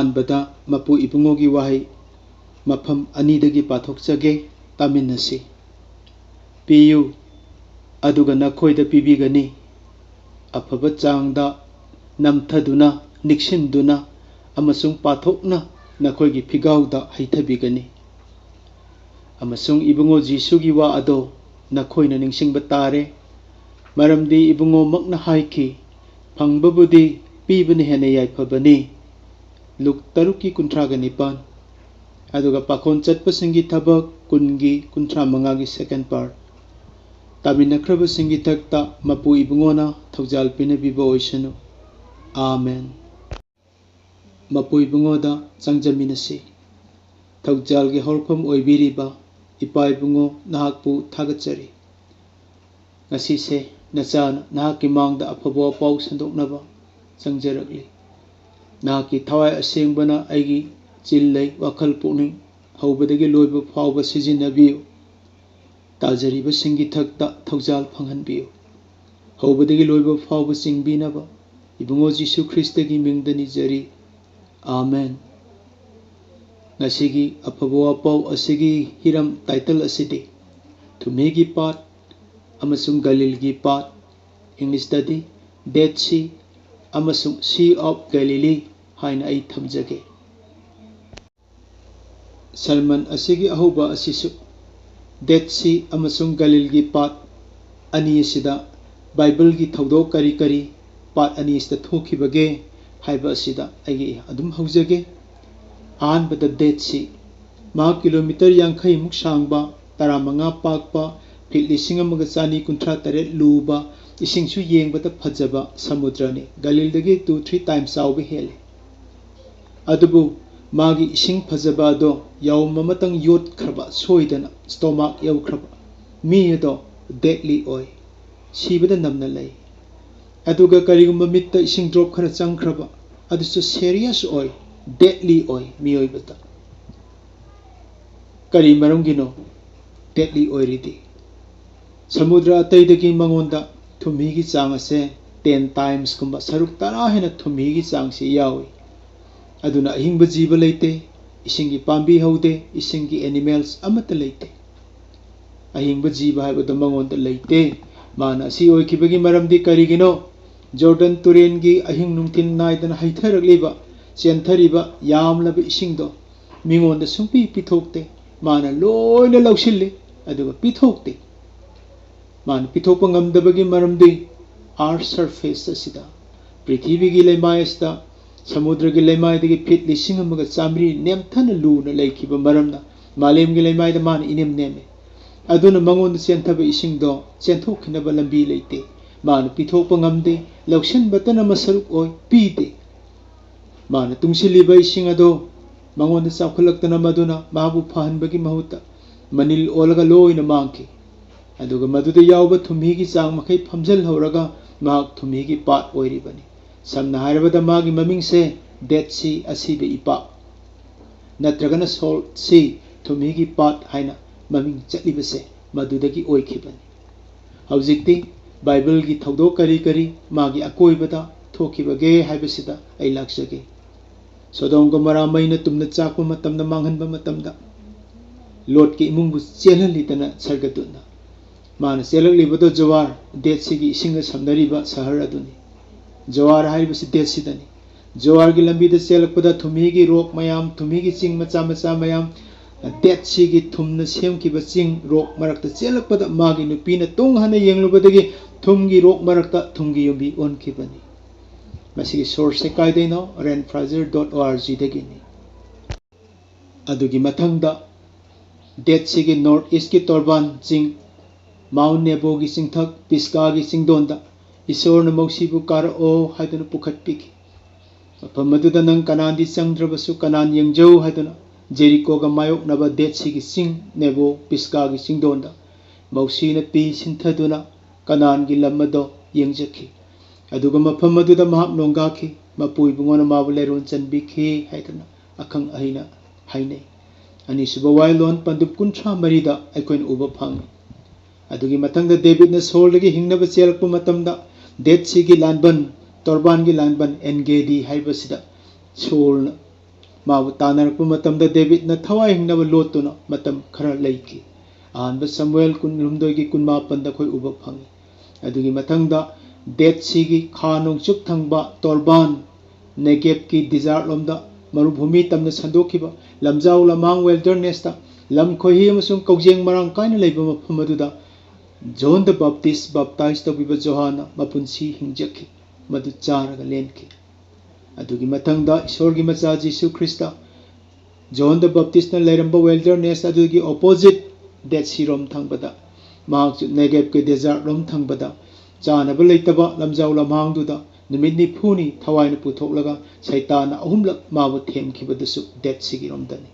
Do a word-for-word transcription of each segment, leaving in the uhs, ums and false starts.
ꯑꯍꯥꯟꯕꯗ ꯃꯄꯨ ꯏꯕꯨꯡꯉꯣꯒꯤ ꯋꯥꯍꯩ ꯃꯐꯝ ꯑꯅꯤꯗꯒꯤ ꯄꯥꯊꯣꯛꯆꯒꯦ, ꯇꯥꯃꯤꯟꯅꯁꯤ꯫ "ꯄꯤꯌꯨ, ꯑꯗꯨꯒ ꯅꯈꯣꯏꯗ ꯄꯤꯕꯤꯒꯅꯤ꯫ ꯑꯐꯕ ꯆꯥꯡꯗ ꯅꯝꯊꯗꯨꯅ, ꯅꯤꯛꯁꯤꯟꯗꯨꯅ ꯑꯃꯁꯨꯡ ꯄꯥꯊꯣꯛꯅ ꯅꯈꯣꯏꯒꯤ ꯐꯤꯒꯥꯎꯗ ꯍꯩꯊꯕꯤꯒꯅꯤ꯫" ꯑꯃꯁꯨꯡ ꯏꯕꯨꯡꯉꯣ ꯖꯤꯁꯨꯒꯤ ꯋꯥ ꯑꯗꯣ ꯅꯈꯣꯏꯅ ꯅꯤꯡꯁꯤꯡꯕ ꯇꯥꯔꯦ, ꯃꯔꯝꯗꯤ ꯏꯕꯨꯡꯉꯣꯃꯛꯅ ꯍꯥꯏꯈꯤ, "ꯐꯪꯕꯕꯨꯗꯤ ꯄꯤꯕꯅ ꯍꯦꯟꯅ ꯌꯥꯏꯐꯕꯅꯤ꯫" ꯂꯨꯛ ꯇꯔꯨꯛꯀꯤ ꯀꯨꯟꯊ꯭ꯔꯥꯒ ꯅꯤꯄꯥꯟ꯫ ꯑꯗꯨꯒ ꯄꯥꯈꯣꯟ ꯆꯠꯄꯁꯤꯡꯒꯤ ꯊꯕꯛ ꯀꯨꯟꯒꯤ ꯀꯨꯟꯊ꯭ꯔꯥ ꯃꯉꯥꯒꯤ second part꯫ ꯇꯥꯃꯤꯟꯅꯈ꯭ꯔꯕꯁꯤꯡꯒꯤ ꯊꯛꯇ ꯃꯄꯨ ꯏꯕꯨꯡꯉꯣꯅ ꯊꯧꯖꯥꯜ ꯄꯤꯅꯕꯤꯕ ꯑꯣꯏꯁꯅꯨ꯫ ꯑꯥꯃꯦꯟ꯫ ꯃꯄꯨ ꯏꯕꯨꯡꯉꯣꯗ ꯆꯪꯖꯃꯤꯟꯅꯁꯤ꯫ ꯊꯧꯖꯥꯜꯒꯤ ꯍꯧꯔꯛꯐꯝ ꯑꯣꯏꯕꯤꯔꯤꯕ ꯏꯄꯥ ꯏꯕꯨꯡꯉꯣ, ꯅꯍꯥꯛꯄꯨ ꯊꯥꯒꯠꯆꯔꯤ꯫ ꯉꯁꯤꯁꯦ ꯅꯆꯥꯅ ꯅꯍꯥꯛꯀꯤ ꯃꯥꯡꯗ ꯑꯐꯕ ꯋꯥꯄꯥꯎ ꯁꯟꯗꯣꯛꯅꯕ ꯆꯪꯖꯔꯛꯂꯤ꯫ ꯅꯍꯥꯛꯀꯤ ꯊꯋꯥꯏ ꯑꯁꯦꯡꯕꯅ ꯑꯩꯒꯤ ꯆꯤꯜ ꯂꯩ, ꯋꯥꯈꯜ ꯄꯨꯛꯅꯤꯡ ꯍꯧꯕꯗꯒꯤ ꯂꯣꯏꯕ ꯐꯥꯎꯕ ꯁꯤꯖꯤꯟꯅꯕꯤꯌꯨ꯫ ꯇꯥꯖꯔꯤꯕꯁꯤꯡꯒꯤ ꯊꯛꯇ ꯊꯧꯖꯥꯜ ꯐꯪꯍꯟꯕꯤꯌꯨ꯫ ꯍꯧꯕꯗꯒꯤ ꯂꯣꯏꯕ ꯐꯥꯎꯕ ꯆꯤꯡꯕꯤꯅꯕ ꯏꯕꯨꯡꯉꯣ ꯖꯤꯁꯨ ꯈ꯭ꯔꯤꯁꯇꯒꯤ ꯃꯤꯡꯗ ꯅꯤꯖꯔꯤ꯫ ꯑꯥꯃꯦꯟ꯫ ꯉꯁꯤꯒꯤ ꯑꯐꯕ ꯋꯥꯄꯥꯎ ꯑꯁꯤꯒꯤ ꯍꯤꯔꯝ, title ꯑꯁꯤꯗꯤ ꯊꯨꯝꯍꯤꯒꯤ ꯄꯥꯠ ꯑꯃꯁꯨꯡ ꯒꯂꯤꯜꯒꯤ ꯄꯥꯠ, ꯏꯪꯂꯤꯁꯇꯗꯤ Dead Sea ꯑꯃꯁꯨꯡ Sea of Galilee ꯍꯥꯏꯅ ꯑꯩ ꯊꯝꯖꯒꯦ꯫ ꯁꯔꯃꯟ ꯑꯁꯤꯒꯤ ꯑꯍꯧꯕ ꯑꯁꯤꯁꯨ Dead Sea ꯑꯃꯁꯨꯡ ꯒꯂꯤꯜꯒꯤ ꯄꯥꯠ ꯑꯅꯤ ꯑꯁꯤꯗ ꯕꯥꯏꯕꯜꯒꯤ ꯊꯧꯗꯣꯛ ꯀꯔꯤ ꯀꯔꯤ ꯄꯥꯠ ꯑꯅꯤ ꯑꯁꯤꯗ ꯊꯣꯛꯈꯤꯕꯒꯦ ꯍꯥꯏꯕ ꯑꯁꯤꯗ ꯑꯩꯒꯤ ꯑꯗꯨꯝ ꯍꯧꯖꯒꯦ꯫ ꯑꯍꯥꯟꯕꯗ Dead Sea, ꯃꯍꯥꯛ ꯀꯤꯂꯣꯃꯤꯇꯔ ꯌꯥꯡꯈꯩꯃꯨꯛ ꯁꯥꯡꯕ, ꯇꯔꯥꯃꯉꯥ ꯄꯥꯛꯄ, ꯐꯤꯠ ꯂꯤꯁꯤꯡ ꯑꯃꯒ ꯆꯅꯤ ꯀꯨꯟꯊ꯭ꯔꯥ ꯇꯔꯦꯠ ꯂꯨꯕ, ꯏꯁꯤꯡꯁꯨ ꯌꯦꯡꯕꯗ ꯐꯖꯕ ꯁꯃꯨꯗ꯭ꯔꯅꯤ꯫ ꯒꯂꯤꯜꯗꯒꯤ two three times ꯆꯥꯎꯕ ꯍꯦꯜꯂꯤ꯫ ꯑꯗꯨꯕꯨ ꯃꯥꯒꯤ ꯏꯁꯤꯡ ꯐꯖꯕ ꯑꯗꯣ ꯌꯥꯎꯝ ꯑꯃꯇꯪ ꯌꯣꯠꯈ꯭ꯔꯕ, ꯁꯣꯏꯗꯅ stomach ꯌꯧꯈ꯭ꯔꯕ, ꯃꯤ ꯑꯗꯣ deadly ꯑꯣꯏ, ꯁꯤꯕꯗ ꯅꯝꯅ ꯂꯩ꯫ ꯑꯗꯨꯒ ꯀꯔꯤꯒꯨꯝꯕ ꯃꯤꯠꯇ ꯏꯁꯤꯡ drop ꯈꯔ ꯆꯪꯈ꯭ꯔꯕ, ꯑꯗꯨꯁꯨ serious ꯑꯣꯏ, deadly ꯑꯣꯏ ꯃꯤꯑꯣꯏꯕꯗ꯫ ꯀꯔꯤ ꯃꯔꯝꯒꯤꯅꯣ deadly ꯑꯣꯏꯔꯤꯗꯤ? ꯁꯃꯨꯗ꯭ꯔ ꯑꯇꯩꯗꯒꯤ ꯃꯉꯣꯟꯗ ꯊꯨꯝꯍꯤꯒꯤ ꯆꯥꯡ ꯑꯁꯦ ten times ꯀꯨꯝꯕ, ꯁꯔꯨꯛ ꯇꯔꯥ ꯍꯦꯟꯅ ꯊꯨꯝꯍꯤꯒꯤ ꯆꯥꯡꯁꯤ ꯌꯥꯎꯏ꯫ ꯑꯗꯨꯅ ꯑꯍꯤꯡꯕ ꯖꯤꯕ ꯂꯩꯇꯦ, ꯏꯁꯤꯡꯒꯤ ꯄꯥꯝꯕꯤ ꯍꯧꯗꯦ, ꯏꯁꯤꯡꯒꯤ animals ꯑꯃꯠꯇ ꯂꯩꯇꯦ꯫ ꯑꯍꯤꯡꯕ ꯖꯤꯕ ꯍꯥꯏꯕꯗꯣ ꯃꯉꯣꯟꯗ ꯂꯩꯇꯦ꯫ ꯃꯥꯅ ꯑꯁꯤ ꯑꯣꯏꯈꯤꯕꯒꯤ ꯃꯔꯝꯗꯤ ꯀꯔꯤꯒꯤꯅꯣ? ꯖꯣꯔꯗꯟ ꯇꯨꯔꯦꯟꯒꯤ ꯑꯍꯤꯡ ꯅꯨꯡꯊꯤꯜ ꯅꯥꯏꯗꯅ ꯍꯩꯊꯔꯛꯂꯤꯕ, ꯆꯦꯟꯊꯔꯤꯕ ꯌꯥꯝꯂꯕ ꯏꯁꯤꯡꯗꯣ ꯃꯤꯉꯣꯟꯗ ꯁꯨꯡꯄꯤ ꯄꯤꯊꯣꯛꯇꯦ꯫ ꯃꯥꯅ ꯂꯣꯏꯅ ꯂꯧꯁꯤꯜꯂꯤ, ꯑꯗꯨꯒ ꯄꯤꯊꯣꯛꯇꯦ꯫ ꯃꯥꯅ ꯄꯤꯊꯣꯛꯄ ꯉꯝꯗꯕꯒꯤ ꯃꯔꯝꯗꯤ earth surface ꯑꯁꯤꯗ, ꯄ꯭ꯔꯤꯊꯤꯕꯤꯒꯤ ꯂꯩꯃꯥꯏ ꯑꯁꯤꯗ, ꯁꯃꯨꯗ꯭ꯔꯒꯤ ꯂꯩꯃꯥꯏꯗꯒꯤ ꯐꯤꯠ ꯂꯤꯁꯤꯡ ꯑꯃꯒ ꯆꯥꯃꯔꯤ ꯅꯦꯝꯊꯅ ꯂꯨꯅ ꯂꯩꯈꯤꯕ ꯃꯔꯝꯅ ꯃꯥꯂꯦꯝꯒꯤ ꯂꯩꯃꯥꯏꯗ ꯃꯥꯅ ꯏꯅꯦꯝ ꯅꯦꯝꯃꯤ꯫ ꯑꯗꯨꯅ ꯃꯉꯣꯟꯗ ꯆꯦꯟꯊꯕ ꯏꯁꯤꯡꯗꯣ ꯆꯦꯟꯊꯣꯛꯈꯤꯅꯕ ꯂꯝꯕꯤ ꯂꯩꯇꯦ꯫ ꯃꯥꯅ ꯄꯤꯊꯣꯛꯄ ꯉꯝꯗꯦ, ꯂꯧꯁꯤꯟꯕꯇꯅ ꯃꯁꯔꯨꯛ ꯑꯣꯏ, ꯄꯤꯗꯦ꯫ ꯃꯥꯅ ꯇꯨꯡꯁꯤꯜꯂꯤꯕ ꯏꯁꯤꯡ ꯑꯗꯣ ꯃꯉꯣꯟꯗ ꯆꯥꯎꯈꯠꯂꯛꯇꯅ ꯃꯗꯨꯅ ꯃꯥꯕꯨ ꯐꯍꯟꯕꯒꯤ ꯃꯍꯨꯠꯇ ꯃꯅꯤꯜ ꯑꯣꯜꯂꯒ ꯂꯣꯏꯅ ꯃꯥꯡꯈꯤ꯫ ꯑꯗꯨꯒ ꯃꯗꯨꯗ ꯌꯥꯎꯕ ꯊꯨꯝꯍꯤꯒꯤ ꯆꯥꯡ ꯃꯈꯩ ꯐꯝꯖꯤꯜꯍꯧꯔꯒ ꯃꯍꯥꯛ ꯊꯨꯝꯍꯤꯒꯤ ꯄꯥꯠ ꯑꯣꯏꯔꯤꯕꯅꯤ꯫ ꯁꯝꯅ ꯍꯥꯏꯔꯕꯗ ꯃꯥꯒꯤ ꯃꯃꯤꯡꯁꯦ Dead Sea, ꯑꯁꯤꯕ ꯏꯄꯥꯛ, ꯅꯠꯇ꯭ꯔꯒꯅ Salt Sea, ꯊꯨꯝꯍꯤꯒꯤ ꯄꯥꯠ ꯍꯥꯏꯅ ꯃꯃꯤꯡ ꯆꯠꯂꯤꯕꯁꯦ ꯃꯗꯨꯗꯒꯤ ꯑꯣꯏꯈꯤꯕꯅꯤ꯫ ꯍꯧꯖꯤꯛꯇꯤ ꯕꯥꯏꯕꯜꯒꯤ ꯊꯧꯗꯣꯛ ꯀꯔꯤ ꯀꯔꯤ ꯃꯥꯒꯤ ꯑꯀꯣꯏꯕꯗ ꯊꯣꯛꯈꯤꯕꯒꯦ ꯍꯥꯏꯕꯁꯤꯗ ꯑꯩ ꯂꯥꯛꯆꯒꯦ꯫ ꯁꯣꯗꯣꯝ ꯒꯣꯃꯣꯔꯥ ꯃꯩꯅ ꯇꯨꯝꯅ ꯆꯥꯛꯄ ꯃꯇꯝꯗ, ꯃꯥꯡꯍꯟꯕ ꯃꯇꯝꯗ, ꯂꯣꯠꯀꯤ ꯏꯃꯨꯡꯕꯨ ꯆꯦꯜꯍꯜꯂꯤꯗꯅ ꯁꯔꯒꯗꯨꯠꯅ꯫ ꯃꯥꯅ ꯆꯦꯜꯂꯛꯂꯤꯕꯗꯣ ꯖꯣꯋꯥꯔ, Dead Seaꯒꯤ ꯏꯁꯤꯡꯒ ꯁꯝꯅꯔꯤꯕ ꯁꯍꯔ ꯑꯗꯨꯅꯤ꯫ ꯖꯣꯋꯥꯔ ꯍꯥꯏꯔꯤꯕꯁꯤ Dead Seaꯗꯅꯤ꯫ ꯖꯣꯋꯥꯔꯒꯤ ꯂꯝꯕꯤꯗ ꯆꯦꯜꯂꯛꯄꯗ ꯊꯨꯝꯍꯤꯒꯤ ꯔꯣꯛ ꯃꯌꯥꯝ, ꯊꯨꯝꯍꯤꯒꯤ ꯆꯤꯡ ꯃꯆꯥ ꯃꯆꯥ ꯃꯌꯥꯝ, Dead Seaꯒꯤ ꯊꯨꯝꯅ ꯁꯦꯝꯈꯤꯕ ꯆꯤꯡ ꯔꯣꯛ ꯃꯔꯛꯇ ꯆꯦꯜꯂꯛꯄꯗ ꯃꯥꯒꯤ ꯅꯨꯄꯤꯅ ꯇꯨꯡ ꯍꯟꯅ ꯌꯦꯡꯂꯨꯕꯗꯒꯤ ꯊꯨꯝꯒꯤ ꯔꯣꯛ ꯃꯔꯛꯇ ꯊꯨꯝꯒꯤ ꯌꯨꯝꯕꯤ ꯑꯣꯟꯈꯤꯕꯅꯤ꯫ ꯃꯁꯤꯒꯤ sourceꯁꯦ ꯀꯥꯏꯗꯩꯅꯣ? Ren Fraser dot orgꯗꯒꯤꯅꯤ꯫ ꯑꯗꯨꯒꯤ ꯃꯊꯪꯗ Dead Seaꯒꯤ North Eastꯀꯤ ꯇꯣꯔꯕꯥꯟ ꯆꯤꯡ, Mount Neboꯒꯤ ꯆꯤꯡꯊꯛ, ꯄꯤꯁꯀꯥꯒꯤ ꯆꯤꯡꯗꯣꯟꯗ ꯏꯁꯣꯔꯅ ꯃꯧꯁꯤꯕꯨ "ꯀꯥꯔꯛꯑꯣ" ꯍꯥꯏꯗꯨꯅ ꯄꯨꯈꯠꯄꯤꯈꯤ꯫ ꯃꯐꯝ ꯑꯗꯨꯗ ꯅꯪ ꯀꯅꯥꯟꯗꯤ ꯆꯪꯗ꯭ꯔꯕꯁꯨ ꯀꯅꯥꯟ ꯌꯦꯡꯖꯧ ꯍꯥꯏꯗꯨꯅ ꯖꯦꯔꯤꯀꯣꯒ ꯃꯥꯌꯣꯛꯅꯕ Dead Seaꯒꯤ ꯆꯤꯡ ꯅꯦꯕꯣ ꯄꯤꯁꯀꯥꯒꯤ ꯆꯤꯡꯗꯣꯟꯗ ꯃꯧꯁꯤꯅ ꯄꯤ ꯁꯤꯟꯊꯗꯨꯅ ꯀꯅꯥꯟꯒꯤ ꯂꯝ ꯑꯗꯣ ꯌꯦꯡꯖꯈꯤ꯫ ꯑꯗꯨꯒ ꯃꯐꯝ ꯑꯗꯨꯗ ꯃꯍꯥꯛ ꯅꯣꯡꯒꯥꯈꯤ꯫ ꯃꯄꯨ ꯏꯕꯨꯡꯉꯣꯅ ꯃꯥꯕꯨ ꯂꯩꯔꯣꯟ ꯆꯟꯕꯤꯈꯤ ꯍꯥꯏꯗꯨꯅ ꯑꯈꯪ ꯑꯍꯩꯅ ꯍꯥꯏꯅꯩ꯫ ꯑꯅꯤꯁꯨꯕ ꯋꯥꯌꯦꯜꯂꯣꯟ ꯄꯟꯗꯨꯞ ꯀꯨꯟꯊ꯭ꯔꯥ ꯃꯔꯤꯗ ꯑꯩꯈꯣꯏꯅ ꯎꯕ ꯐꯪꯏ꯫ ꯑꯗꯨꯒꯤ ꯃꯊꯪꯗ ꯗꯦꯕꯤꯠꯅ ꯁꯣꯜꯗꯒꯤ ꯍꯤꯡꯅꯕ ꯆꯦꯜꯂꯛꯄ ꯃꯇꯝꯗ Dead Seaꯒꯤ ꯂꯥꯟꯕꯟ, ꯇꯣꯔꯕꯥꯟꯒꯤ ꯂꯥꯟꯕꯟ ꯑꯦꯟꯒꯦꯗꯤ ꯍꯥꯏꯕꯁꯤꯗ ꯁꯣꯜꯅ ꯃꯥꯕꯨ ꯇꯥꯟꯅꯔꯛꯄ ꯃꯇꯝꯗ ꯗꯦꯕꯤꯠꯅ ꯊꯋꯥꯏ ꯍꯤꯡꯅꯕ ꯂꯣꯠꯇꯨꯅ ꯃꯇꯝ ꯈꯔ ꯂꯩꯈꯤ꯫ ꯑꯍꯥꯟꯕ ꯁꯃꯨꯑꯦꯜ ꯀꯨꯟꯍꯨꯝꯗꯣꯏꯒꯤ ꯀꯨꯟꯃꯥꯄꯟꯗ ꯑꯩꯈꯣꯏ ꯎꯕ ꯐꯪꯉꯤ꯫ ꯑꯗꯨꯒꯤ ꯃꯊꯪꯗ ꯗꯦꯠ ꯁꯤꯒꯤ ꯈꯥ ꯅꯣꯡꯆꯨꯞ ꯊꯪꯕ ꯇꯣꯔꯕꯥꯟ, ꯅꯦꯒꯦꯕꯀꯤ ꯗꯤꯖꯥꯔꯠ ꯂꯣꯝꯗ ꯃꯔꯨꯚꯨꯃꯤ ꯇꯝꯅ ꯁꯟꯗꯣꯛꯈꯤꯕ ꯂꯝꯖꯥꯎ ꯂꯝꯍꯥꯡ ꯋꯦꯜꯗꯔꯅꯦꯁꯇ ꯂꯝ ꯈꯣꯏꯍꯤ ꯑꯃꯁꯨꯡ ꯀꯧꯖꯦꯡ ꯃꯔꯥꯡ ꯀꯥꯏꯅ ꯂꯩꯕ ꯃꯐꯝ ꯑꯗꯨꯗ ꯖꯣꯟ ꯗ ꯕꯥꯞꯇꯤꯁ ꯕꯥꯞꯇꯥꯏꯖ ꯇꯧꯕꯤꯕ ꯖꯣꯍꯥꯟꯅ ꯃꯄꯨꯟꯁꯤ ꯍꯤꯡꯖꯈꯤ꯫ ꯃꯗꯨ ꯆꯥꯔꯒ ꯂꯦꯟꯈꯤ꯫ ꯑꯗꯨꯒꯤ ꯃꯊꯪꯗ ꯏꯁꯣꯔꯒꯤ ꯃꯆꯥ ꯖꯤꯁꯨ ꯈ꯭ꯔꯤꯁꯇ ꯖꯣꯟ ꯗ ꯕꯥꯞꯇꯤꯁꯅ ꯂꯩꯔꯝꯕ ꯋꯦꯜꯗꯔꯅꯦꯁ ꯑꯗꯨꯒꯤ ꯑꯣꯄꯣꯖꯤꯠ ꯗꯦꯠ ꯁꯤꯔꯣꯝ ꯊꯪꯕꯗ, ꯃꯍꯥꯛꯁꯨ ꯅꯦꯒꯦꯕꯀꯤ ꯗꯦꯖꯥꯔꯠ ꯂꯣꯝ ꯊꯪꯕꯗ ꯆꯥꯅꯕ ꯂꯩꯇꯕ ꯂꯝꯖꯥꯎ ꯂꯝꯍꯥꯡꯗꯨꯗ ꯅꯨꯃꯤꯠ ꯅꯤꯐꯨꯅꯤ ꯊꯋꯥꯏꯅ ꯄꯨꯊꯣꯛꯂꯒ ꯁꯩꯇꯥꯟꯅ ꯑꯍꯨꯝꯂꯛ ꯃꯥꯕꯨ ꯊꯦꯝꯈꯤꯕꯗꯨꯁꯨ ꯗꯦꯠ ꯁꯤꯒꯤꯔꯣꯝꯗꯅꯤ꯫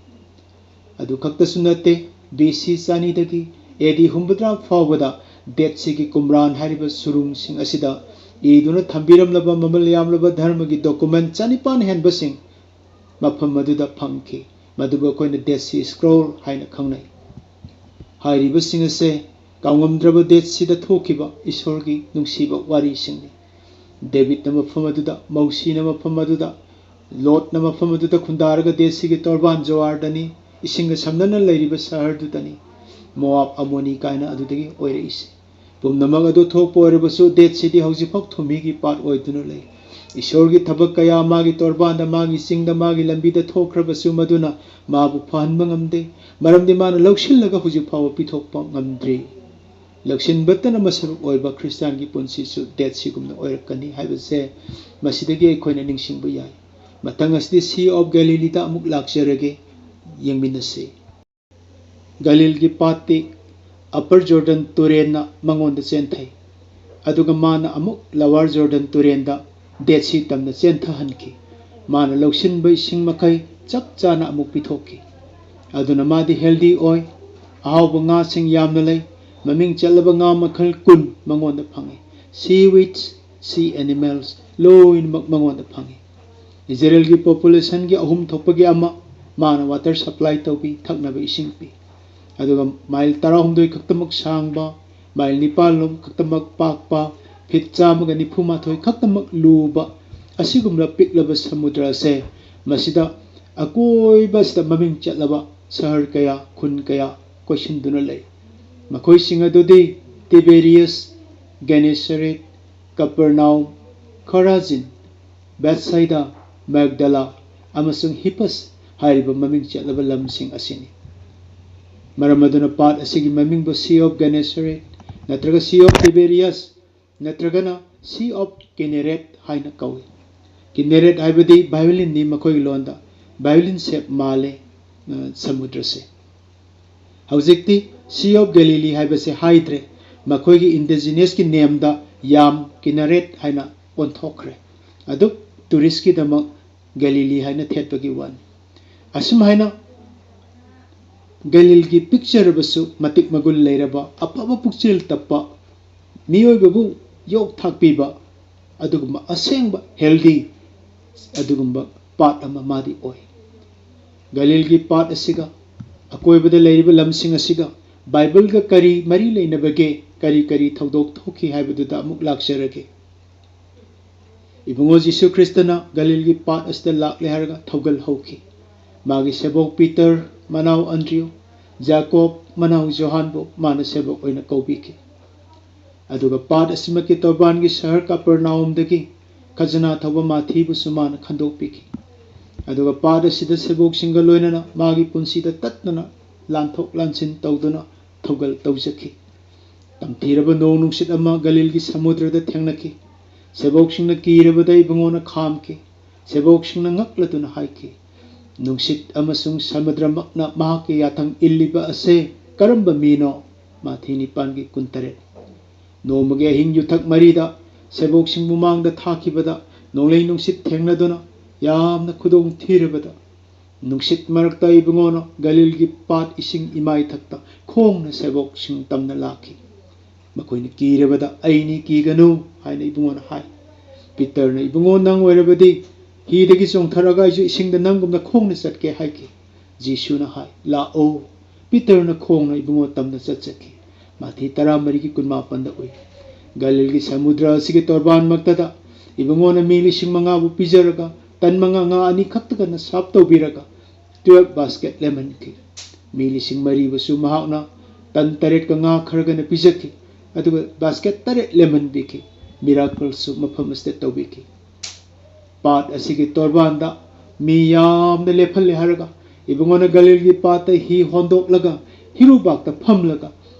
ꯑꯗꯨ ꯈꯛꯇꯁꯨ ꯅꯠꯇꯦ, ꯕꯤ ꯁꯤ ꯆꯅꯤꯗꯒꯤ ꯑꯦ ꯗꯤ ꯍꯨꯝꯐꯨꯇꯔꯥ ꯐꯥꯎꯕꯗ ꯗꯦꯠ ꯁꯤꯒꯤ ꯀꯨꯝꯔꯥꯟ ꯍꯥꯏꯔꯤꯕ ꯁꯨꯔꯨꯡꯁꯤꯡ ꯑꯁꯤꯗ ꯏꯗꯨꯅ ꯊꯝꯕꯤꯔꯝꯂꯕ ꯃꯃꯜ ꯌꯥꯝꯂꯕ ꯙꯔꯃꯒꯤ ꯗꯣꯀꯨꯃꯦꯟ ꯆꯅꯤꯄꯥꯟ ꯍꯦꯟꯕꯁꯤꯡ ꯃꯐꯝ ꯑꯗꯨꯗ ꯐꯪꯈꯤ꯫ ꯃꯗꯨꯕꯨ ꯑꯩꯈꯣꯏꯅ ꯗꯦꯠ ꯁꯤ ꯁ꯭ꯀ꯭ꯔꯣꯜ ꯍꯥꯏꯅ ꯈꯪꯅꯩ꯫ ꯍꯥꯏꯔꯤꯕꯁꯤꯡ ꯑꯁꯦ ꯀꯥꯎꯉꯝꯗ꯭ꯔꯕ ꯗꯦꯠ ꯁꯤꯗ ꯊꯣꯛꯈꯤꯕ ꯏꯁꯣꯔꯒꯤ ꯅꯨꯡꯁꯤꯕ ꯋꯥꯔꯤꯁꯤꯡꯅꯤ꯫ ꯗꯦꯕꯤꯠꯅ ꯃꯐꯝ ꯑꯗꯨꯗ, ꯃꯧꯁꯤꯅ ꯃꯐꯝ ꯑꯗꯨꯗ, ꯂꯣꯠꯅ ꯃꯐꯝ ꯑꯗꯨꯗ ꯈꯨꯟꯗꯥꯔꯒ ꯗꯦꯠ ꯁꯤꯒꯤ ꯇꯣꯔꯕꯥꯟ ꯖꯣꯋꯥꯔꯗꯅꯤ, ꯏꯁꯤꯡꯒ ꯁꯝꯅꯅ ꯂꯩꯔꯤꯕ ꯁꯍꯔꯗꯨꯗꯅꯤ꯫ ꯃꯣꯋꯥꯕ, ꯑꯃꯣꯅꯤ ꯀꯥꯏꯅ ꯑꯗꯨꯗꯒꯤ ꯑꯣꯏꯔꯛꯏꯁꯦ꯫ ꯄꯨꯝꯅꯃꯛ ꯑꯗꯨ ꯊꯣꯛꯄ ꯑꯣꯏꯔꯕꯁꯨ, ꯗꯦꯠ ꯁꯤꯗꯤ ꯍꯧꯖꯤꯛꯐꯥꯎ ꯊꯨꯝꯍꯤꯒꯤ ꯄꯥꯠ ꯑꯣꯏꯗꯨꯅ ꯂꯩ꯫ ꯏꯁꯣꯔꯒꯤ ꯊꯕꯛ ꯀꯌꯥ ꯃꯥꯒꯤ ꯇꯣꯔꯕꯥꯟꯗ, ꯃꯥꯒꯤ ꯆꯤꯡꯗ, ꯃꯥꯒꯤ ꯂꯝꯕꯤꯗ ꯊꯣꯛꯈ꯭ꯔꯕꯁꯨ, ꯃꯗꯨꯅ ꯃꯥꯕꯨ ꯐꯍꯟꯕ ꯉꯝꯗꯦ, ꯃꯔꯝꯗꯤ ꯃꯥꯅ ꯂꯧꯁꯤꯜꯂꯒ ꯍꯧꯖꯤꯛ ꯐꯥꯎꯕ ꯄꯤꯊꯣꯛꯄ ꯉꯝꯗ꯭ꯔꯤ꯫ ꯂꯧꯁꯤꯟꯕꯇꯅ ꯃꯁꯔꯨꯛ ꯑꯣꯏꯕ ꯈ꯭ꯔꯤꯁꯇꯥꯟꯒꯤ ꯄꯨꯟꯁꯤꯁꯨ ꯗꯦꯠ ꯁꯤꯒꯨꯝꯅ ꯑꯣꯏꯔꯛꯀꯅꯤ ꯍꯥꯏꯕꯁꯦ ꯃꯁꯤꯗꯒꯤ ꯑꯩꯈꯣꯏꯅ ꯅꯤꯡꯁꯤꯡꯕ ꯌꯥꯏ꯫ ꯃꯊꯪ ꯑꯁꯤꯗꯤ ꯁꯤ ꯑꯣꯐ ꯒꯦꯂꯤꯂꯤꯗ ꯑꯃꯨꯛ ꯂꯥꯛꯆꯔꯒꯦ, ꯌꯦꯡꯃꯤꯟꯅꯁꯤ꯫ ꯒꯂꯤꯜꯒꯤ ꯄꯥꯠꯇꯤ ꯑꯄꯔ ꯖꯣꯔꯗꯟ ꯇꯨꯔꯦꯟꯅ ꯃꯉꯣꯟꯗ ꯆꯦꯟꯊꯩ, ꯑꯗꯨꯒ ꯃꯥꯅ ꯑꯃꯨꯛ ꯂꯋꯥꯔ ꯖꯣꯔꯗꯟ ꯇꯨꯔꯦꯟꯗ ꯗꯦꯠ ꯁꯤ ꯇꯝꯅ ꯆꯦꯟꯊꯍꯟꯈꯤ꯫ ꯃꯥꯅ ꯂꯧꯁꯤꯟꯕ ꯏꯁꯤꯡ ꯃꯈꯩ ꯆꯞ ꯆꯥꯅ ꯑꯃꯨꯛ ꯄꯤꯊꯣꯛꯈꯤ꯫ ꯑꯗꯨꯅ ꯃꯥꯗꯤ ꯍꯦꯜꯗꯤ ꯑꯣꯏ꯫ ꯑꯍꯥꯎꯕ ꯉꯥꯁꯤꯡ ꯌꯥꯝꯅ ꯂꯩ꯫ ꯃꯃꯤꯡ ꯆꯠꯂꯕ ꯉꯥ ꯃꯈꯜ ꯀꯨꯟ ꯃꯉꯣꯟꯗ ꯐꯪꯉꯤ꯫ ꯁꯤ ꯋꯤꯠꯁ, ꯁꯤ ꯑꯦꯅꯤꯃꯦꯜꯁ ꯂꯣꯏꯅꯃꯛ ꯃꯉꯣꯟꯗ ꯐꯪꯉꯤ꯫ ꯏꯖꯔꯦꯜꯒꯤ ꯄꯣꯄꯨꯂꯦꯁꯟꯒꯤ ꯑꯍꯨꯝ ꯊꯣꯛꯄꯒꯤ ꯑꯃ ꯃꯥꯅ ꯋꯥꯇꯔ ꯁꯄ꯭ꯂꯥꯏ ꯇꯧꯕꯤ, ꯊꯛꯅꯕ ꯏꯁꯤꯡ ꯄꯤ꯫ ꯑꯗꯨꯒ ꯃꯥꯏꯜ ꯇꯔꯥꯍꯨꯝꯗꯣꯏ ꯈꯛꯇꯃꯛ ꯁꯥꯡꯕ, ꯃꯥꯏꯜ ꯅꯤꯄꯥꯜ ꯂꯣꯝ ꯈꯛꯇꯃꯛ ꯄꯥꯛꯄ, ꯐꯤꯠ ꯆꯥꯝꯃꯒ ꯅꯤꯐꯨ ꯃꯥꯊꯣꯏ ꯈꯛꯇꯃꯛ ꯂꯨꯕ ꯑꯁꯤꯒꯨꯝꯕ ꯄꯤꯛꯂꯕ ꯁꯃꯨꯗ꯭ꯔ ꯑꯁꯦ, ꯃꯁꯤꯗ ꯑꯀꯣꯏꯕꯁꯤꯗ ꯃꯃꯤꯡ ꯆꯠꯂꯕ ꯁꯍꯔ ꯀꯌꯥ, ꯈꯨꯟ ꯀꯌꯥ ꯀꯣꯏꯁꯤꯟꯗꯨꯅ ꯂꯩ꯫ ꯃꯈꯣꯏꯁꯤꯡ ꯑꯗꯨꯗꯤ ꯇꯤꯕꯦꯔꯤꯌꯁ, ꯒꯦꯅꯦꯁꯥꯔꯦꯠ, ꯀꯄꯔꯅꯥꯎꯝ, ꯈꯣꯔꯥꯖꯤꯟ, ꯕꯦꯠꯁꯥꯏꯗꯥ, ꯃꯦꯒꯗꯂꯥ ꯑꯃꯁꯨꯡ ꯍꯤꯄꯁ ꯍꯥꯏꯔꯤꯕ ꯃꯃꯤꯡ ꯆꯠꯂꯕ ꯂꯝꯁꯤꯡ ꯑꯁꯤꯅꯤ꯫ ꯃꯔꯝ ꯑꯗꯨꯅ ꯄꯥꯠ ꯑꯁꯤꯒꯤ ꯃꯃꯤꯡꯕꯨ Sea of Gennesaret ꯅꯠꯇ꯭ꯔꯒ Sea of Tiberias ꯅꯠꯇ꯭ꯔꯒꯅ Sea of Kinneret ꯍꯥꯏꯅ ꯀꯧꯏ꯫ ꯀꯤꯟꯅꯦꯔꯦꯠ ꯍꯥꯏꯕꯗꯤ ꯚꯥꯏꯑꯣꯂꯤꯟꯅꯤ ꯃꯈꯣꯏꯒꯤ ꯂꯣꯟꯗ꯫ ꯚꯥꯏꯑꯣꯂꯤꯟ ꯁꯦꯞ ꯃꯥꯜꯂꯦ, ꯑ, ꯁꯃꯨꯗ꯭ꯔꯁꯦ꯫ ꯍꯧꯖꯤꯛꯇꯤ Sea of Galilee ꯍꯥꯏꯕꯁꯦ ꯍꯥꯏꯗ꯭ꯔꯦ꯫ ꯃꯈꯣꯏꯒꯤ ꯏꯟꯗꯤꯖꯤꯅꯁꯀꯤ ꯅꯦꯝꯗ ꯌꯥꯝ ꯀꯤꯟꯅꯔꯦꯠ ꯍꯥꯏꯅ ꯑꯣꯟꯊꯣꯛꯈ꯭ꯔꯦ꯫ ꯑꯗꯨ ꯇꯨꯔꯤꯁꯀꯤꯗꯃꯛ ꯒꯦꯂꯤꯂꯤ ꯍꯥꯏꯅ ꯊꯦꯠꯄꯒꯤ ꯋꯥꯅꯤ꯫ ꯑꯁꯨꯝꯍꯥꯏꯅ ꯒꯦꯂꯤꯜꯒꯤ ꯄꯤꯛꯆꯔꯕꯁꯨ ꯃꯇꯤꯛ ꯃꯒꯨꯟ ꯂꯩꯔꯕ, ꯑꯐꯕ ꯄꯨꯛꯆꯦꯜ ꯇꯞꯄ, ꯃꯤꯑꯣꯏꯕꯕꯨ ꯌꯣꯛ ꯊꯥꯛꯄꯤꯕ, ꯑꯗꯨꯒꯨꯝꯕ ꯑꯁꯦꯡꯕ healthy ꯑꯗꯨꯒꯨꯝꯕ ꯄꯥꯠ ꯑꯃ ꯃꯥꯗꯤ ꯑꯣꯏ꯫ ꯒꯂꯤꯜꯒꯤ ꯄꯥꯠ ꯑꯁꯤꯒ ꯑꯀꯣꯏꯕꯗ ꯂꯩꯔꯤꯕ ꯂꯝꯁꯤꯡ ꯑꯁꯤꯒ ꯕꯥꯏꯕꯜꯒ ꯀꯔꯤ ꯃꯔꯤ ꯂꯩꯅꯕꯒꯦ, ꯀꯔꯤ ꯀꯔꯤ ꯊꯧꯗꯣꯛ ꯊꯣꯛꯈꯤ ꯍꯥꯏꯕꯗꯨꯗ ꯑꯃꯨꯛ ꯂꯥꯛꯆꯔꯒꯦ꯫ ꯏꯕꯨꯡꯉꯣ ꯖꯤꯁꯨ ꯈ꯭ꯔꯤꯁꯇꯅ ꯒꯂꯤꯜꯒꯤ ꯄꯥꯠ ꯑꯁꯤꯗ ꯂꯥꯛꯂꯦ ꯍꯥꯏꯔꯒ ꯊꯧꯒꯜ ꯍꯧꯈꯤ꯫ ꯃꯥꯒꯤ ꯁꯦꯕꯣꯛ ꯄꯤꯇꯔ, ꯃꯅꯥꯎ ꯑꯟꯗ꯭ꯔꯤꯌꯨ, ꯖꯥꯀꯣꯕ, ꯃꯅꯥꯎ ꯖꯣꯍꯥꯟꯕꯨ ꯃꯥꯅ ꯁꯦꯕꯣꯛ ꯑꯣꯏꯅ ꯀꯧꯕꯤꯈꯤ꯫ ꯑꯗꯨꯒ ꯄꯥꯠ ꯑꯁꯤꯃꯛꯀꯤ ꯇꯣꯔꯕꯥꯟꯒꯤ ꯁꯍꯔ ꯀꯄꯔꯅꯥꯎꯝꯗꯒꯤ ꯈꯖꯅꯥ ꯊꯧꯕ ꯃꯥꯊꯤꯕꯨꯁꯨ ꯃꯥꯅ ꯈꯟꯗꯣꯛꯄꯤꯈꯤ꯫ ꯑꯗꯨꯒ ꯄꯥꯠ ꯑꯁꯤꯗ ꯁꯦꯕꯣꯛꯁꯤꯡꯒ ꯂꯣꯏꯅꯅ ꯃꯥꯒꯤ ꯄꯨꯟꯁꯤꯗ ꯇꯠꯇꯅ ꯂꯥꯟꯊꯣꯛ ꯂꯥꯟꯁꯤꯟ ꯇꯧꯗꯨꯅ ꯊꯧꯒꯜ ꯇꯧꯖꯈꯤ꯫ ꯇꯝꯊꯤꯔꯕ ꯅꯣꯡ ꯅꯨꯡꯁꯤꯠ ꯑꯃ ꯒꯂꯤꯜꯒꯤ ꯁꯃꯨꯗ꯭ꯔꯗ ꯊꯦꯡꯅꯈꯤ꯫ ꯁꯦꯕꯣꯛꯁꯤꯡꯅ ꯀꯤꯔꯕꯗ ꯏꯕꯨꯡꯉꯣꯅ ꯈꯥꯝꯈꯤ꯫ ꯁꯦꯕꯣꯛꯁꯤꯡꯅ ꯉꯛꯂꯗꯨꯅ ꯍꯥꯏꯈꯤ, "ꯅꯨꯡꯁꯤꯠ ꯑꯃꯁꯨꯡ ꯁꯃꯨꯗ꯭ꯔꯃꯛꯅ ꯃꯍꯥꯛꯀꯤ ꯌꯥꯊꯪ ꯏꯜꯂꯤꯕ ꯑꯁꯦ ꯀꯔꯝꯕ ꯃꯤꯅꯣ?" ꯃꯥꯊꯤ ꯅꯤꯄꯥꯟꯒꯤ ꯀꯨꯟꯇꯔꯦꯠ꯫ ꯅꯣꯡꯃꯒꯤ ꯑꯍꯤꯡ ꯌꯨꯊꯛ ꯃꯔꯤꯗ ꯁꯦꯕꯣꯛꯁꯤꯡꯕꯨ ꯃꯥꯡꯗ ꯊꯥꯈꯤꯕꯗ ꯅꯣꯡꯂꯩ ꯅꯨꯡꯁꯤꯠ ꯊꯦꯡꯅꯗꯨꯅ ꯌꯥꯝꯅ ꯈꯨꯗꯣꯡ ꯊꯤꯔꯕꯗ, ꯅꯨꯡꯁꯤꯠ ꯃꯔꯛꯇ ꯏꯕꯨꯡꯉꯣꯅ ꯒꯂꯤꯜꯒꯤ ꯄꯥꯠ ꯏꯁꯤꯡ ꯏꯃꯥꯏꯊꯛꯇ ꯈꯣꯡꯅ ꯁꯦꯕꯣꯛꯁꯤꯡ ꯇꯝꯅ ꯂꯥꯛꯈꯤ꯫ ꯃꯈꯣꯏꯅ ꯀꯤꯔꯕꯗ, "ꯑꯩꯅꯤ, ꯀꯤꯒꯅꯨ" ꯍꯥꯏꯅ ꯏꯕꯨꯡꯉꯣꯅ ꯍꯥꯏ꯫ ꯄꯤꯇꯔꯅ, "ꯏꯕꯨꯡꯉꯣ, ꯅꯪ ꯑꯣꯏꯔꯕꯗꯤ ꯍꯤꯗꯒꯤ ꯆꯣꯡꯊꯔꯛꯑꯒ ꯑꯩꯁꯨ ꯏꯁꯤꯡꯗ ꯅꯪꯒꯨꯝꯅ ꯈꯣꯡꯅ ꯆꯠꯀꯦ" ꯍꯥꯏꯈꯤ꯫ ꯖꯤꯁꯨꯅ ꯍꯥꯏ, "ꯂꯥꯛꯑꯣ"꯫ ꯄꯤꯇꯔꯅ ꯈꯣꯡꯅ ꯏꯕꯨꯡꯉꯣ ꯇꯝꯅ ꯆꯠꯆꯈꯤ꯫ ꯃꯥꯊꯤ ꯇꯔꯥꯃꯔꯤꯒꯤ ꯀꯨꯟꯃꯥꯄꯟꯗ ꯎꯏ꯫ ꯒꯂꯤꯜꯒꯤ ꯁꯃꯨꯗ꯭ꯔ ꯑꯁꯤꯒꯤ ꯇꯣꯔꯕꯥꯟꯃꯛꯇꯗ ꯏꯕꯨꯡꯉꯣꯅ ꯃꯤ ꯂꯤꯁꯤꯡ ꯃꯉꯥꯕꯨ ꯄꯤꯖꯔꯒ ꯇꯟ ꯃꯉꯥ ꯉꯥ ꯑꯅꯤ ꯈꯛꯇꯒꯅ ꯁꯥꯞ ꯇꯧꯕꯤꯔꯒ twelve basket ꯂꯦꯝꯍꯟꯈꯤ꯫ ꯃꯤ ꯂꯤꯁꯤꯡ ꯃꯔꯤꯕꯨꯁꯨ ꯃꯍꯥꯛꯅ ꯇꯟ ꯇꯔꯦꯠꯀ ꯉꯥ ꯈꯔꯒꯅ ꯄꯤꯖꯈꯤ꯫ ꯑꯗꯨꯒ basket ꯇꯔꯦꯠ ꯂꯦꯝꯍꯟꯕꯤꯈꯤ꯫ Miracleꯁꯨ ꯃꯐꯝ ꯑꯁꯤꯗ ꯇꯧꯕꯤꯈꯤ꯫ ꯄꯥꯠ ꯑꯁꯤꯒꯤ ꯇꯣꯔꯕꯥꯟꯗ ꯃꯤ ꯌꯥꯝꯅ ꯂꯦꯞꯍꯜꯂꯦ ꯍꯥꯏꯔꯒ ꯏꯕꯨꯡꯉꯣꯅ ꯒꯂꯤꯜꯒꯤ ꯄꯥꯠꯇ ꯍꯤ ꯍꯣꯟꯗꯣꯛꯂꯒ ꯍꯤꯔꯨꯕꯥꯛꯇ ꯐꯝꯂꯒ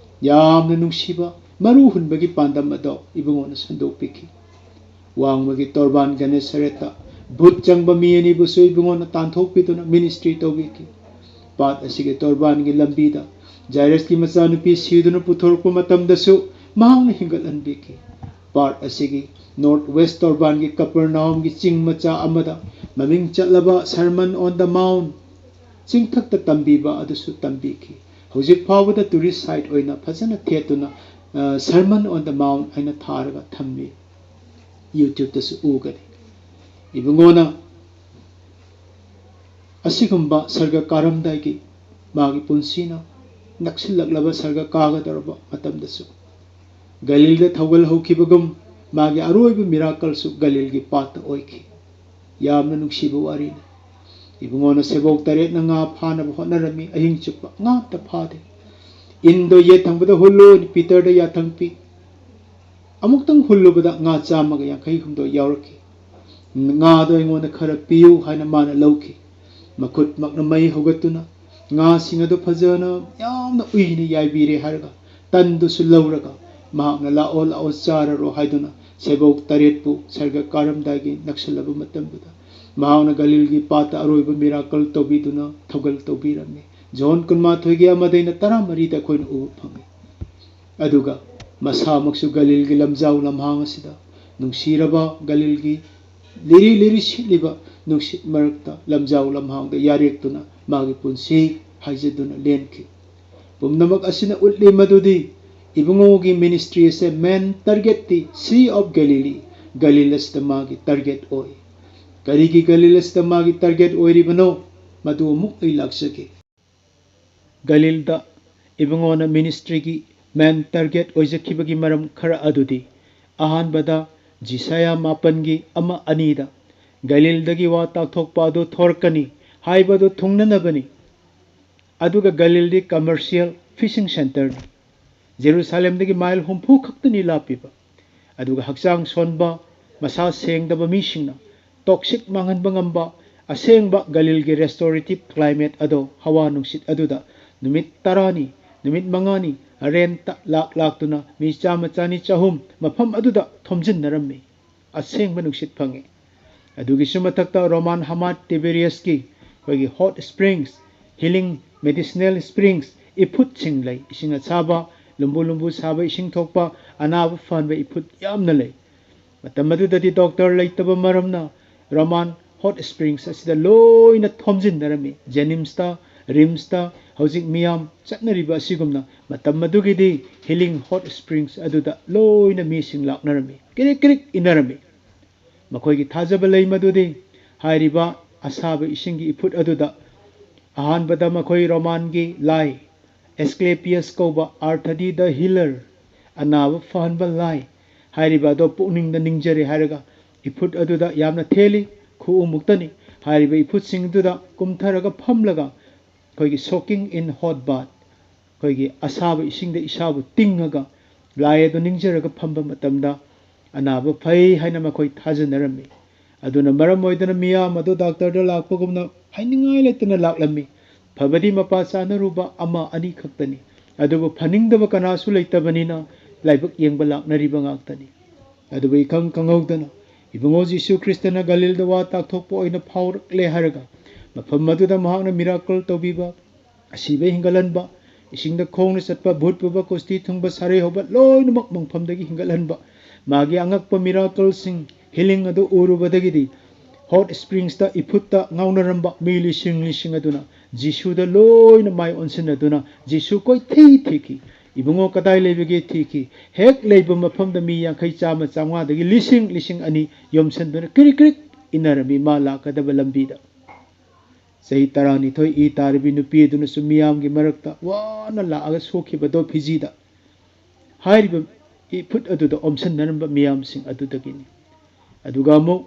ꯌꯥꯝꯅ ꯅꯨꯡꯁꯤꯕ ꯃꯔꯨ ꯍꯨꯟꯕꯒꯤ ꯄꯥꯟꯗꯝ ꯑꯗꯣ ꯏꯕꯨꯡꯉꯣꯅ ꯁꯟꯗꯣꯛꯄꯤꯈꯤ꯫ ꯋꯥꯡꯃꯒꯤ ꯇꯣꯔꯕꯥꯟ ꯒꯅꯦꯁꯔꯦꯠꯇ ꯚꯨꯠ ꯆꯪꯕ ꯃꯤ ꯑꯅꯤꯕꯨꯁꯨ ꯏꯕꯨꯡꯉꯣꯅ ꯇꯥꯟꯊꯣꯛꯄꯤꯗꯨꯅ ministry ꯇꯧꯕꯤꯈꯤ꯫ ꯄꯥꯠ ꯑꯁꯤꯒꯤ ꯇꯣꯔꯕꯥꯟꯒꯤ ꯂꯝꯕꯤꯗ ꯖꯥꯏꯔꯁꯀꯤ ꯃꯆꯥꯅꯨꯄꯤ ꯁꯤꯗꯨꯅ ꯄꯨꯊꯣꯔꯛꯄ ꯃꯇꯝꯗꯁꯨ ꯃꯍꯥꯛꯅ ꯍꯤꯡꯒꯠꯍꯟꯕꯤꯈꯤ꯫ ꯄꯥꯠ ꯑꯁꯤꯒꯤ North West ꯇꯣꯔꯕꯥꯟꯒꯤ ꯀꯄꯔꯅꯥꯎꯝꯒꯤ ꯆꯤꯡ ꯃꯆꯥ ꯑꯃꯗ ꯃꯃꯤꯡ ꯆꯠꯂꯕ Sermon on the Mount ꯆꯤꯡꯊꯛꯇ ꯇꯝꯕꯤꯕ ꯑꯗꯨꯁꯨ ꯇꯝꯕꯤꯈꯤ꯫ ꯍꯧꯖꯤꯛ ꯐꯥꯎꯕꯗ tourist site ꯑꯣꯏꯅ ꯐꯖꯅ ꯊꯦꯠꯇꯨꯅ, ꯑ, Sermon on the Mount ꯍꯥꯏꯅ ꯊꯥꯔꯒ ꯊꯝꯃꯤ꯫ YouTubeꯇꯁꯨ ꯎꯒꯅꯤ꯫ ꯏꯕꯨꯡꯉꯣꯅ ꯑꯁꯤꯒꯨꯝꯕ ꯁꯔꯒ ꯀꯥꯔꯝꯗꯥꯏꯒꯤ ꯃꯥꯒꯤ ꯄꯨꯟꯁꯤꯅ ꯅꯛꯁꯤꯜꯂꯛꯂꯕ ꯁꯔꯒ ꯀꯥꯒꯗꯧꯔꯕ ꯃꯇꯝꯗꯁꯨ ꯒꯂꯤꯜꯗ ꯊꯧꯒꯜ ꯍꯧꯈꯤꯕꯒꯨꯝ ꯃꯥꯒꯤ ꯑꯔꯣꯏꯕ miracleꯁꯨ ꯒꯂꯤꯜꯒꯤ ꯄꯥꯠꯇ ꯑꯣꯏꯈꯤ꯫ ꯌꯥꯝꯅ ꯅꯨꯡꯁꯤꯕ ꯋꯥꯔꯤꯅꯤ꯫ ꯏꯕꯨꯡꯉꯣꯅ ꯁꯦꯕꯣꯛ ꯇꯔꯦꯠꯅ ꯉꯥ ꯐꯥꯅꯕ ꯍꯣꯠꯅꯔꯝꯃꯤ꯫ ꯑꯍꯤꯡ ꯆꯨꯞꯄ ꯉꯥ ꯑꯝꯇ ꯐꯥꯗꯦ꯫ ꯏꯟꯗꯣ ꯌꯦꯠ ꯊꯪꯕꯗ ꯍꯨꯜꯂꯨ, ꯄꯤꯇꯔꯗ ꯌꯥꯊꯪ ꯄꯤ꯫ ꯑꯃꯨꯛꯇꯪ ꯍꯨꯜꯂꯨꯕꯗ ꯉꯥ ꯆꯥꯝꯃꯒ ꯌꯥꯡꯈꯩ ꯍꯨꯝꯗꯣꯏ ꯌꯥꯎꯔꯛꯈꯤ꯫ ꯉꯥꯗꯣ ꯑꯩꯉꯣꯟꯗ ꯈꯔ ꯄꯤꯌꯨ ꯍꯥꯏꯅ ꯃꯥꯅ ꯂꯧꯈꯤ꯫ ꯃꯈꯨꯠꯃꯛꯅ ꯃꯩ ꯍꯧꯒꯠꯇꯨꯅ ꯉꯥꯁꯤꯡ ꯑꯗꯨ ꯐꯖꯅ ꯌꯥꯝꯅ ꯎꯏꯅ ꯌꯥꯏꯕꯤꯔꯦ ꯍꯥꯏꯔꯒ ꯇꯟꯗꯨꯁꯨ ꯂꯧꯔꯒ ꯃꯍꯥꯛꯅ "ꯂꯥꯛꯑꯣ, ꯂꯥꯛꯑꯣ, ꯆꯥꯔꯔꯣ" ꯍꯥꯏꯗꯨꯅ ꯁꯦꯕꯣꯛ ꯇꯔꯦꯠꯄꯨ ꯁꯔꯒ ꯀꯥꯔꯝꯗꯥꯏꯒꯤ ꯅꯛꯁꯜꯂꯕ ꯃꯇꯝꯗꯨꯗ ꯃꯍꯥꯛꯅ ꯒꯂꯤꯜꯒꯤ ꯄꯥꯠꯇ ꯑꯔꯣꯏꯕ miracle ꯇꯧꯕꯤꯗꯨꯅ ꯊꯧꯒꯜ ꯇꯧꯕꯤꯔꯝꯃꯤ꯫ ꯖꯣꯟ ꯀꯨꯟꯃꯥꯊꯣꯏꯒꯤ ꯑꯃꯗꯩꯅ ꯇꯔꯥꯃꯔꯤꯗ ꯑꯩꯈꯣꯏꯅ ꯎꯕ ꯐꯪꯉꯤ꯫ ꯑꯗꯨꯒ ꯃꯁꯥꯃꯛꯁꯨ ꯒꯂꯤꯜꯒꯤ ꯂꯝꯖꯥꯎ ꯂꯝꯍꯥꯡ ꯑꯁꯤꯗ ꯅꯨꯡꯁꯤꯔꯕ ꯒꯂꯤꯜꯒꯤ ꯂꯤꯔꯤ ꯂꯤꯔꯤ ꯁꯤꯠꯂꯤꯕ ꯅꯨꯡꯁꯤꯠ ꯃꯔꯛꯇ ꯂꯝꯖꯥꯎ ꯂꯝꯍꯥꯡꯗ ꯌꯥꯔꯦꯛꯇꯨꯅ ꯃꯥꯒꯤ ꯄꯨꯟꯁꯤ ꯍꯥꯏꯖꯗꯨꯅ ꯂꯦꯟꯈꯤ꯫ ꯄꯨꯝꯅꯃꯛ ꯑꯁꯤꯅ ꯎꯠꯂꯤ ꯃꯗꯨꯗꯤ ꯏꯕꯨꯡꯉꯣꯒꯤ ministry ꯑꯁꯦ main targetꯇꯤ Sea of Galilee, ꯒꯂꯤꯜ ꯑꯁꯤꯗ ꯃꯥꯒꯤ target ꯑꯣꯏ꯫ ꯀꯔꯤꯒꯤ ꯒꯂꯤꯜ ꯑꯁꯤꯗ ꯃꯥꯒꯤ target ꯑꯣꯏꯔꯤꯕꯅꯣ? ꯃꯗꯨ ꯑꯃꯨꯛ ꯑꯩ ꯂꯥꯛꯆꯒꯦ꯫ ꯒꯂꯤꯜꯗ ꯏꯕꯨꯡꯉꯣꯅ ministryꯒꯤ main target ꯑꯣꯏꯖꯈꯤꯕꯒꯤ ꯃꯔꯝ ꯈꯔ ꯑꯗꯨꯗꯤ, ꯑꯍꯥꯟꯕꯗ, ꯖꯤꯁꯥꯌꯥ ꯃꯥꯄꯟꯒꯤ ꯑꯃ ꯑꯅꯤꯗ ꯒꯂꯤꯜꯗꯒꯤ ꯋꯥ ꯇꯥꯛꯊꯣꯛꯄ ꯑꯗꯨ ꯊꯣꯔꯛꯀꯅꯤ ꯍꯥꯏꯕ ꯑꯗꯨ ꯊꯨꯡꯅꯅꯕꯅꯤ꯫ ꯑꯗꯨꯒ ꯒꯂꯤꯜꯗꯤ commercial fishing centreꯅꯤ꯫ ꯖꯦꯔꯨꯁꯥꯂꯦꯝꯗꯒꯤ ꯃꯥꯏꯜ ꯍꯨꯝꯐꯨ ꯈꯛꯇꯅꯤ ꯂꯥꯞꯄꯤꯕ꯫ ꯑꯗꯨꯒ ꯍꯛꯆꯥꯡ ꯁꯣꯟꯕ, ꯃꯁꯥ ꯁꯦꯡꯗꯕ ꯃꯤꯁꯤꯡꯅ toxic ꯃꯥꯡꯍꯟꯕ ꯉꯝꯕ ꯑꯁꯦꯡꯕ ꯒꯂꯤꯜꯒꯤ restorative climate ꯑꯗꯣ ꯍꯋꯥ ꯅꯨꯡꯁꯤꯠ ꯑꯗꯨꯗ ꯅꯨꯃꯤꯠ ꯇꯔꯥꯅꯤ, ꯅꯨꯃꯤꯠ ꯃꯉꯥꯅꯤ rentꯇ ꯂꯥꯛ ꯂꯥꯛꯇꯨꯅ ꯃꯤ ꯆꯥꯝꯃ, ꯆꯅꯤ, ꯆꯍꯨꯝ ꯃꯐꯝ ꯑꯗꯨꯗ ꯊꯣꯝꯖꯤꯟꯅꯔꯝꯃꯤ꯫ ꯑꯁꯦꯡꯕ ꯅꯨꯡꯁꯤꯠ ꯐꯪꯉꯤ꯫ ꯑꯗꯨꯒꯤꯁꯨ ꯃꯊꯛꯇ ꯔꯣꯃꯥꯟ ꯍꯃꯥꯠ ꯇꯤꯕꯦꯔꯤꯌꯁꯀꯤ ꯑꯩꯈꯣꯏꯒꯤ hot springs, healing medicinal springs, ꯏꯐꯨꯠꯁꯤꯡ ꯂꯩ꯫ ꯏꯁꯤꯡ ꯑꯁꯥꯕ, ꯂꯨꯝꯕꯨ ꯂꯨꯝꯕꯨ ꯁꯥꯕ ꯏꯁꯤꯡ ꯊꯣꯛꯄ, ꯑꯅꯥꯕ ꯐꯍꯟꯕ ꯏꯐꯨꯠ ꯌꯥꯝꯅ ꯂꯩ꯫ ꯃꯇꯝ ꯑꯗꯨꯗꯗꯤ doctor ꯂꯩꯇꯕ ꯃꯔꯝꯅ ꯔꯣꯃꯥꯟ hot springs ꯑꯁꯤꯗ ꯂꯣꯏꯅ ꯊꯣꯝꯖꯤꯟꯅꯔꯝꯃꯤ꯫ ꯖꯦꯅꯤꯝꯁꯇ, ꯔꯤꯝꯁꯇ ꯍꯧꯖꯤꯛ ꯃꯤꯌꯥꯝ ꯆꯠꯅꯔꯤꯕ ꯑꯁꯤꯒꯨꯝꯅ ꯃꯇꯝ ꯑꯗꯨꯒꯤꯗꯤ healing hot springs ꯑꯗꯨꯗ ꯂꯣꯏꯅ ꯃꯤꯁꯤꯡ ꯂꯥꯛꯅꯔꯝꯃꯤ꯫ ꯀ꯭ꯔꯤꯛ ꯀ꯭ꯔꯤꯛ ꯏꯟꯅꯔꯝꯃꯤ꯫ ꯃꯈꯣꯏꯒꯤ ꯊꯥꯖꯕ ꯂꯩ ꯃꯗꯨꯗꯤ ꯍꯥꯏꯔꯤꯕ ꯑꯁꯥꯕ ꯏꯁꯤꯡꯒꯤ ꯏꯐꯨꯠ ꯑꯗꯨꯗ ꯑꯍꯥꯟꯕꯗ ꯃꯈꯣꯏ ꯔꯣꯃꯥꯟꯒꯤ ꯂꯥꯏ ꯑꯦꯁꯀ꯭ꯂꯦꯄꯤꯌꯁ ꯀꯧꯕ, ꯑꯥꯔꯊꯗꯤ the healer, ꯑꯅꯥꯕ ꯐꯍꯟꯕ ꯂꯥꯏ ꯍꯥꯏꯔꯤꯕ ꯑꯗꯣ ꯄꯨꯛꯅꯤꯡꯗ ꯅꯤꯡꯖꯔꯦ ꯍꯥꯏꯔꯒ ꯏꯐꯨꯠ ꯑꯗꯨꯗ ꯌꯥꯝꯅ ꯊꯦꯜꯂꯤ, ꯈꯨꯎꯃꯨꯛꯇꯅꯤ꯫ ꯍꯥꯏꯔꯤꯕ ꯏꯐꯨꯠꯁꯤꯡ ꯑꯗꯨꯗ ꯀꯨꯝꯊꯔꯒ ꯐꯝꯂꯒ ꯑꯩꯈꯣꯏꯒꯤ soaking in hot bath, ꯑꯩꯈꯣꯏꯒꯤ ꯑꯁꯥꯕ ꯏꯁꯤꯡꯗ ꯏꯁꯥꯕꯨ ꯇꯤꯡꯉꯒ ꯂꯥꯏ ꯑꯗꯨ ꯅꯤꯡꯖꯔꯒ ꯐꯝꯕ ꯃꯇꯝꯗ ꯑꯅꯥꯕ ꯐꯩ ꯍꯥꯏꯅ ꯃꯈꯣꯏ ꯊꯥꯖꯅꯔꯝꯃꯤ꯫ ꯑꯗꯨꯅ ꯃꯔꯝ ꯑꯣꯏꯗꯨꯅ ꯃꯤꯌꯥꯝ ꯑꯗꯨ doctorꯗ ꯂꯥꯛꯄꯒꯨꯝꯅ ꯍꯥꯏꯅꯤꯡꯉꯥꯏ ꯂꯩꯇꯅ ꯂꯥꯛꯂꯝꯃꯤ꯫ ꯐꯕꯗꯤ ꯃꯄꯥ ꯆꯥꯅꯔꯨꯕ ꯑꯃ ꯑꯅꯤ ꯈꯛꯇꯅꯤ, ꯑꯗꯨꯕꯨ ꯐꯅꯤꯡꯗꯕ ꯀꯅꯥꯁꯨ ꯂꯩꯇꯕꯅꯤꯅ ꯂꯥꯏꯕꯛ ꯌꯦꯡꯕ ꯂꯥꯛꯅꯔꯤꯕ ꯉꯥꯛꯇꯅꯤ꯫ ꯑꯗꯨꯕꯨ ꯏꯈꯪ ꯈꯪꯍꯧꯗꯅ ꯏꯕꯨꯡꯉꯣ ꯖꯤꯁꯨ ꯈ꯭ꯔꯤꯁꯇꯅ ꯒꯂꯤꯜꯗ ꯋꯥ ꯇꯥꯛꯊꯣꯛꯄ ꯑꯣꯏꯅ ꯐꯥꯎꯔꯛꯂꯦ ꯍꯥꯏꯔꯒ ꯃꯐꯝ ꯑꯗꯨꯗ ꯃꯍꯥꯛꯅ miracle ꯇꯧꯕꯤꯕ, ꯑꯁꯤꯕ ꯍꯤꯡꯒꯠꯍꯟꯕ, ꯏꯁꯤꯡꯗ ꯈꯣꯡꯅ ꯆꯠꯄ, ꯚꯨꯠ ꯄꯨꯕ, ꯀꯨꯁꯇꯤ ꯊꯨꯡꯕ, ꯁꯥꯔꯩ ꯍꯧꯕ ꯂꯣꯏꯅꯃꯛ ꯃꯪꯐꯝꯗꯒꯤ ꯍꯤꯡꯒꯠꯍꯟꯕ, ꯃꯥꯒꯤ ꯑꯉꯛꯄ miracleꯁꯤꯡ, healing ꯑꯗꯨ ꯎꯔꯨꯕꯗꯒꯤꯗꯤ hot springsꯇ, ꯏꯐꯨꯠꯇ ꯉꯥꯎꯅꯔꯝꯕ ꯃꯤ ꯂꯤꯁꯤꯡ ꯂꯤꯁꯤꯡ ꯑꯗꯨꯅ ꯖꯤꯁꯨꯗ ꯂꯣꯏꯅ ꯃꯥꯏ ꯑꯣꯟꯁꯤꯟꯅꯗꯨꯅ ꯖꯤꯁꯨ ꯀꯣꯏꯊꯤ ꯊꯤꯈꯤ꯫ "ꯏꯕꯨꯡꯉꯣ ꯀꯗꯥꯏ ꯂꯩꯕꯒꯦ?" ꯊꯤꯈꯤ꯫ ꯍꯦꯛ ꯂꯩꯕ ꯃꯐꯝꯗ ꯃꯤ ꯌꯥꯡꯈꯩ, ꯆꯥꯝꯃ, ꯆꯥꯝꯃꯉꯥꯗꯒꯤ ꯂꯤꯁꯤꯡ ꯂꯤꯁꯤꯡ ꯑꯅꯤ ꯌꯣꯝꯁꯤꯟꯗꯨꯅ ꯀ꯭ꯔꯤꯛ ꯀ꯭ꯔꯤꯛ ꯏꯟꯅꯔꯝꯃꯤ ꯃꯥ ꯂꯥꯛꯀꯗꯕ ꯂꯝꯕꯤꯗ꯫ ꯆꯍꯤ ꯇꯔꯥꯅꯤꯊꯣꯏ ꯏ ꯇꯥꯔꯤꯕꯤ ꯅꯨꯄꯤ ꯑꯗꯨꯅꯁꯨ ꯃꯤꯌꯥꯝꯒꯤ ꯃꯔꯛꯇ ꯋꯥꯅ ꯂꯥꯛꯑꯒ ꯁꯣꯛꯈꯤꯕꯗꯣ ꯐꯤꯖꯤꯗ꯫ ꯍꯥꯏꯔꯤꯕ ꯏꯐꯨꯠ ꯑꯗꯨꯗ ꯑꯣꯝꯁꯤꯟꯅꯔꯝꯕ ꯃꯤꯌꯥꯝꯁꯤꯡ ꯑꯗꯨꯗꯒꯤꯅꯤ꯫ ꯑꯗꯨꯒ ꯑꯃꯨꯛ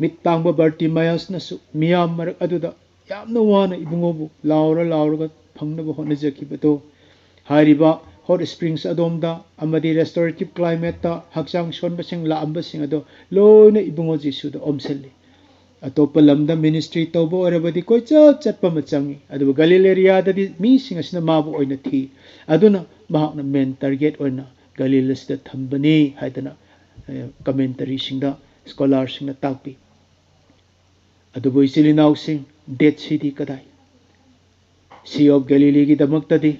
ꯃꯤꯠ ꯇꯥꯡꯕ ꯕꯥꯔꯇꯤꯃꯥꯌꯁꯅꯁꯨ ꯃꯤꯌꯥꯝ ꯃꯔꯛ ꯑꯗꯨꯗ ꯌꯥꯝꯅ ꯋꯥꯅ ꯏꯕꯨꯡꯉꯣꯕꯨ ꯂꯥꯎꯔ ꯂꯥꯎꯔꯒ ꯐꯪꯅꯕ ꯍꯣꯠꯅꯖꯈꯤꯕꯗꯣ, ꯍꯥꯏꯔꯤꯕ ꯍꯣꯠ ꯁ꯭ꯄ꯭ꯔꯤꯡꯁ ꯑꯗꯣꯝꯗ ꯑꯃꯗꯤ ꯔꯦꯁꯇꯣꯔꯦꯇꯤꯞ ꯀ꯭ꯂꯥꯏꯃꯦꯠꯇ ꯍꯛꯆꯥꯡ ꯁꯣꯟꯕꯁꯤꯡ ꯂꯥꯛꯑꯝꯕꯁꯤꯡ ꯑꯗꯣ ꯂꯣꯏꯅ ꯏꯕꯨꯡꯉꯣ ꯖꯤꯁꯨꯗ ꯑꯣꯝꯁꯤꯜꯂꯤ꯫ ꯑꯇꯣꯞꯄ ꯂꯝꯗ ꯃꯤꯅꯤꯁꯇ꯭ꯔꯤ ꯇꯧꯕ ꯑꯣꯏꯔꯕꯗꯤ ꯀꯣꯏꯆꯠ ꯆꯠꯄ ꯑꯃ ꯆꯪꯏ, ꯑꯗꯨꯕꯨ ꯒꯂꯤꯜ ꯑꯦꯔꯤꯌꯥꯗꯗꯤ ꯃꯤꯁꯤꯡ ꯑꯁꯤꯅ ꯃꯥꯕꯨ ꯑꯣꯏꯅ ꯊꯤ꯫ ꯑꯗꯨꯅ ꯃꯍꯥꯛꯅ ꯃꯦꯟ ꯇꯥꯔꯒꯦꯠ ꯑꯣꯏꯅ ꯒꯂꯤꯜ ꯑꯁꯤꯗ ꯊꯝꯕꯅꯤ ꯍꯥꯏꯗꯅ, ꯑꯦ, ꯀꯃꯦꯟꯇꯔꯤꯁꯤꯡꯗ, ꯁ꯭ꯀꯣꯂꯥꯔꯁꯤꯡꯅ ꯇꯥꯛꯄꯤ꯫ ꯑꯗꯨꯕꯨ ꯏꯆꯤꯜ ꯏꯅꯥꯎꯁꯤꯡ, ꯗꯦꯠ ꯁꯤꯗꯤ ꯀꯗꯥꯏ? ꯁꯤ ꯑꯣꯐ ꯒꯦꯂꯤꯂꯤꯒꯤꯗꯃꯛꯇꯗꯤ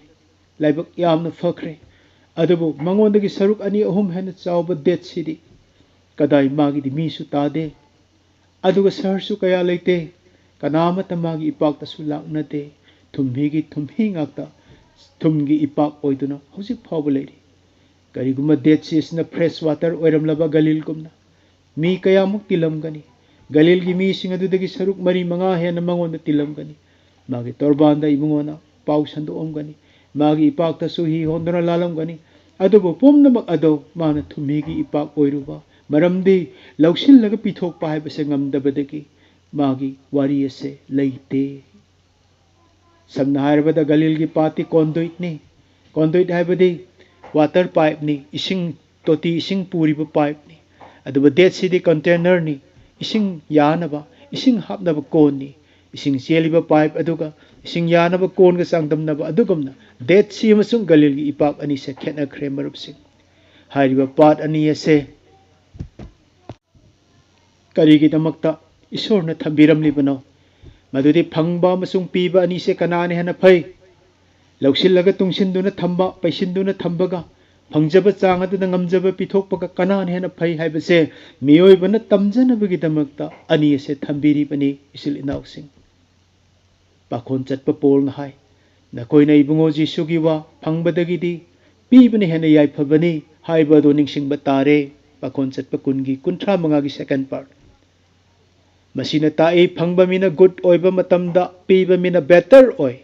ꯂꯥꯏꯕꯛ ꯌꯥꯝꯅ ꯐꯈ꯭ꯔꯦ꯫ ꯑꯗꯨꯕꯨ ꯃꯉꯣꯟꯗꯒꯤ ꯁꯔꯨꯛ ꯑꯅꯤ ꯑꯍꯨꯝ ꯍꯦꯟꯅ ꯆꯥꯎꯕ ꯗꯦꯠ ꯁꯤꯗꯤ ꯀꯗꯥꯏ? ꯃꯥꯒꯤꯗꯤ ꯃꯤꯁꯨ ꯇꯥꯗꯦ, ꯑꯗꯨꯒ ꯁꯍꯔꯁꯨ ꯀꯌꯥ ꯂꯩꯇꯦ꯫ ꯀꯅꯥ ꯑꯃꯠꯇ ꯃꯥꯒꯤ ꯏꯄꯥꯛꯇꯁꯨ ꯂꯥꯛꯅꯗꯦ꯫ ꯊꯨꯝꯍꯤꯒꯤ ꯊꯨꯝꯍꯤ ꯉꯥꯛꯇ ꯊꯨꯝꯒꯤ ꯏꯄꯥꯛ ꯑꯣꯏꯗꯨꯅ ꯍꯧꯖꯤꯛ ꯐꯥꯎꯕ ꯂꯩꯔꯤ꯫ ꯀꯔꯤꯒꯨꯝꯕ ꯗꯦꯠ ꯁꯤ ꯑꯁꯤꯅ ꯐ꯭ꯔꯦꯁ ꯋꯥꯇꯔ ꯑꯣꯏꯔꯝꯂꯕ ꯒꯂꯤꯜꯒꯨꯝꯅ, ꯃꯤ ꯀꯌꯥꯃꯨꯛ ꯇꯤꯜꯂꯝꯒꯅꯤ? ꯒꯂꯤꯜꯒꯤ ꯃꯤꯁꯤꯡ ꯑꯗꯨꯗꯒꯤ ꯁꯔꯨꯛ ꯃꯔꯤ ꯃꯉꯥ ꯍꯦꯟꯅ ꯃꯉꯣꯟꯗ ꯇꯤꯜꯂꯝꯒꯅꯤ꯫ ꯃꯥꯒꯤ ꯇꯣꯔꯕꯥꯟꯗ ꯏꯕꯨꯡꯉꯣꯅ ꯄꯥꯎ ꯁꯟꯗꯣꯛꯑꯝꯒꯅꯤ꯫ ꯃꯥꯒꯤ ꯏꯄꯥꯛꯇꯁꯨ ꯍꯤ ꯍꯣꯟꯗꯨꯅ ꯂꯥꯜꯂꯝꯒꯅꯤ꯫ ꯑꯗꯨꯕꯨ ꯄꯨꯝꯅꯃꯛ ꯑꯗꯣ ꯃꯥꯅ ꯊꯨꯝꯍꯤꯒꯤ ꯏꯄꯥꯛ ꯑꯣꯏꯔꯨꯕ ꯃꯔꯝꯗꯤ ꯂꯧꯁꯤꯜꯂꯒ ꯄꯤꯊꯣꯛꯄ ꯍꯥꯏꯕꯁꯦ ꯉꯝꯗꯕꯗꯒꯤ ꯃꯥꯒꯤ ꯋꯥꯔꯤ ꯑꯁꯦ ꯂꯩꯇꯦ꯫ ꯁꯝꯅ ꯍꯥꯏꯔꯕꯗ ꯒꯂꯤꯜꯒꯤ ꯄꯥꯠꯇꯤ ꯀꯣꯟꯗꯨꯏꯠꯅꯤ꯫ ꯀꯣꯟꯗꯨꯏꯠ ꯍꯥꯏꯕꯗꯤ ꯋꯥꯇꯔ ꯄꯥꯏꯞꯅꯤ, ꯏꯁꯤꯡ ꯇꯣꯇꯤ, ꯏꯁꯤꯡ ꯄꯨꯔꯤꯕ ꯄꯥꯏꯞꯅꯤ꯫ ꯑꯗꯨꯕꯨ ꯗꯦꯠ ꯁꯤꯗꯤ ꯀꯟꯇꯦꯅꯔꯅꯤ, ꯏꯁꯤꯡ ꯌꯥꯅꯕ, ꯏꯁꯤꯡ ꯍꯥꯞꯅꯕ ꯀꯣꯟꯅꯤ꯫ ꯏꯁꯤꯡ ꯆꯦꯜꯂꯤꯕ ꯄꯥꯏꯞ ꯑꯗꯨꯒ ꯏꯁꯤꯡ ꯌꯥꯅꯕ ꯀꯣꯟꯒ ꯆꯥꯡꯗꯝꯅꯕ ꯑꯗꯨꯒꯨꯝꯅ ꯗꯦꯠ ꯁꯤ ꯑꯃꯁꯨꯡ ꯒꯂꯤꯜꯒꯤ ꯏꯄꯥꯛ ꯑꯅꯤꯁꯦ ꯈꯦꯠꯅꯈ꯭ꯔꯦ, ꯃꯔꯨꯞꯁꯤꯡ꯫ ꯍꯥꯏꯔꯤꯕ ꯄꯥꯠ ꯑꯅꯤ ꯑꯁꯦ ꯀꯔꯤꯒꯤꯗꯃꯛꯇ ꯏꯁꯣꯔꯅ ꯊꯝꯕꯤꯔꯝꯂꯤꯕꯅꯣ? ꯃꯗꯨꯗꯤ ꯐꯪꯕ ꯑꯃꯁꯨꯡ ꯄꯤꯕ ꯑꯅꯤꯁꯦ ꯀꯅꯥꯅ ꯍꯦꯟꯅ ꯐꯩ? ꯂꯧꯁꯤꯜꯂꯒ ꯇꯨꯡꯁꯤꯟꯗꯨꯅ ꯊꯝꯕ, ꯄꯩꯁꯤꯟꯗꯨꯅ ꯊꯝꯕꯒ ꯐꯪꯖꯕ ꯆꯥꯡ ꯑꯗꯨꯗ ꯉꯝꯖꯕ ꯄꯤꯊꯣꯛꯄꯒ ꯀꯅꯥꯅ ꯍꯦꯟꯅ ꯐꯩ ꯍꯥꯏꯕꯁꯦ ꯃꯤꯑꯣꯏꯕꯅ ꯇꯝꯖꯅꯕꯒꯤꯗꯃꯛꯇ ꯑꯅꯤ ꯑꯁꯦ ꯊꯝꯕꯤꯔꯤꯕꯅꯤ, ꯏꯆꯤꯜ ꯏꯅꯥꯎꯁꯤꯡ꯫ ꯄꯥꯈꯣꯟ ꯆꯠꯄ ꯄꯣꯜꯅ ꯍꯥꯏ, "ꯅꯈꯣꯏꯅ ꯏꯕꯨꯡꯉꯣ ꯖꯤꯁꯨꯒꯤ ꯋꯥ ꯐꯪꯕꯗꯒꯤꯗꯤ ꯄꯤꯕꯅ ꯍꯦꯟꯅ ꯌꯥꯏꯐꯕꯅꯤ" ꯍꯥꯏꯕ ꯑꯗꯨ ꯅꯤꯡꯁꯤꯡꯕ ꯇꯥꯔꯦ꯫ ꯄꯥꯈꯣꯟ ꯆꯠꯄ ꯀꯨꯟꯒꯤ ꯀꯨꯟꯊ꯭ꯔꯥ ꯃꯉꯥꯒꯤ ꯁꯦꯀꯦꯟ ꯄꯥꯔꯠ꯫ ꯃꯁꯤꯅ ꯇꯥꯛꯏ, ꯐꯪꯕ ꯃꯤꯅ ꯒꯨꯗ ꯑꯣꯏꯕ ꯃꯇꯝꯗ ꯄꯤꯕ ꯃꯤꯅ ꯕꯦꯇꯔ ꯑꯣꯏ꯫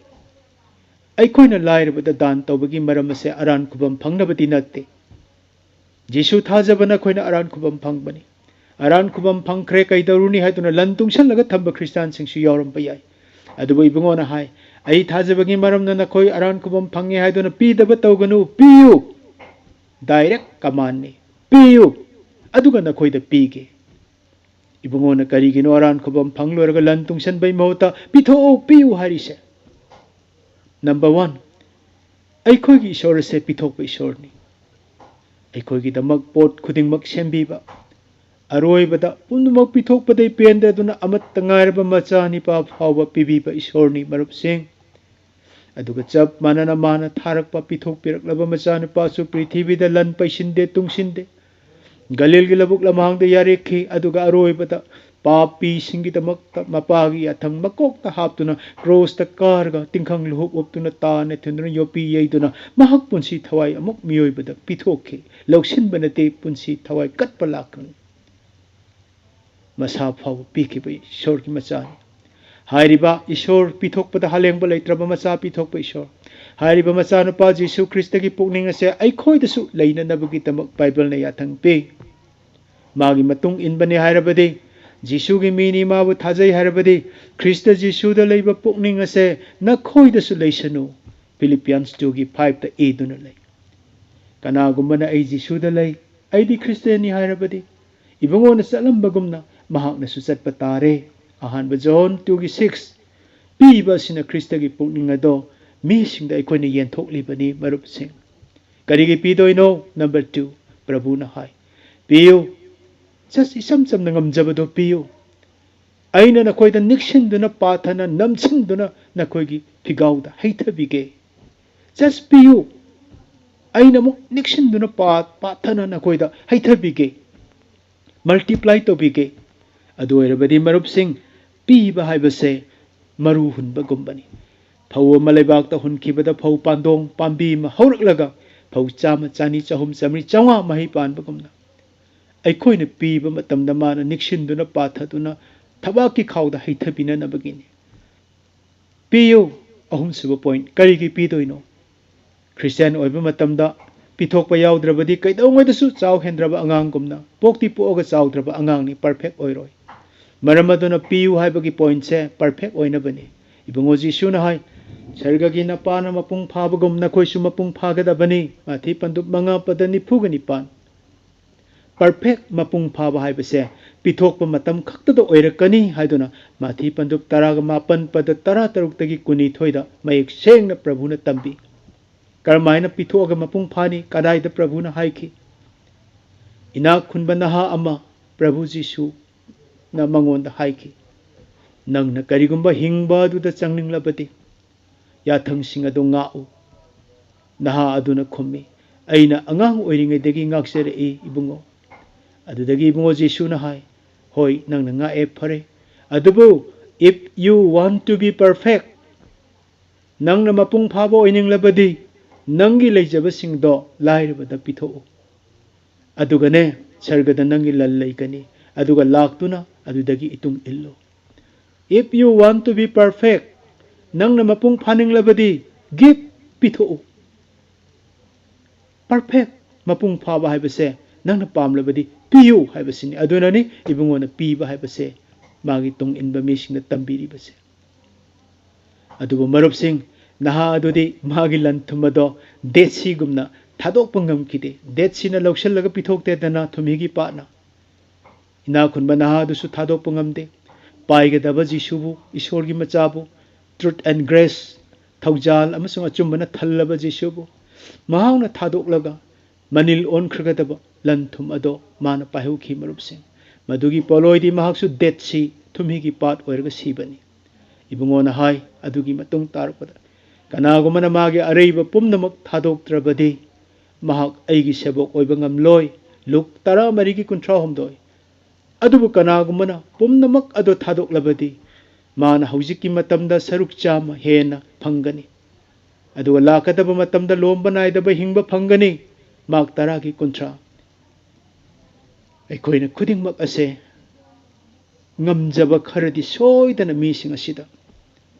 ꯑꯩꯈꯣꯏꯅ ꯂꯥꯏꯔꯕꯗ ꯗꯥꯟ ꯇꯧꯕꯒꯤ ꯃꯔꯝ ꯑꯁꯦ ꯑꯔꯥꯟ ꯈꯨꯕꯝ ꯐꯪꯅꯕꯗꯤ ꯅꯠꯇꯦ꯫ ꯖꯤꯁꯨ ꯊꯥꯖꯕꯅ ꯑꯩꯈꯣꯏꯅ ꯑꯔꯥꯟ ꯈꯨꯕꯝ ꯐꯪꯕꯅꯤ꯫ ꯑꯔꯥꯟ ꯈꯨꯕꯝ ꯐꯪꯈ꯭ꯔꯦ, ꯀꯩꯗꯧꯔꯨꯅꯤ ꯍꯥꯏꯗꯨꯅ ꯂꯟ ꯇꯨꯡꯁꯜꯂꯒ ꯊꯝꯕ ꯈ꯭ꯔꯤꯁꯇꯥꯟꯁꯤꯡꯁꯨ ꯌꯥꯎꯔꯝꯕ ꯌꯥꯏ꯫ ꯑꯗꯨꯕꯨ ꯏꯕꯨꯡꯉꯣꯅ ꯍꯥꯏ, "ꯑꯩ ꯊꯥꯖꯕꯒꯤ ꯃꯔꯝꯅ ꯅꯈꯣꯏ ꯑꯔꯥꯟ ꯈꯨꯕꯝ ꯐꯪꯉꯦ ꯍꯥꯏꯗꯨꯅ ꯄꯤꯗꯕ ꯇꯧꯒꯅꯨ, ꯄꯤꯌꯨ꯫ ꯗꯥꯏꯔꯦꯛ ꯀꯃꯥꯟꯅꯤ, ꯄꯤꯌꯨ, ꯑꯗꯨꯒ ꯅꯈꯣꯏꯗ ꯄꯤꯒꯦ"꯫ ꯏꯕꯨꯡꯉꯣꯅ ꯀꯔꯤꯒꯤꯅꯣ ꯑꯔꯥꯟ ꯈꯨꯕꯝ ꯐꯪ ꯂꯣꯏꯔꯒ ꯂꯟ ꯇꯨꯡꯁꯟꯕꯩ ꯃꯍꯨꯠꯇ "ꯄꯤꯊꯣꯛꯑꯣ, ꯄꯤꯌꯨ" ꯍꯥꯏꯔꯤꯁꯦ? ꯅꯝꯕꯔ ꯋꯥꯟ, ꯑꯩꯈꯣꯏꯒꯤ ꯏꯁꯣꯔ ꯑꯁꯦ ꯄꯤꯊꯣꯛꯄ ꯏꯁꯣꯔꯅꯤ꯫ ꯑꯩꯈꯣꯏꯒꯤꯗꯃꯛ ꯄꯣꯠ ꯈꯨꯗꯤꯡꯃꯛ ꯁꯦꯝꯕꯤꯕ, ꯑꯔꯣꯏꯕꯗ ꯄꯨꯝꯅꯃꯛ ꯄꯤꯊꯣꯛꯄꯗꯩ ꯄꯦꯟꯗꯗꯨꯅ ꯑꯃꯠꯇ ꯉꯥꯏꯔꯕ ꯃꯆꯥ ꯅꯤꯄꯥ ꯐꯥꯎꯕ ꯄꯤꯕꯤꯕ ꯏꯁꯣꯔꯅꯤ, ꯃꯔꯨꯞꯁꯤꯡ꯫ ꯑꯗꯨꯒ ꯆꯞ ꯃꯥꯟꯅꯅ ꯃꯥꯅ ꯊꯥꯔꯛꯄ ꯄꯤꯊꯣꯛꯄꯤꯔꯛꯂꯕ ꯃꯆꯥꯅꯨꯄꯥꯁꯨ ꯄ꯭ꯔꯤꯊꯤꯕꯤꯗ ꯂꯟ ꯄꯩꯁꯤꯟꯗꯦ, ꯇꯨꯡꯁꯤꯟꯗꯦ꯫ ꯒꯂꯤꯜꯒꯤ ꯂꯧꯕꯨꯛ ꯂꯝꯍꯥꯡꯗ ꯌꯥꯔꯦꯛꯈꯤ, ꯑꯗꯨꯒ ꯑꯔꯣꯏꯕꯗ ꯄꯥꯄꯤꯁꯤꯡꯒꯤꯗꯃꯛꯇ ꯃꯄꯥꯒꯤ ꯌꯥꯊꯪ ꯃꯀꯣꯛꯇ ꯍꯥꯞꯇꯨꯅ ꯀ꯭ꯔꯣꯁꯇ ꯀꯥꯔꯒ ꯇꯤꯡꯈꯪ ꯂꯨꯍꯨꯞ ꯎꯞꯇꯨꯅ ꯇꯥꯅ ꯊꯤꯟꯗꯨꯅ ꯌꯣꯠꯄꯤ ꯌꯩꯗꯨꯅ ꯃꯍꯥꯛ ꯄꯨꯟꯁꯤ ꯊꯋꯥꯏ ꯑꯃꯨꯛ ꯃꯤꯑꯣꯏꯕꯗ ꯄꯤꯊꯣꯛꯈꯤ꯫ ꯂꯧꯁꯤꯟꯕ ꯅꯠꯇꯦ, ꯄꯨꯟꯁꯤ ꯊꯋꯥꯏ ꯀꯠꯄ ꯂꯥꯛꯀꯅꯤ꯫ ꯃꯁꯥ ꯐꯥꯎꯕ ꯄꯤꯈꯤꯕ ꯏꯁꯣꯔꯒꯤ ꯃꯆꯥꯅꯤ꯫ ꯍꯥꯏꯔꯤꯕ ꯏꯁꯣꯔ ꯄꯤꯊꯣꯛꯄꯗ ꯍꯂꯦꯡꯕ ꯂꯩꯇ꯭ꯔꯕ ꯃꯆꯥ ꯄꯤꯊꯣꯛꯄ ꯏꯁꯣꯔ, ꯍꯥꯏꯔꯤꯕ ꯃꯆꯥꯅꯨꯄꯥ ꯖꯤꯁꯨ ꯈ꯭ꯔꯤꯁꯇꯒꯤ ꯄꯨꯛꯅꯤꯡ ꯑꯁꯦ ꯑꯩꯈꯣꯏꯗꯁꯨ ꯂꯩꯅꯅꯕꯒꯤꯗꯃꯛ ꯕꯥꯏꯕꯜꯅ ꯌꯥꯊꯪ ꯄꯤ꯫ ꯃꯥꯒꯤ ꯃꯇꯨꯡ ꯏꯟꯕꯅꯤ ꯍꯥꯏꯔꯕꯗꯤ, ꯖꯤꯁꯨꯒꯤ ꯃꯤꯅꯤ, ꯃꯥꯕꯨ ꯊꯥꯖꯩ ꯍꯥꯏꯔꯕꯗꯤ, ꯈ꯭ꯔꯤꯁꯇ ꯖꯤꯁꯨꯗ ꯂꯩꯕ ꯄꯨꯛꯅꯤꯡ ꯑꯁꯦ ꯅꯈꯣꯏꯗꯁꯨ ꯂꯩꯁꯅꯨ꯫ ꯐꯤꯂꯤꯄꯤꯌꯟꯁ ꯇꯨꯒꯤ ꯐꯥꯏꯚꯇ ꯏꯗꯨꯅ ꯂꯩ꯫ ꯀꯅꯥꯒꯨꯝꯕꯅ "ꯑꯩ ꯖꯤꯁꯨꯗ ꯂꯩ, ꯑꯩꯗꯤ ꯈ꯭ꯔꯤꯁꯇꯤꯌꯟꯅꯤ" ꯍꯥꯏꯔꯕꯗꯤ, ꯏꯕꯨꯡꯉꯣꯅ ꯆꯠꯂꯝꯕꯒꯨꯝꯅ ꯃꯍꯥꯛꯅꯁꯨ ꯆꯠꯄ ꯇꯥꯔꯦ꯫ ꯑꯍꯥꯟꯕ ꯖꯣꯟ ꯇꯨꯒꯤ ꯁꯤꯛꯁ꯫ ꯄꯤꯕ ꯑꯁꯤꯅ ꯈ꯭ꯔꯤꯁꯇꯒꯤ ꯄꯨꯛꯅꯤꯡ ꯑꯗꯣ ꯃꯤꯁꯤꯡꯗ ꯑꯩꯈꯣꯏꯅ ꯌꯦꯟꯊꯣꯛꯂꯤꯕꯅꯤ, ꯃꯔꯨꯞꯁꯤꯡ꯫ ꯀꯔꯤꯒꯤ ꯄꯤꯗꯣꯏꯅꯣ? ꯅꯝꯕꯔ ꯇꯨ, ꯄ꯭ꯔꯚꯨꯅ ꯍꯥꯏ, "ꯄꯤꯌꯨ, ꯖꯁ ꯏꯆꯝ ꯆꯝꯅ ꯉꯝꯖꯕꯗꯣ ꯄꯤꯌꯨ꯫ ꯑꯩꯅ ꯅꯈꯣꯏꯗ ꯅꯤꯛꯁꯤꯟꯗꯨꯅ, ꯄꯥꯊꯅ, ꯅꯝꯁꯤꯟꯗꯨꯅ ꯅꯈꯣꯏꯒꯤ ꯐꯤꯒꯥꯎꯗ ꯍꯩꯊꯕꯤꯒꯦ꯫ ꯖꯁ ꯄꯤꯌꯨ, ꯑꯩꯅ ꯑꯃꯨꯛ ꯅꯤꯛꯁꯤꯟꯗꯨꯅ ꯄꯥ-, ꯄꯥꯊꯅ ꯅꯈꯣꯏꯗ ꯍꯩꯊꯕꯤꯒꯦ, ꯃꯜꯇꯤꯄ꯭ꯂꯥꯏ ꯇꯧꯕꯤꯒꯦ"꯫ ꯑꯗꯨ ꯑꯣꯏꯔꯕꯗꯤ, ꯃꯔꯨꯞꯁꯤꯡ, ꯄꯤꯕ ꯍꯥꯏꯕꯁꯦ ꯃꯔꯨ ꯍꯨꯟꯕꯒꯨꯝꯕꯅꯤ꯫ ꯐꯧ ꯑꯃ ꯂꯩꯕꯥꯛꯇ ꯍꯨꯟꯈꯤꯕꯗ ꯐꯧ ꯄꯥꯟꯗꯣꯡ ꯄꯥꯝꯕꯤ ꯑꯃ ꯍꯧꯔꯛꯂꯒ ꯐꯧ ꯆꯥꯝꯃ, ꯆꯅꯤ, ꯆꯍꯨꯝ, ꯆꯥꯝꯃꯔꯤ, ꯆꯥꯝꯃꯉꯥ ꯃꯍꯩ ꯄꯥꯟꯕꯒꯨꯝꯅ, ꯑꯩꯈꯣꯏꯅ ꯄꯤꯕ ꯃꯇꯝꯗ ꯃꯥꯅ ꯅꯤꯛꯁꯤꯟꯗꯨꯅ, ꯄꯥꯊꯗꯨꯅ, ꯊꯕꯥꯛꯀꯤ ꯈꯥꯎꯗ ꯍꯩꯊꯕꯤꯅꯅꯕꯒꯤꯅꯤ꯫ ꯄꯤꯌꯨ꯫ ꯑꯍꯨꯝꯁꯨꯕ ꯄꯣꯏꯟꯠ, ꯀꯔꯤꯒꯤ ꯄꯤꯗꯣꯏꯅꯣ? ꯈ꯭ꯔꯤꯁꯇꯤꯌꯥꯟ ꯑꯣꯏꯕ ꯃꯇꯝꯗ ꯄꯤꯊꯣꯛꯄ ꯌꯥꯎꯗ꯭ꯔꯕꯗꯤ ꯀꯩꯗꯧꯉꯩꯗꯁꯨ ꯆꯥꯎ ꯍꯦꯟꯗ꯭ꯔꯕ ꯑꯉꯥꯡꯒꯨꯝꯅ, ꯄꯣꯛꯇꯤ ꯄꯣꯛꯑꯒ ꯆꯥꯎꯗ꯭ꯔꯕ ꯑꯉꯥꯡꯅꯤ, perfect ꯑꯣꯏꯔꯣꯏ꯫ ꯃꯔꯝ ꯑꯗꯨꯅ ꯄꯤꯌꯨ ꯍꯥꯏꯕꯒꯤ pointꯁꯦ perfect ꯑꯣꯏꯅꯕꯅꯤ꯫ ꯏꯕꯨꯡꯉꯣ ꯖꯤꯁꯨꯅ ꯍꯥꯏ, "ꯁꯔꯒꯒꯤ ꯅꯄꯥꯅ ꯃꯄꯨꯡ ꯐꯥꯕꯒꯨꯝ ꯅꯈꯣꯏꯁꯨ ꯃꯄꯨꯡ ꯐꯥꯒꯗꯕꯅꯤ", ꯃꯥꯊꯤ ꯄꯟꯗꯨꯞ ꯃꯉꯥ ꯄꯗ ꯅꯤꯐꯨꯒ ꯅꯤꯄꯥꯟ꯫ Perfect, ꯃꯄꯨꯡ ꯐꯥꯕ ꯍꯥꯏꯕꯁꯦ ꯄꯤꯊꯣꯛꯄ ꯃꯇꯝ ꯈꯛꯇꯗ ꯑꯣꯏꯔꯛꯀꯅꯤ ꯍꯥꯏꯗꯨꯅ ꯃꯥꯊꯤ ꯄꯟꯗꯨꯞ ꯇꯔꯥꯒ ꯃꯥꯄꯟ ꯄꯗ ꯇꯔꯥ ꯇꯔꯨꯛꯇꯒꯤ ꯀꯨꯟꯅꯤꯊꯣꯏꯗ ꯃꯌꯦꯛ ꯁꯦꯡꯅ ꯄ꯭ꯔꯚꯨꯅ ꯇꯝꯕꯤ꯫ ꯀꯔꯝꯍꯥꯏꯅ ꯄꯤꯊꯣꯛꯑꯒ ꯃꯄꯨꯡ ꯐꯥꯅꯤ? ꯀꯗꯥꯏꯗ ꯄ꯭ꯔꯚꯨꯅ ꯍꯥꯏꯈꯤ? ꯏꯅꯥꯛ ꯈꯨꯟꯕ ꯅꯍꯥ ꯑꯃ ꯄ꯭ꯔꯚꯨ ꯖꯤꯁꯨꯅ ꯃꯉꯣꯟꯗ ꯍꯥꯏꯈꯤ, "ꯅꯪꯅ ꯀꯔꯤꯒꯨꯝꯕ ꯍꯤꯡꯕ ꯑꯗꯨꯗ ꯆꯪꯅꯤꯡꯂꯕꯗꯤ, ꯌꯥꯊꯪꯁꯤꯡ ꯑꯗꯨ ꯉꯥꯛꯎ"꯫ ꯅꯍꯥ ꯑꯗꯨꯅ ꯈꯨꯝꯃꯤ, "ꯑꯩꯅ ꯑꯉꯥꯡ ꯑꯣꯏꯔꯤꯉꯩꯗꯒꯤ ꯉꯥꯛꯆꯔꯛꯏ, ꯏꯕꯨꯡꯉꯣ"꯫ ꯑꯗꯨꯗꯒꯤ ꯏꯕꯨꯡꯉꯣ ꯖꯤꯁꯨꯅ ꯍꯥꯏ, "ꯍꯣꯏ, ꯅꯪꯅ ꯉꯥꯛꯑꯦ, ꯐꯔꯦ꯫ ꯑꯗꯨꯕꯨ, if you want to be perfect, ꯅꯪꯅ ꯃꯄꯨꯡ ꯐꯥꯕ ꯑꯣꯏꯅꯤꯡꯂꯕꯗꯤ, ꯅꯪꯒꯤ ꯂꯩꯖꯕꯁꯤꯡꯗꯣ ꯂꯥꯏꯔꯕꯗ ꯄꯤꯊꯣꯛꯎ꯫ ꯑꯗꯨꯒꯅꯦ, ꯁꯔꯒꯗ ꯅꯪꯒꯤ ꯂꯟ ꯂꯩꯒꯅꯤ꯫ ꯑꯗꯨꯒ ꯂꯥꯛꯇꯨꯅ ꯑꯗꯨꯗꯒꯤ ꯏꯇꯨꯡ ꯏꯜꯂꯨ꯫ If you want to be perfect, ꯅꯪꯅ ꯃꯄꯨꯡ ꯐꯥꯅꯤꯡꯂꯕꯗꯤ, give, ꯄꯤꯊꯣꯛꯎ"꯫ Perfect, ꯃꯄꯨꯡ ꯐꯥꯕ ꯍꯥꯏꯕꯁꯦ ꯅꯪꯅ ꯄꯥꯝꯂꯕꯗꯤ ꯄꯤꯌꯨ ꯍꯥꯏꯕꯁꯤꯅꯤ꯫ ꯑꯗꯨꯅꯅꯤ ꯏꯕꯨꯡꯉꯣꯅ ꯄꯤꯕ ꯍꯥꯏꯕꯁꯦ ꯃꯥꯒꯤ ꯇꯨꯡ ꯏꯟꯕ ꯃꯤꯁꯤꯡꯅ ꯇꯝꯕꯤꯔꯤꯕꯁꯦ꯫ ꯑꯗꯨꯕꯨ ꯃꯔꯨꯞꯁꯤꯡ, ꯅꯍꯥ ꯑꯗꯨꯗꯤ ꯃꯥꯒꯤ ꯂꯟ ꯊꯨꯝ ꯑꯗꯣ Dead Seaꯒꯨꯝꯅ ꯊꯥꯗꯣꯛꯄ ꯉꯝꯈꯤꯗꯦ꯫ Dead Seaꯅ ꯂꯧꯁꯤꯜꯂꯒ ꯄꯤꯊꯣꯛꯇꯦꯗꯅ ꯊꯨꯝꯍꯤꯒꯤ ꯄꯥꯠꯅ꯫ ꯏꯅꯥꯛ ꯈꯨꯟꯕ ꯅꯍꯥ ꯑꯗꯨꯁꯨ ꯊꯥꯗꯣꯛꯄ ꯉꯝꯗꯦ꯫ ꯄꯥꯏꯒꯗꯕ ꯖꯤꯁꯨꯕꯨ, ꯏꯁꯣꯔꯒꯤ ꯃꯆꯥꯕꯨ, truth and grace, ꯊꯧꯖꯥꯜ ꯑꯃꯁꯨꯡ ꯑꯆꯨꯝꯕꯅ ꯊꯜꯂꯕ ꯖꯤꯁꯨꯕꯨ ꯃꯍꯥꯛꯅ ꯊꯥꯗꯣꯛꯂꯒ ꯃꯅꯤꯜ ꯑꯣꯟꯈ꯭ꯔꯒꯗꯕ ꯂꯟ ꯊꯨꯝ ꯑꯗꯣ ꯃꯥꯅ ꯄꯥꯏꯍꯧꯈꯤ, ꯃꯔꯨꯞꯁꯤꯡ꯫ ꯃꯗꯨꯒꯤ ꯄꯣꯠꯂꯣꯏꯗꯤ ꯃꯍꯥꯛꯁꯨ Dead Sea, ꯊꯨꯝꯍꯤꯒꯤ ꯄꯥꯠ ꯑꯣꯏꯔꯒ ꯁꯤꯕꯅꯤ꯫ ꯏꯕꯨꯡꯉꯣꯅ ꯍꯥꯏ, ꯑꯗꯨꯒꯤ ꯃꯇꯨꯡ ꯇꯥꯔꯛꯄꯗ, "ꯀꯅꯥꯒꯨꯝꯕꯅ ꯃꯥꯒꯤ ꯑꯔꯩꯕ ꯄꯨꯝꯅꯃꯛ ꯊꯥꯗꯣꯛꯇ꯭ꯔꯕꯗꯤ, ꯃꯍꯥꯛ ꯑꯩꯒꯤ ꯁꯦꯕꯣꯛ ꯑꯣꯏꯕ ꯉꯝꯂꯣꯏ"꯫ ꯂꯨꯛ ꯇꯔꯥꯃꯔꯤꯒꯤ ꯀꯨꯟꯊ꯭ꯔꯥꯍꯨꯝꯗꯣꯏ꯫ ꯑꯗꯨꯕꯨ ꯀꯅꯥꯒꯨꯝꯕꯅ ꯄꯨꯝꯅꯃꯛ ꯑꯗꯨ ꯊꯥꯗꯣꯛꯂꯕꯗꯤ, ꯃꯥꯅ ꯍꯧꯖꯤꯛꯀꯤ ꯃꯇꯝꯗ ꯁꯔꯨꯛ ꯆꯥꯝꯃ ꯍꯦꯟꯅ ꯐꯪꯒꯅꯤ꯫ ꯑꯗꯨꯒ ꯂꯥꯛꯀꯗꯕ ꯃꯇꯝꯗ ꯂꯣꯝꯕ ꯅꯥꯏꯗꯕ ꯍꯤꯡꯕ ꯐꯪꯒꯅꯤ꯫ ꯃꯥꯔꯛ ꯇꯔꯥꯒꯤ ꯀꯨꯟꯊ꯭ꯔꯥ꯫ ꯑꯩꯈꯣꯏꯅ ꯈꯨꯗꯤꯡꯃꯛ ꯑꯁꯦ ꯉꯝꯖꯕ ꯈꯔꯗꯤ ꯁꯣꯏꯗꯅ ꯃꯤꯁꯤꯡ ꯑꯁꯤꯗ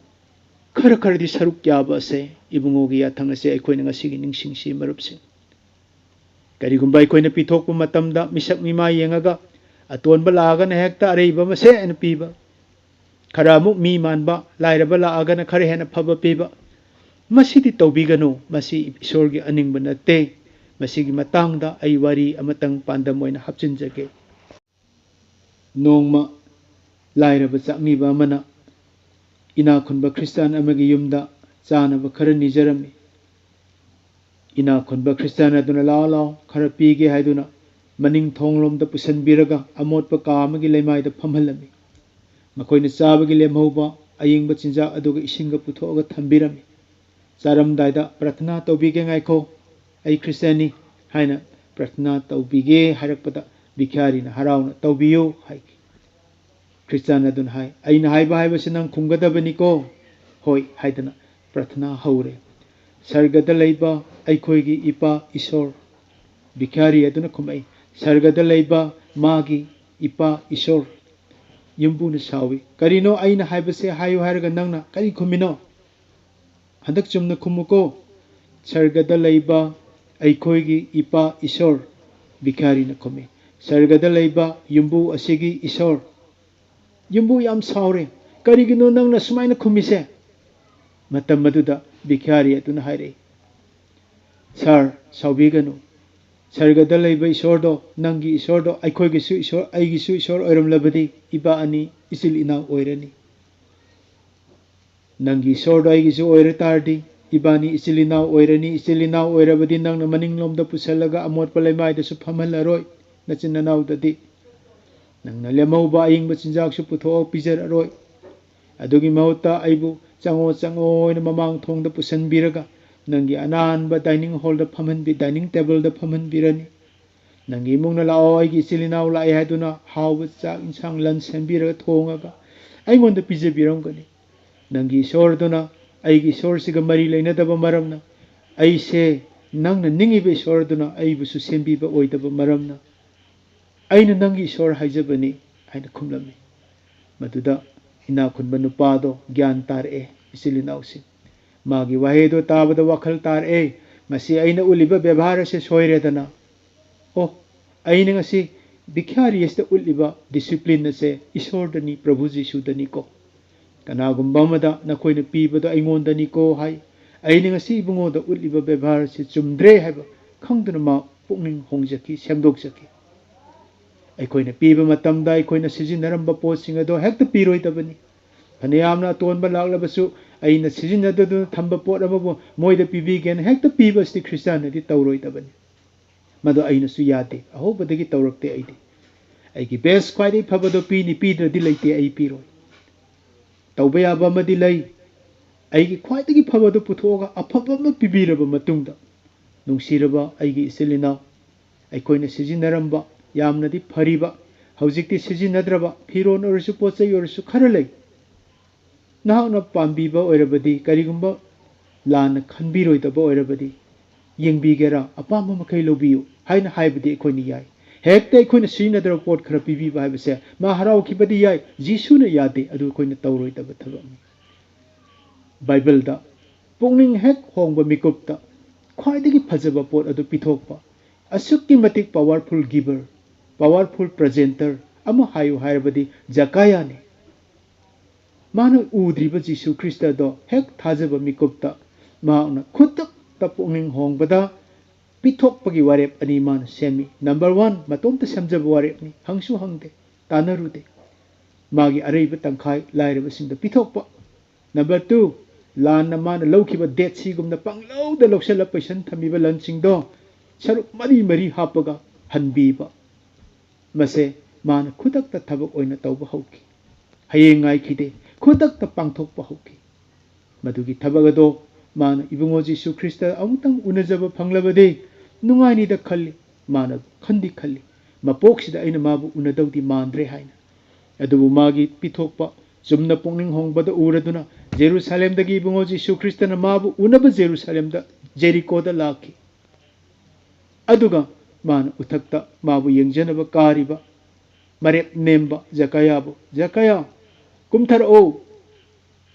ꯈꯔ ꯈꯔꯗꯤ ꯁꯔꯨꯛ ꯌꯥꯕ ꯑꯁꯦ, ꯏꯕꯨꯡꯉꯣꯒꯤ ꯌꯥꯊꯪ ꯑꯁꯦ ꯑꯩꯈꯣꯏꯅ ꯉꯁꯤꯒꯤ ꯅꯤꯡꯁꯤꯡꯁꯤ, ꯃꯔꯨꯞꯁꯤꯡ꯫ ꯀꯔꯤꯒꯨꯝꯕ ꯑꯩꯈꯣꯏꯅ ꯄꯤꯊꯣꯛꯄ ꯃꯇꯝꯗ ꯃꯤꯁꯛ ꯃꯤꯃꯥꯏ ꯌꯦꯡꯉꯒ ꯑꯇꯣꯟꯕ ꯂꯥꯛꯑꯒꯅ ꯍꯦꯛꯇ ꯑꯔꯩꯕ ꯃꯁꯦꯟ ꯄꯤꯕ, ꯈꯔ ꯑꯃꯨꯛ ꯃꯤ ꯃꯥꯟꯕ, ꯂꯥꯏꯔꯕ ꯂꯥꯛꯑꯒꯅ ꯈꯔ ꯍꯦꯟꯅ ꯐꯕ ꯄꯤꯕ, ꯃꯁꯤꯗꯤ ꯇꯧꯕꯤꯒꯅꯨ꯫ ꯃꯁꯤ ꯏꯁꯣꯔꯒꯤ ꯑꯅꯤꯡꯕ ꯅꯠꯇꯦ꯫ ꯃꯁꯤꯒꯤ ꯃꯇꯥꯡꯗ ꯑꯩ ꯋꯥꯔꯤ ꯑꯃꯇꯪ ꯄꯥꯟꯗꯝ ꯑꯣꯏꯅ ꯍꯥꯞꯆꯤꯟꯖꯒꯦ꯫ ꯅꯣꯡꯃ ꯂꯥꯏꯔꯕ ꯆꯥꯛꯅꯤꯕ ꯑꯃꯅ ꯏꯅꯥꯛ ꯈꯨꯟꯕ ꯈ꯭ꯔꯤꯁꯇꯥꯟ ꯑꯃꯒꯤ ꯌꯨꯝꯗ ꯆꯥꯅꯕ ꯈꯔ ꯅꯤꯖꯔꯝꯃꯤ꯫ ꯏꯅꯥꯛ ꯈꯨꯟꯕ ꯈ꯭ꯔꯤꯁꯇꯥꯟ ꯑꯗꯨꯅ, "ꯂꯥꯛꯑꯣ, ꯂꯥꯛꯑꯣ, ꯈꯔ ꯄꯤꯒꯦ" ꯍꯥꯏꯗꯨꯅ ꯃꯅꯤꯡ ꯊꯣꯡꯂꯣꯝꯗ ꯄꯨꯁꯤꯟꯕꯤꯔꯒ ꯑꯃꯣꯠꯄ ꯀꯥ ꯑꯃꯒꯤ ꯂꯩꯃꯥꯏꯗ ꯐꯝꯍꯜꯂꯝꯃꯤ꯫ ꯃꯈꯣꯏꯅ ꯆꯥꯕꯒꯤ ꯂꯦꯝꯍꯧꯕ ꯑꯌꯤꯡꯕ ꯆꯤꯟꯖꯥꯛ ꯑꯗꯨꯒ ꯏꯁꯤꯡꯒ ꯄꯨꯊꯣꯛꯑꯒ ꯊꯝꯕꯤꯔꯝꯃꯤ꯫ ꯆꯥꯔꯝꯗꯥꯏꯗ, "ꯄ꯭ꯔꯊꯅꯥ ꯇꯧꯕꯤꯒꯦ, ꯉꯥꯏꯈꯣ, ꯑꯩ ꯈ꯭ꯔꯤꯁꯇꯤꯌꯥꯟꯅꯤ" ꯍꯥꯏꯅ ꯄ꯭ꯔꯊꯅꯥ ꯇꯧꯕꯤꯒꯦ ꯍꯥꯏꯔꯛꯄꯗ, ꯚꯤꯈ꯭ꯌꯥꯔꯤꯅ ꯍꯔꯥꯎꯅ "ꯇꯧꯕꯤꯌꯨ" ꯍꯥꯏꯈꯤ꯫ ꯈ꯭ꯔꯤꯁꯇꯤꯌꯥꯟ ꯑꯗꯨꯅ ꯍꯥꯏ, "ꯑꯩꯅ ꯍꯥꯏꯕ ꯍꯥꯏꯕꯁꯤ ꯅꯪ ꯈꯨꯝꯒꯗꯕꯅꯤꯀꯣ"꯫ "ꯍꯣꯏ" ꯍꯥꯏꯗꯅ ꯄ꯭ꯔꯊꯅꯥ ꯍꯧꯔꯦ꯫ "ꯁꯔꯒꯗ ꯂꯩꯕ ꯑꯩꯈꯣꯏꯒꯤ ꯏꯄꯥ ꯏꯁꯣꯔ"꯫ ꯚꯤꯈ꯭ꯌꯥꯔꯤ ꯑꯗꯨꯅ ꯈꯨꯝꯃꯛꯏ, "ꯁꯔꯒꯗ ꯂꯩꯕ ꯃꯥꯒꯤ ꯏꯄꯥ ꯏꯁꯣꯔ"꯫ ꯌꯨꯝꯕꯨꯅ ꯁꯥꯎꯏ, "ꯀꯔꯤꯅꯣ ꯑꯩꯅ ꯍꯥꯏꯕꯁꯦ ꯍꯥꯏꯌꯨ ꯍꯥꯏꯔꯒ ꯅꯪꯅ ꯀꯔꯤ ꯈꯨꯝꯃꯤꯅꯣ?" "ꯍꯟꯗꯛ ꯆꯨꯝꯅ ꯈꯨꯝꯃꯨꯀꯣ꯫" "ꯁꯔꯒꯗ ꯂꯩꯕ ꯑꯩꯈꯣꯏꯒꯤ ꯏꯄꯥ ꯏꯁꯣꯔ"꯫ ꯚꯤꯈꯥꯔꯤꯅ ꯈꯨꯝꯃꯤ, "ꯁꯔꯒꯗ ꯂꯩꯕ ꯌꯨꯝꯕꯨ ꯑꯁꯤꯒꯤ ꯏꯁꯣꯔ"꯫ ꯌꯨꯝꯕꯨ ꯌꯥꯝ ꯁꯥꯎꯔꯦ, "ꯀꯔꯤꯒꯤꯅꯣ ꯅꯪꯅ ꯁꯨꯃꯥꯏꯅ ꯈꯨꯝꯃꯤꯁꯦ?" ꯃꯇꯝ ꯑꯗꯨꯗ ꯚꯤꯈꯥꯔꯤ ꯑꯗꯨꯅ ꯍꯥꯏꯔꯛꯏ, "ꯁꯥꯔ, ꯁꯥꯎꯕꯤꯒꯅꯨ꯫ ꯁꯔꯒꯗ ꯂꯩꯕ ꯏꯁꯣꯔꯗꯣ, ꯅꯪꯒꯤ ꯏꯁꯣꯔꯗꯣ, ꯑꯩꯈꯣꯏꯒꯤꯁꯨ ꯏꯁꯣꯔ, ꯑꯩꯒꯤꯁꯨ ꯏꯁꯣꯔ ꯑꯣꯏꯔꯝꯂꯕꯗꯤ ꯏꯕꯥ ꯑꯅꯤ ꯏꯆꯤꯜ ꯏꯅꯥꯎ ꯑꯣꯏꯔꯅꯤ꯫ ꯅꯪꯒꯤ ꯏꯁꯣꯔꯗꯣ ꯑꯩꯒꯤꯁꯨ ꯑꯣꯏꯔ ꯇꯥꯔꯗꯤ, ꯏꯕꯥꯅꯤ ꯏꯆꯤꯜ ꯏꯅꯥꯎ ꯑꯣꯏꯔꯅꯤ꯫ ꯏꯆꯤꯜ ꯏꯅꯥꯎ ꯑꯣꯏꯔꯕꯗꯤ ꯅꯪꯅ ꯃꯅꯤꯡꯂꯣꯝꯗ ꯄꯨꯁꯜꯂꯒ ꯑꯃꯣꯠꯄ ꯂꯩꯃꯥꯏꯗꯁꯨ ꯐꯝꯍꯜꯂꯔꯣꯏ, ꯅꯆꯤꯟ ꯅꯅꯥꯎꯗꯗꯤ꯫ ꯅꯪꯅ ꯂꯦꯝꯍꯧꯕ ꯑꯌꯤꯡꯕ ꯆꯤꯟꯖꯥꯛꯁꯨ ꯄꯨꯊꯣꯛꯑ ꯄꯤꯖꯔꯔꯣꯏ꯫ ꯑꯗꯨꯒꯤ ꯃꯍꯨꯠꯇ ꯑꯩꯕꯨ ꯆꯪꯉꯣ, ꯆꯪꯉꯣ" ꯍꯥꯏꯅ ꯃꯃꯥꯡ ꯊꯣꯡꯗ ꯄꯨꯁꯟꯕꯤꯔꯒ ꯅꯪꯒꯤ ꯑꯅꯥꯟꯕ dining hallꯗ ꯐꯝꯍꯟꯕꯤ-, dining tableꯗ ꯐꯝꯍꯟꯕꯤꯔꯅꯤ꯫ ꯅꯪꯒꯤ ꯏꯃꯨꯡꯅ "ꯂꯥꯛꯑꯣ, ꯑꯩꯒꯤ ꯏꯆꯤꯜ ꯏꯅꯥꯎ ꯂꯥꯛꯑꯦ" ꯍꯥꯏꯗꯨꯅ ꯍꯥꯎꯕ ꯆꯥꯛ ꯏꯟꯁꯥꯡ lunch ꯁꯦꯝꯕꯤꯔꯒ ꯊꯣꯡꯉꯒ ꯑꯩꯉꯣꯟꯗ ꯄꯤꯖꯕꯤꯔꯝꯒꯅꯤ꯫ ꯅꯪꯒꯤ ꯏꯁꯣꯔꯗꯨꯅ ꯑꯩꯒꯤ ꯏꯁꯣꯔꯁꯤꯒ ꯃꯔꯤ ꯂꯩꯅꯗꯕ ꯃꯔꯝꯅ, ꯑꯩꯁꯦ ꯅꯪꯅ ꯅꯤꯡꯉꯤꯕ ꯏꯁꯣꯔꯗꯨꯅ ꯑꯩꯕꯨꯁꯨ ꯁꯦꯝꯕꯤꯕ ꯑꯣꯏꯗꯕ ꯃꯔꯝꯅ, "ꯑꯩꯅ ꯅꯪꯒꯤ ꯏꯁꯣꯔ ꯍꯥꯏꯖꯕꯅꯤ" ꯍꯥꯏꯅ ꯈꯨꯝꯂꯝꯃꯤ꯫ ꯃꯗꯨꯗ ꯏꯅꯥꯛ ꯈꯨꯟꯕ ꯅꯨꯄꯥꯗꯣ ꯒ꯭ꯌꯥꯟ ꯇꯥꯔꯛꯑꯦ, ꯏꯆꯤꯜ ꯏꯅꯥꯎꯁꯤꯡ꯫ ꯃꯥꯒꯤ ꯋꯥꯍꯩꯗꯣ ꯇꯥꯕꯗ ꯋꯥꯈꯜ ꯇꯥꯔꯛꯑꯦ, "ꯃꯁꯤ ꯑꯩꯅ ꯎꯠꯂꯤꯕ ꯕꯦꯕꯥꯔ ꯑꯁꯦ ꯁꯣꯏꯔꯦꯗꯅ꯫ ꯑꯣ, ꯑꯩꯅ ꯉꯁꯤ ꯚꯤꯈ꯭ꯌꯥꯔꯤ ꯑꯁꯤꯗ ꯎꯠꯂꯤꯕ ꯗꯤꯁꯤꯄ꯭ꯂꯤꯟ ꯑꯁꯦ ꯏꯁꯣꯔꯗꯅꯤ, ꯄ꯭ꯔꯚꯨ ꯖꯤꯁꯨꯗꯅꯤꯀꯣ꯫ ꯀꯅꯥꯒꯨꯝꯕ ꯑꯃꯗ ꯅꯈꯣꯏꯅ ꯄꯤꯕꯗꯣ ꯑꯩꯉꯣꯟꯗꯅꯤꯀꯣ ꯍꯥꯏ꯫ ꯑꯩꯅ ꯉꯁꯤ ꯏꯕꯨꯡꯉꯣꯗ ꯎꯠꯂꯤꯕ ꯕꯦꯕꯥꯔ ꯑꯁꯤ ꯆꯨꯝꯗ꯭ꯔꯦ ꯍꯥꯏꯕ ꯈꯪꯗꯨꯅ ꯃꯥ ꯄꯨꯛꯅꯤꯡ ꯍꯣꯡꯖꯈꯤ, ꯁꯦꯝꯗꯣꯛꯆꯈꯤ꯫ ꯑꯩꯈꯣꯏꯅ ꯄꯤꯕ ꯃꯇꯝꯗ ꯑꯩꯈꯣꯏꯅ ꯁꯤꯖꯤꯟꯅꯔꯝꯕ ꯄꯣꯠꯁꯤꯡ ꯑꯗꯣ ꯍꯦꯛꯇ ꯄꯤꯔꯣꯏꯗꯕꯅꯤ꯫ ꯐꯅꯌꯥꯝꯅ ꯑꯇꯣꯟꯕ ꯂꯥꯛꯂꯕꯁꯨ ꯑꯩꯅ ꯁꯤꯖꯤꯟꯅꯗꯗꯨꯅ ꯊꯝꯕ ꯄꯣꯠ ꯑꯃꯕꯨ ꯃꯣꯏꯗ ꯄꯤꯕꯤꯒꯦꯅ ꯍꯦꯛꯇ ꯄꯤꯕ ꯑꯁꯤꯗꯤ ꯈ꯭ꯔꯤꯁꯇꯥꯟꯅꯗꯤ ꯇꯧꯔꯣꯏꯗꯕꯅꯤ꯫ ꯃꯗꯨ ꯑꯩꯅꯁꯨ ꯌꯥꯗꯦ, ꯑꯍꯧꯕꯗꯒꯤ ꯇꯧꯔꯛꯇꯦ ꯑꯩꯗꯤ꯫ ꯑꯩꯒꯤ ꯕꯦꯁ ꯈ꯭ꯋꯥꯏꯗꯒꯤ ꯐꯕꯗꯣ ꯄꯤꯅꯤ, ꯄꯤꯗ꯭ꯔꯗꯤ ꯂꯩꯇꯦ ꯑꯩ ꯄꯤꯔꯣꯏ꯫ ꯇꯧꯕ ꯌꯥꯕ ꯑꯃꯗꯤ ꯂꯩ, ꯑꯩꯒꯤ ꯈ꯭ꯋꯥꯏꯗꯒꯤ ꯐꯕꯗꯨ ꯄꯨꯊꯣꯛꯑꯒ ꯑꯐꯕ ꯑꯃ ꯄꯤꯕꯤꯔꯕ ꯃꯇꯨꯡꯗ, ꯅꯨꯡꯁꯤꯔꯕ ꯑꯩꯒꯤ ꯏꯆꯤꯜ ꯏꯅꯥꯎ, ꯑꯩꯈꯣꯏꯅ ꯁꯤꯖꯤꯟꯅꯔꯝꯕ, ꯌꯥꯝꯅꯗꯤ ꯐꯔꯤꯕ, ꯍꯧꯖꯤꯛꯇꯤ ꯁꯤꯖꯤꯟꯅꯗ꯭ꯔꯕ ꯐꯤꯔꯣꯜ ꯑꯣꯏꯔꯁꯨ ꯄꯣꯠ ꯆꯩ ꯑꯣꯏꯔꯁꯨ ꯈꯔ ꯂꯩ꯫ ꯅꯍꯥꯛꯅ ꯄꯥꯝꯕꯤꯕ ꯑꯣꯏꯔꯕꯗꯤ, ꯀꯔꯤꯒꯨꯝꯕ ꯂꯥꯟꯅ ꯈꯟꯕꯤꯔꯣꯏꯗꯕ ꯑꯣꯏꯔꯕꯗꯤ, "ꯌꯦꯡꯕꯤꯒꯦꯔꯥ? ꯑꯄꯥꯝꯕ ꯃꯈꯩ ꯂꯧꯕꯤꯌꯨ" ꯍꯥꯏꯅ ꯍꯥꯏꯕꯗꯤ ꯑꯩꯈꯣꯏꯅ ꯌꯥꯏ꯫ ꯍꯦꯛꯇ ꯑꯩꯈꯣꯏꯅ ꯁꯤꯖꯤꯟꯅꯗ꯭ꯔꯕ ꯄꯣꯠ ꯈꯔ ꯄꯤꯕꯤꯕ ꯍꯥꯏꯕꯁꯦ ꯃꯥ ꯍꯔꯥꯎꯈꯤꯕꯗꯤ ꯌꯥꯏ, ꯖꯤꯁꯨꯅ ꯌꯥꯗꯦ, ꯑꯗꯨ ꯑꯩꯈꯣꯏꯅ ꯇꯧꯔꯣꯏꯗꯕ ꯊꯕꯛꯅꯤ꯫ ꯕꯥꯏꯕꯜꯗ ꯄꯨꯛꯅꯤꯡ ꯍꯦꯛ ꯍꯣꯡꯕ ꯃꯤꯀꯨꯞꯇ ꯈ꯭ꯋꯥꯏꯗꯒꯤ ꯐꯖꯕ ꯄꯣꯠ ꯑꯗꯨ ꯄꯤꯊꯣꯛꯄ, ꯑꯁꯨꯛꯀꯤ ꯃꯇꯤꯛ powerful giver, powerful presenter ꯑꯃ ꯍꯥꯏꯌꯨ ꯍꯥꯏꯔꯕꯗꯤ ꯖꯀꯥꯌꯥꯅꯤ꯫ ꯃꯥꯅ ꯎꯗ꯭ꯔꯤꯕ ꯖꯤꯁꯨ ꯈ꯭ꯔꯤꯁꯇꯗꯣ ꯍꯦꯛ ꯊꯥꯖꯕ ꯃꯤꯀꯨꯞꯇ ꯃꯍꯥꯛꯅ ꯈꯨꯗꯛꯇ ꯄꯨꯛꯅꯤꯡ ꯍꯣꯡꯕꯗ ꯄꯤꯊꯣꯛꯄꯒꯤ ꯋꯥꯔꯦꯞ ꯑꯅꯤ ꯃꯥꯅ ꯁꯦꯝꯃꯤ꯫ Number one, ꯃꯇꯣꯝꯇ ꯁꯦꯝꯖꯕ ꯋꯥꯔꯦꯞꯅꯤ, ꯍꯪꯁꯨ ꯍꯪꯗꯦ, ꯇꯥꯟꯅꯔꯨꯗꯦ꯫ ꯃꯥꯒꯤ ꯑꯔꯩꯕ ꯇꯪꯈꯥꯏ ꯂꯥꯏꯔꯕꯁꯤꯡꯗ ꯄꯤꯊꯣꯛꯄ꯫ Number two, ꯂꯥꯟꯅ ꯃꯥꯅ ꯂꯧꯈꯤꯕ Dead Seaꯒꯨꯝꯅ ꯄꯪꯂꯧꯗ ꯂꯧꯁꯤꯜꯂ ꯄꯩꯁꯟ ꯊꯝꯃꯤꯕ ꯂꯟꯁꯤꯡꯗꯣ ꯁꯔꯨꯛ ꯃꯔꯤ ꯃꯔꯤ ꯍꯥꯞꯄꯒ ꯍꯟꯕꯤꯕ꯫ ꯃꯁꯦ ꯃꯥꯅ ꯈꯨꯗꯛꯇ ꯊꯕꯛ ꯑꯣꯏꯅ ꯇꯧꯕ ꯍꯧꯈꯤ꯫ ꯍꯌꯦꯡ ꯉꯥꯏꯈꯤꯗꯦ, ꯈꯨꯗꯛꯇ ꯄꯥꯡꯊꯣꯛꯄ ꯍꯧꯈꯤ꯫ ꯃꯗꯨꯒꯤ ꯊꯕꯛ ꯑꯗꯣ ꯃꯥꯅ ꯏꯕꯨꯡꯉꯣ ꯖꯤꯁꯨ ꯈ꯭ꯔꯤꯁꯇ ꯑꯃꯨꯛꯇꯪ ꯎꯅꯖꯕ ꯐꯪꯂꯕꯗꯤ ꯅꯨꯡꯉꯥꯏꯅꯤꯗ ꯈꯜꯂꯤ꯫ ꯃꯥꯅ ꯈꯟꯗꯤ ꯈꯜꯂꯤ, "ꯃꯄꯣꯛꯁꯤꯗ ꯑꯩꯅ ꯃꯥꯕꯨ ꯎꯅꯗꯧꯗꯤ ꯃꯥꯟꯗ꯭ꯔꯦ" ꯍꯥꯏꯅ꯫ ꯑꯗꯨꯕꯨ ꯃꯥꯒꯤ ꯄꯤꯊꯣꯛꯄ ꯆꯨꯝꯅ ꯄꯨꯛꯅꯤꯡ ꯍꯣꯡꯕꯗ ꯎꯔꯗꯨꯅ ꯖꯦꯔꯨꯁꯥꯂꯦꯝꯗꯒꯤ ꯏꯕꯨꯡꯉꯣ ꯖꯤꯁꯨ ꯈ꯭ꯔꯤꯁꯇꯅ ꯃꯥꯕꯨ ꯎꯅꯕ ꯖꯦꯔꯨꯁꯥꯂꯦꯝꯗ, ꯖꯦꯔꯤꯀꯣꯗ ꯂꯥꯛꯈꯤ꯫ ꯑꯗꯨꯒ ꯃꯥꯅ ꯎꯊꯛꯇ ꯃꯥꯕꯨ ꯌꯦꯡꯖꯅꯕ ꯀꯥꯔꯤꯕ ꯃꯔꯦꯞ ꯅꯦꯝꯕ ꯖꯀꯥꯌꯥꯕꯨ, "ꯖꯀꯥꯌꯥ, ꯀꯨꯝꯊꯔꯛꯑꯣ,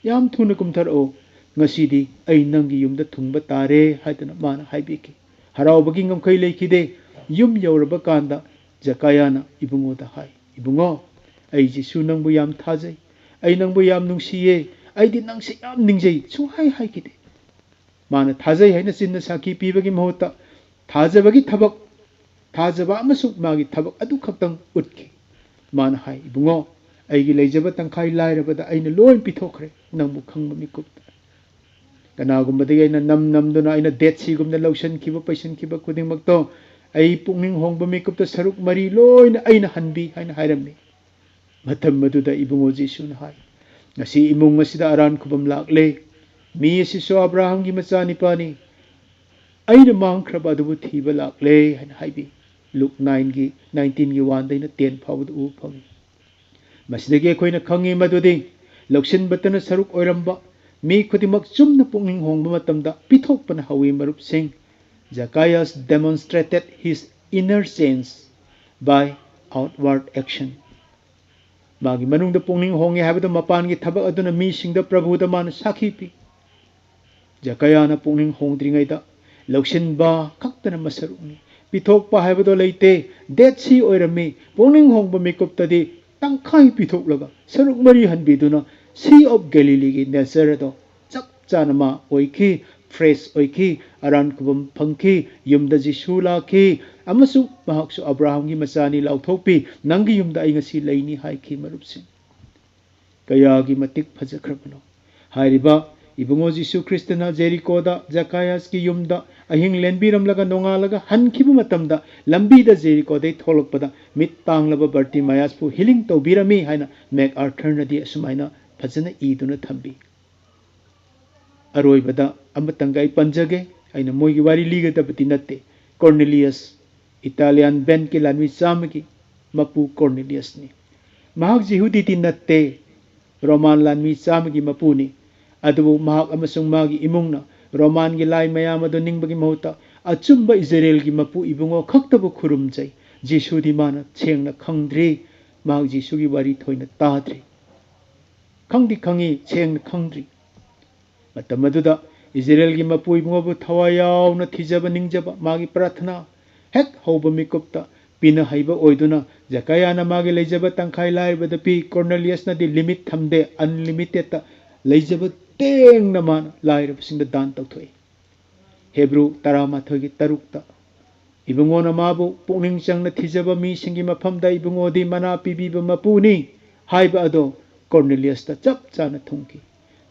ꯌꯥꯝ ꯊꯨꯅ ꯀꯨꯝꯊꯔꯛꯑꯣ, ꯉꯁꯤꯗꯤ ꯑꯩ ꯅꯪꯒꯤ ꯌꯨꯝꯗ ꯊꯨꯡꯕ ꯇꯥꯔꯦ" ꯍꯥꯏꯗꯅ ꯃꯥꯅ ꯍꯥꯏꯕꯤꯈꯤ꯫ ꯍꯔꯥꯎꯕꯒꯤ ꯉꯝꯈꯩ ꯂꯩꯈꯤꯗꯦ꯫ ꯌꯨꯝ ꯌꯧꯔꯕ ꯀꯥꯟꯗ ꯖꯀꯥꯌꯥꯅ ꯏꯕꯨꯡꯉꯣꯗ ꯍꯥꯏ, "ꯏꯕꯨꯡꯉꯣ, ꯑꯩ ꯖꯤꯁꯨ ꯅꯪꯕꯨ ꯌꯥꯝ ꯊꯥꯖꯩ, ꯑꯩ ꯅꯪꯕꯨ ꯌꯥꯝ ꯅꯨꯡꯁꯤꯌꯦ, ꯑꯩꯗꯤ ꯅꯪꯁꯦ ꯌꯥꯝ ꯅꯤꯡꯖꯩ" ꯁꯨꯡꯍꯥꯏ ꯍꯥꯏꯈꯤꯗꯦ꯫ ꯃꯥꯅ ꯊꯥꯖꯩ ꯍꯥꯏꯅ ꯆꯤꯟꯗ ꯁꯥꯈꯤ ꯄꯤꯕꯒꯤ ꯃꯍꯨꯠꯇ ꯊꯥꯖꯕꯒꯤ ꯊꯕꯛ, ꯊꯥꯖꯕ ꯑꯃꯁꯨꯡ ꯃꯥꯒꯤ ꯊꯕꯛ ꯑꯗꯨ ꯈꯛꯇꯪ ꯎꯠꯈꯤ꯫ ꯃꯥꯅ ꯍꯥꯏ, "ꯏꯕꯨꯡꯉꯣ, ꯑꯩꯒꯤ ꯂꯩꯖꯕ ꯇꯪꯈꯥꯏ ꯂꯥꯏꯔꯕꯗ ꯑꯩꯅ ꯂꯣꯏ ꯄꯤꯊꯣꯛꯈ꯭ꯔꯦ, ꯅꯪꯕꯨ ꯈꯪꯕ ꯃꯤꯀꯨꯞꯇ꯫ ꯀꯅꯥꯒꯨꯝꯕꯗꯒꯤ ꯑꯩꯅ ꯅꯝ ꯅꯝꯗꯨꯅ ꯑꯩꯅ ꯗꯦꯠ ꯁꯤꯒꯨꯝꯅ ꯂꯧꯁꯤꯟꯈꯤꯕ, ꯄꯩꯁꯤꯟꯈꯤꯕ ꯈꯨꯗꯤꯡꯃꯛꯇꯣ ꯑꯩ ꯄꯨꯛꯅꯤꯡ ꯍꯣꯡꯕ ꯃꯤꯀꯨꯞꯇ ꯁꯔꯨꯛ ꯃꯔꯤ ꯂꯣꯏꯅ ꯑꯩꯅ ꯍꯟꯕꯤ" ꯍꯥꯏꯅ ꯍꯥꯏꯔꯝꯃꯤ꯫ ꯃꯇꯝ ꯑꯗꯨꯗ ꯏꯕꯨꯡꯉꯣ ꯖꯤꯁꯨꯅ ꯍꯥꯏ, "ꯉꯁꯤ ꯏꯃꯨꯡ ꯑꯁꯤꯗ ꯑꯔꯥꯟ ꯈꯨꯕꯝ ꯂꯥꯛꯂꯦ꯫ ꯃꯤ ꯑꯁꯤꯁꯨ ꯑꯕ꯭ꯔꯥꯍꯝꯒꯤ ꯃꯆꯥꯅꯤꯄꯥꯅꯤ꯫ ꯑꯩꯅ ꯃꯥꯡꯈ꯭ꯔꯕ ꯑꯗꯨꯕꯨ ꯊꯤꯕ ꯂꯥꯛꯂꯦ" ꯍꯥꯏꯅ ꯍꯥꯏꯕꯤ꯫ ꯂꯨꯛ ꯅꯥꯏꯟꯒꯤ, ꯅꯥꯏꯟꯇꯤꯟꯒꯤ ꯋꯥꯟꯗꯩꯅ ꯇꯦꯟ ꯐꯥꯎꯕꯗ ꯎꯕ ꯐꯪꯏ꯫ ꯃꯁꯤꯗꯒꯤ ꯑꯩꯈꯣꯏꯅ ꯈꯪꯉꯤ ꯃꯗꯨꯗꯤ ꯂꯧꯁꯤꯟꯕꯇꯅ ꯁꯔꯨꯛ ꯑꯣꯏꯔꯝꯕ ꯃꯤ ꯈꯨꯗꯤꯡꯃꯛ ꯆꯨꯝꯅ ꯄꯨꯛꯅꯤꯡ ꯍꯣꯡꯕ ꯃꯇꯝꯗ ꯄꯤꯊꯣꯛꯄꯅ ꯍꯧꯏ꯫ ꯃꯔꯨꯞꯁꯤꯡ, Zacchaeus demonstrated his inner change by outward action. ꯃꯥꯒꯤ ꯃꯅꯨꯡꯗ ꯄꯨꯛꯅꯤꯡ ꯍꯣꯡꯉꯦ ꯍꯥꯏꯕꯗꯨ ꯃꯄꯥꯟꯒꯤ ꯊꯕꯛ ꯑꯗꯨꯅ ꯃꯤꯁꯤꯡꯗ ꯄ꯭ꯔꯚꯨꯗ ꯃꯥꯅ ꯁꯥꯈꯤ ꯄꯤ꯫ ꯖꯀꯌꯥꯅ ꯄꯨꯛꯅꯤꯡ ꯍꯣꯡꯗ꯭ꯔꯤꯉꯩꯗ ꯂꯧꯁꯤꯟꯕ ꯈꯛꯇꯅ ꯃꯁꯔꯨꯛꯅꯤ꯫ ꯄꯤꯊꯣꯛꯄ ꯍꯥꯏꯕꯗꯣ ꯂꯩꯇꯦ꯫ ꯗꯦꯠ ꯁꯤ ꯑꯣꯏꯔꯝꯃꯤ꯫ ꯄꯨꯛꯅꯤꯡ ꯍꯣꯡꯕ ꯃꯤꯀꯨꯞꯇꯗꯤ ꯇꯪꯈꯥꯏ ꯄꯤꯊꯣꯛꯂꯒ ꯁꯔꯨꯛ ꯃꯔꯤ ꯍꯟꯕꯤꯗꯨꯅ Sea of Galileeꯒꯤ nature ꯑꯗꯣ ꯆꯞ ꯆꯥꯅ ꯃꯥ ꯑꯣꯏꯈꯤ, fresh ꯑꯣꯏꯈꯤ, ꯑꯔꯥꯟ ꯈꯨꯕꯝ ꯐꯪꯈꯤ, ꯌꯨꯝꯗ ꯖꯤꯁꯨ ꯂꯥꯛꯈꯤ, ꯑꯃꯁꯨꯡ ꯃꯍꯥꯛꯁꯨ ꯑꯕ꯭ꯔꯥꯍꯝꯒꯤ ꯃꯆꯥꯅꯤ ꯂꯥꯎꯊꯣꯛꯄꯤ, "ꯅꯪꯒꯤ ꯌꯨꯝꯗ ꯑꯩ ꯉꯁꯤ ꯂꯩꯅꯤ" ꯍꯥꯏꯈꯤ꯫ ꯃꯔꯨꯞꯁꯤꯡ, ꯀꯌꯥꯒꯤ ꯃꯇꯤꯛ ꯐꯖꯈ꯭ꯔꯕꯅꯣ! ꯍꯥꯏꯔꯤꯕ ꯏꯕꯨꯡꯉꯣ ꯖꯤꯁꯨ ꯈ꯭ꯔꯤꯁꯇꯅ ꯖꯦꯔꯤꯀꯣꯗ ꯖꯀꯥꯌꯥꯁꯀꯤ ꯌꯨꯝꯗ ꯑꯍꯤꯡ ꯂꯦꯟꯕꯤꯔꯝꯂꯒ ꯅꯣꯡꯉꯥꯜꯂꯒ ꯍꯟꯈꯤꯕ ꯃꯇꯝꯗ ꯂꯝꯕꯤꯗ ꯖꯦꯔꯤꯀꯣꯗꯩ ꯊꯣꯛꯂꯛꯄꯗ ꯃꯤꯠ ꯇꯥꯡꯂꯕ ꯕꯔꯇꯤꯃꯥꯌꯥꯁꯄꯨ healing ꯇꯧꯕꯤꯔꯝꯃꯤ ꯍꯥꯏꯅ ꯃꯦꯛ ꯑꯥꯔꯊꯔꯅꯗꯤ ꯑꯁꯨꯃꯥꯏꯅ ꯐꯖꯅ ꯏꯗꯨꯅ ꯊꯝꯕꯤ꯫ ꯑꯔꯣꯏꯕꯗ ꯑꯃꯇꯪꯒ ꯑꯩ ꯄꯟꯖꯒꯦ꯫ ꯑꯩꯅ ꯃꯣꯏꯒꯤ ꯋꯥꯔꯤ ꯂꯤꯒꯗꯕꯗꯤ ꯅꯠꯇꯦ꯫ ꯀꯣꯔꯅꯦꯂꯤꯌꯁ, ꯏꯇꯥꯂꯤꯌꯥꯟ ꯕꯦꯟꯀꯤ ꯂꯥꯟꯃꯤ ꯆꯥꯝꯃꯒꯤ ꯃꯄꯨ ꯀꯣꯔꯅꯦꯂꯤꯌꯁꯅꯤ꯫ ꯃꯍꯥꯛ ꯖꯤꯍꯨꯗꯤꯗꯤ ꯅꯠꯇꯦ, ꯔꯣꯃꯥꯟ ꯂꯥꯟꯃꯤ ꯆꯥꯝꯃꯒꯤ ꯃꯄꯨꯅꯤ꯫ ꯑꯗꯨꯕꯨ ꯃꯍꯥꯛ ꯑꯃꯁꯨꯡ ꯃꯥꯒꯤ ꯏꯃꯨꯡꯅ ꯔꯣꯃꯥꯟꯒꯤ ꯂꯥꯏ ꯃꯌꯥꯝ ꯑꯗꯨ ꯅꯤꯡꯕꯒꯤ ꯃꯍꯨꯠꯇ ꯑꯆꯨꯝꯕ ꯏꯖꯔꯦꯜꯒꯤ ꯃꯄꯨ ꯏꯕꯨꯡꯉꯣ ꯈꯛꯇꯕꯨ ꯈꯨꯔꯨꯝꯖꯩ꯫ ꯖꯤꯁꯨꯗꯤ ꯃꯥꯅ ꯁꯦꯡꯅ ꯈꯪꯗ꯭ꯔꯤ꯫ ꯃꯍꯥꯛ ꯖꯤꯁꯨꯒꯤ ꯋꯥꯔꯤ ꯊꯣꯏꯅ ꯇꯥꯗ꯭ꯔꯤ꯫ ꯈꯪꯗꯤ ꯈꯪꯉꯤ, ꯁꯦꯡꯅ ꯈꯪꯗ꯭ꯔꯤ꯫ ꯃꯇꯝ ꯑꯗꯨꯗ ꯏꯖꯔꯦꯜꯒꯤ ꯃꯄꯨ ꯏꯕꯨꯡꯉꯣꯕꯨ ꯊꯋꯥꯏ ꯌꯥꯎꯅ ꯊꯤꯖꯕ ꯅꯤꯡꯖꯕ, ꯃꯥꯒꯤ ꯄ꯭ꯔꯥꯊꯅꯥ, ꯍꯦꯛ ꯍꯧꯕ ꯃꯤꯀꯨꯞꯇ ꯄꯤꯅ ꯍꯩꯕ ꯑꯣꯏꯗꯨꯅ ꯖꯀꯥꯌꯥꯅ ꯃꯥꯒꯤ ꯂꯩꯖꯕ ꯇꯪꯈꯥꯏ ꯂꯥꯏꯔꯕꯗ ꯄꯤ꯫ ꯀꯣꯔꯅꯦꯂꯤꯌꯁꯅꯗꯤ limit ꯊꯝꯗꯦ, unlimitedꯇ ꯂꯩꯖꯕ ꯇꯦꯡꯅ ꯃꯥꯅ ꯂꯥꯏꯔꯕꯁꯤꯡꯗ ꯗꯥꯟ ꯇꯧꯊꯣꯛꯏ꯫ ꯍꯦꯕ꯭ꯔꯨ ꯇꯔꯥꯃꯥꯊꯣꯏꯒꯤ ꯇꯔꯨꯛꯇ ꯏꯕꯨꯡꯉꯣꯅ ꯃꯥꯕꯨ ꯄꯨꯛꯅꯤꯡ ꯆꯪꯅ ꯊꯤꯖꯕ ꯃꯤꯁꯤꯡꯒꯤ ꯃꯐꯝꯗ ꯏꯕꯨꯡꯉꯣꯗꯤ ꯃꯅꯥ ꯄꯤꯕꯤꯕ ꯃꯄꯨꯅꯤ ꯍꯥꯏꯕ ꯑꯗꯣ ꯀꯣꯔꯅꯦꯂꯤꯌꯁꯇ ꯆꯞ ꯆꯥꯅ ꯊꯨꯡꯈꯤ꯫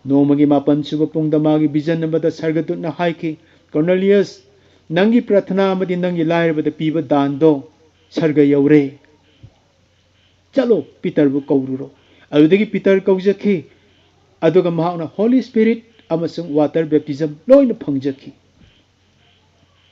ꯅꯣꯡꯃꯒꯤ ꯃꯥꯄꯟ ꯁꯨꯕ ꯄꯨꯡꯗ ꯃꯥꯒꯤ vision ꯑꯃꯗ ꯁꯔꯒꯗꯨꯠꯅ ꯍꯥꯏꯈꯤ, "ꯀꯣꯔꯅꯦꯂꯤꯌꯁ, ꯅꯪꯒꯤ ꯄ꯭ꯔꯊꯅꯥ ꯑꯃꯗꯤ ꯅꯪꯒꯤ ꯂꯥꯏꯔꯕꯗ ꯄꯤꯕ ꯗꯥꯟꯗꯣ ꯁꯔꯒ ꯌꯧꯔꯦ꯫ ꯆꯠꯂꯣ, ꯄꯤꯇꯔꯕꯨ ꯀꯧꯔꯨꯔꯣ꯫" ꯑꯗꯨꯗꯒꯤ ꯄꯤꯇꯔ ꯀꯧꯖꯈꯤ, ꯑꯗꯨꯒ ꯃꯍꯥꯛꯅ Holy Spirit ꯑꯃꯁꯨꯡ water baptism ꯂꯣꯏꯅ ꯐꯪꯖꯈꯤ꯫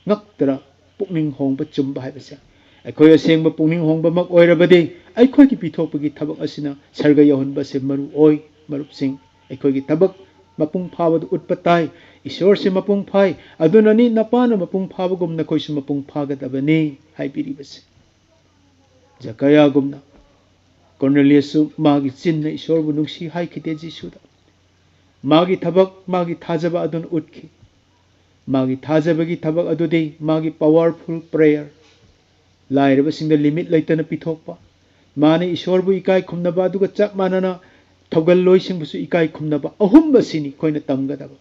ꯉꯛꯇ꯭ꯔꯥ? ꯄꯨꯛꯅꯤꯡ ꯍꯣꯡꯕ ꯆꯨꯝꯕ ꯍꯥꯏꯕꯁꯦ꯫ ꯑꯩꯈꯣꯏ ꯑꯁꯦꯡꯕ ꯄꯨꯛꯅꯤꯡ ꯍꯣꯡꯕꯃꯛ ꯑꯣꯏꯔꯕꯗꯤ ꯑꯩꯈꯣꯏꯒꯤ ꯄꯤꯊꯣꯛꯄꯒꯤ ꯊꯕꯛ ꯑꯁꯤꯅ ꯁꯔꯒ ꯌꯧꯍꯟꯕ ꯑꯁꯤ ꯃꯔꯨ ꯑꯣꯏ꯫ ꯃꯔꯨꯞꯁꯤꯡ, ꯑꯩꯈꯣꯏꯒꯤ ꯊꯕꯛ ꯃꯄꯨꯡ ꯐꯥꯕꯗꯨ ꯎꯠꯄ ꯇꯥꯏ꯫ ꯏꯁꯣꯔꯁꯦ ꯃꯄꯨꯡ ꯐꯥꯏ, ꯑꯗꯨꯅꯅꯤ ꯅꯄꯥꯅ ꯃꯄꯨꯡ ꯐꯥꯕꯒꯨꯝ ꯅꯈꯣꯏꯁꯨ ꯃꯄꯨꯡ ꯐꯥꯒꯗꯕꯅꯤ ꯍꯥꯏꯕꯤꯔꯤꯕꯁꯦ꯫ ꯖꯀꯌꯥꯒꯨꯝꯅ ꯀꯣꯔꯅꯦꯂꯤꯌꯁꯁꯨ ꯃꯥꯒꯤ ꯆꯤꯟꯅ ꯏꯁꯣꯔꯕꯨ ꯅꯨꯡꯁꯤ ꯍꯥꯏꯈꯤꯗꯦ ꯖꯤꯁꯨꯗ꯫ ꯃꯥꯒꯤ ꯊꯕꯛ, ꯃꯥꯒꯤ ꯊꯥꯖꯕ ꯑꯗꯨꯅ ꯎꯠꯈꯤ꯫ ꯃꯥꯒꯤ ꯊꯥꯖꯕꯒꯤ ꯊꯕꯛ ꯑꯗꯨꯗꯤ ꯃꯥꯒꯤ powerful prayer, ꯂꯥꯏꯔꯕꯁꯤꯡꯗ limit ꯂꯩꯇꯅ ꯄꯤꯊꯣꯛꯄ, ꯃꯥꯅ ꯏꯁꯣꯔꯕꯨ ꯏꯀꯥꯏ ꯈꯨꯝꯅꯕ, ꯑꯗꯨꯒ ꯆꯞ ꯃꯥꯟꯅꯅ ꯊꯧꯒꯜꯂꯣꯏꯁꯤꯡꯕꯨꯁꯨ ꯏꯀꯥꯏ ꯈꯨꯝꯅꯕ, ꯑꯍꯨꯝ ꯑꯁꯤꯅꯤ ꯑꯩꯈꯣꯏꯅ ꯇꯝꯒꯗꯕ꯫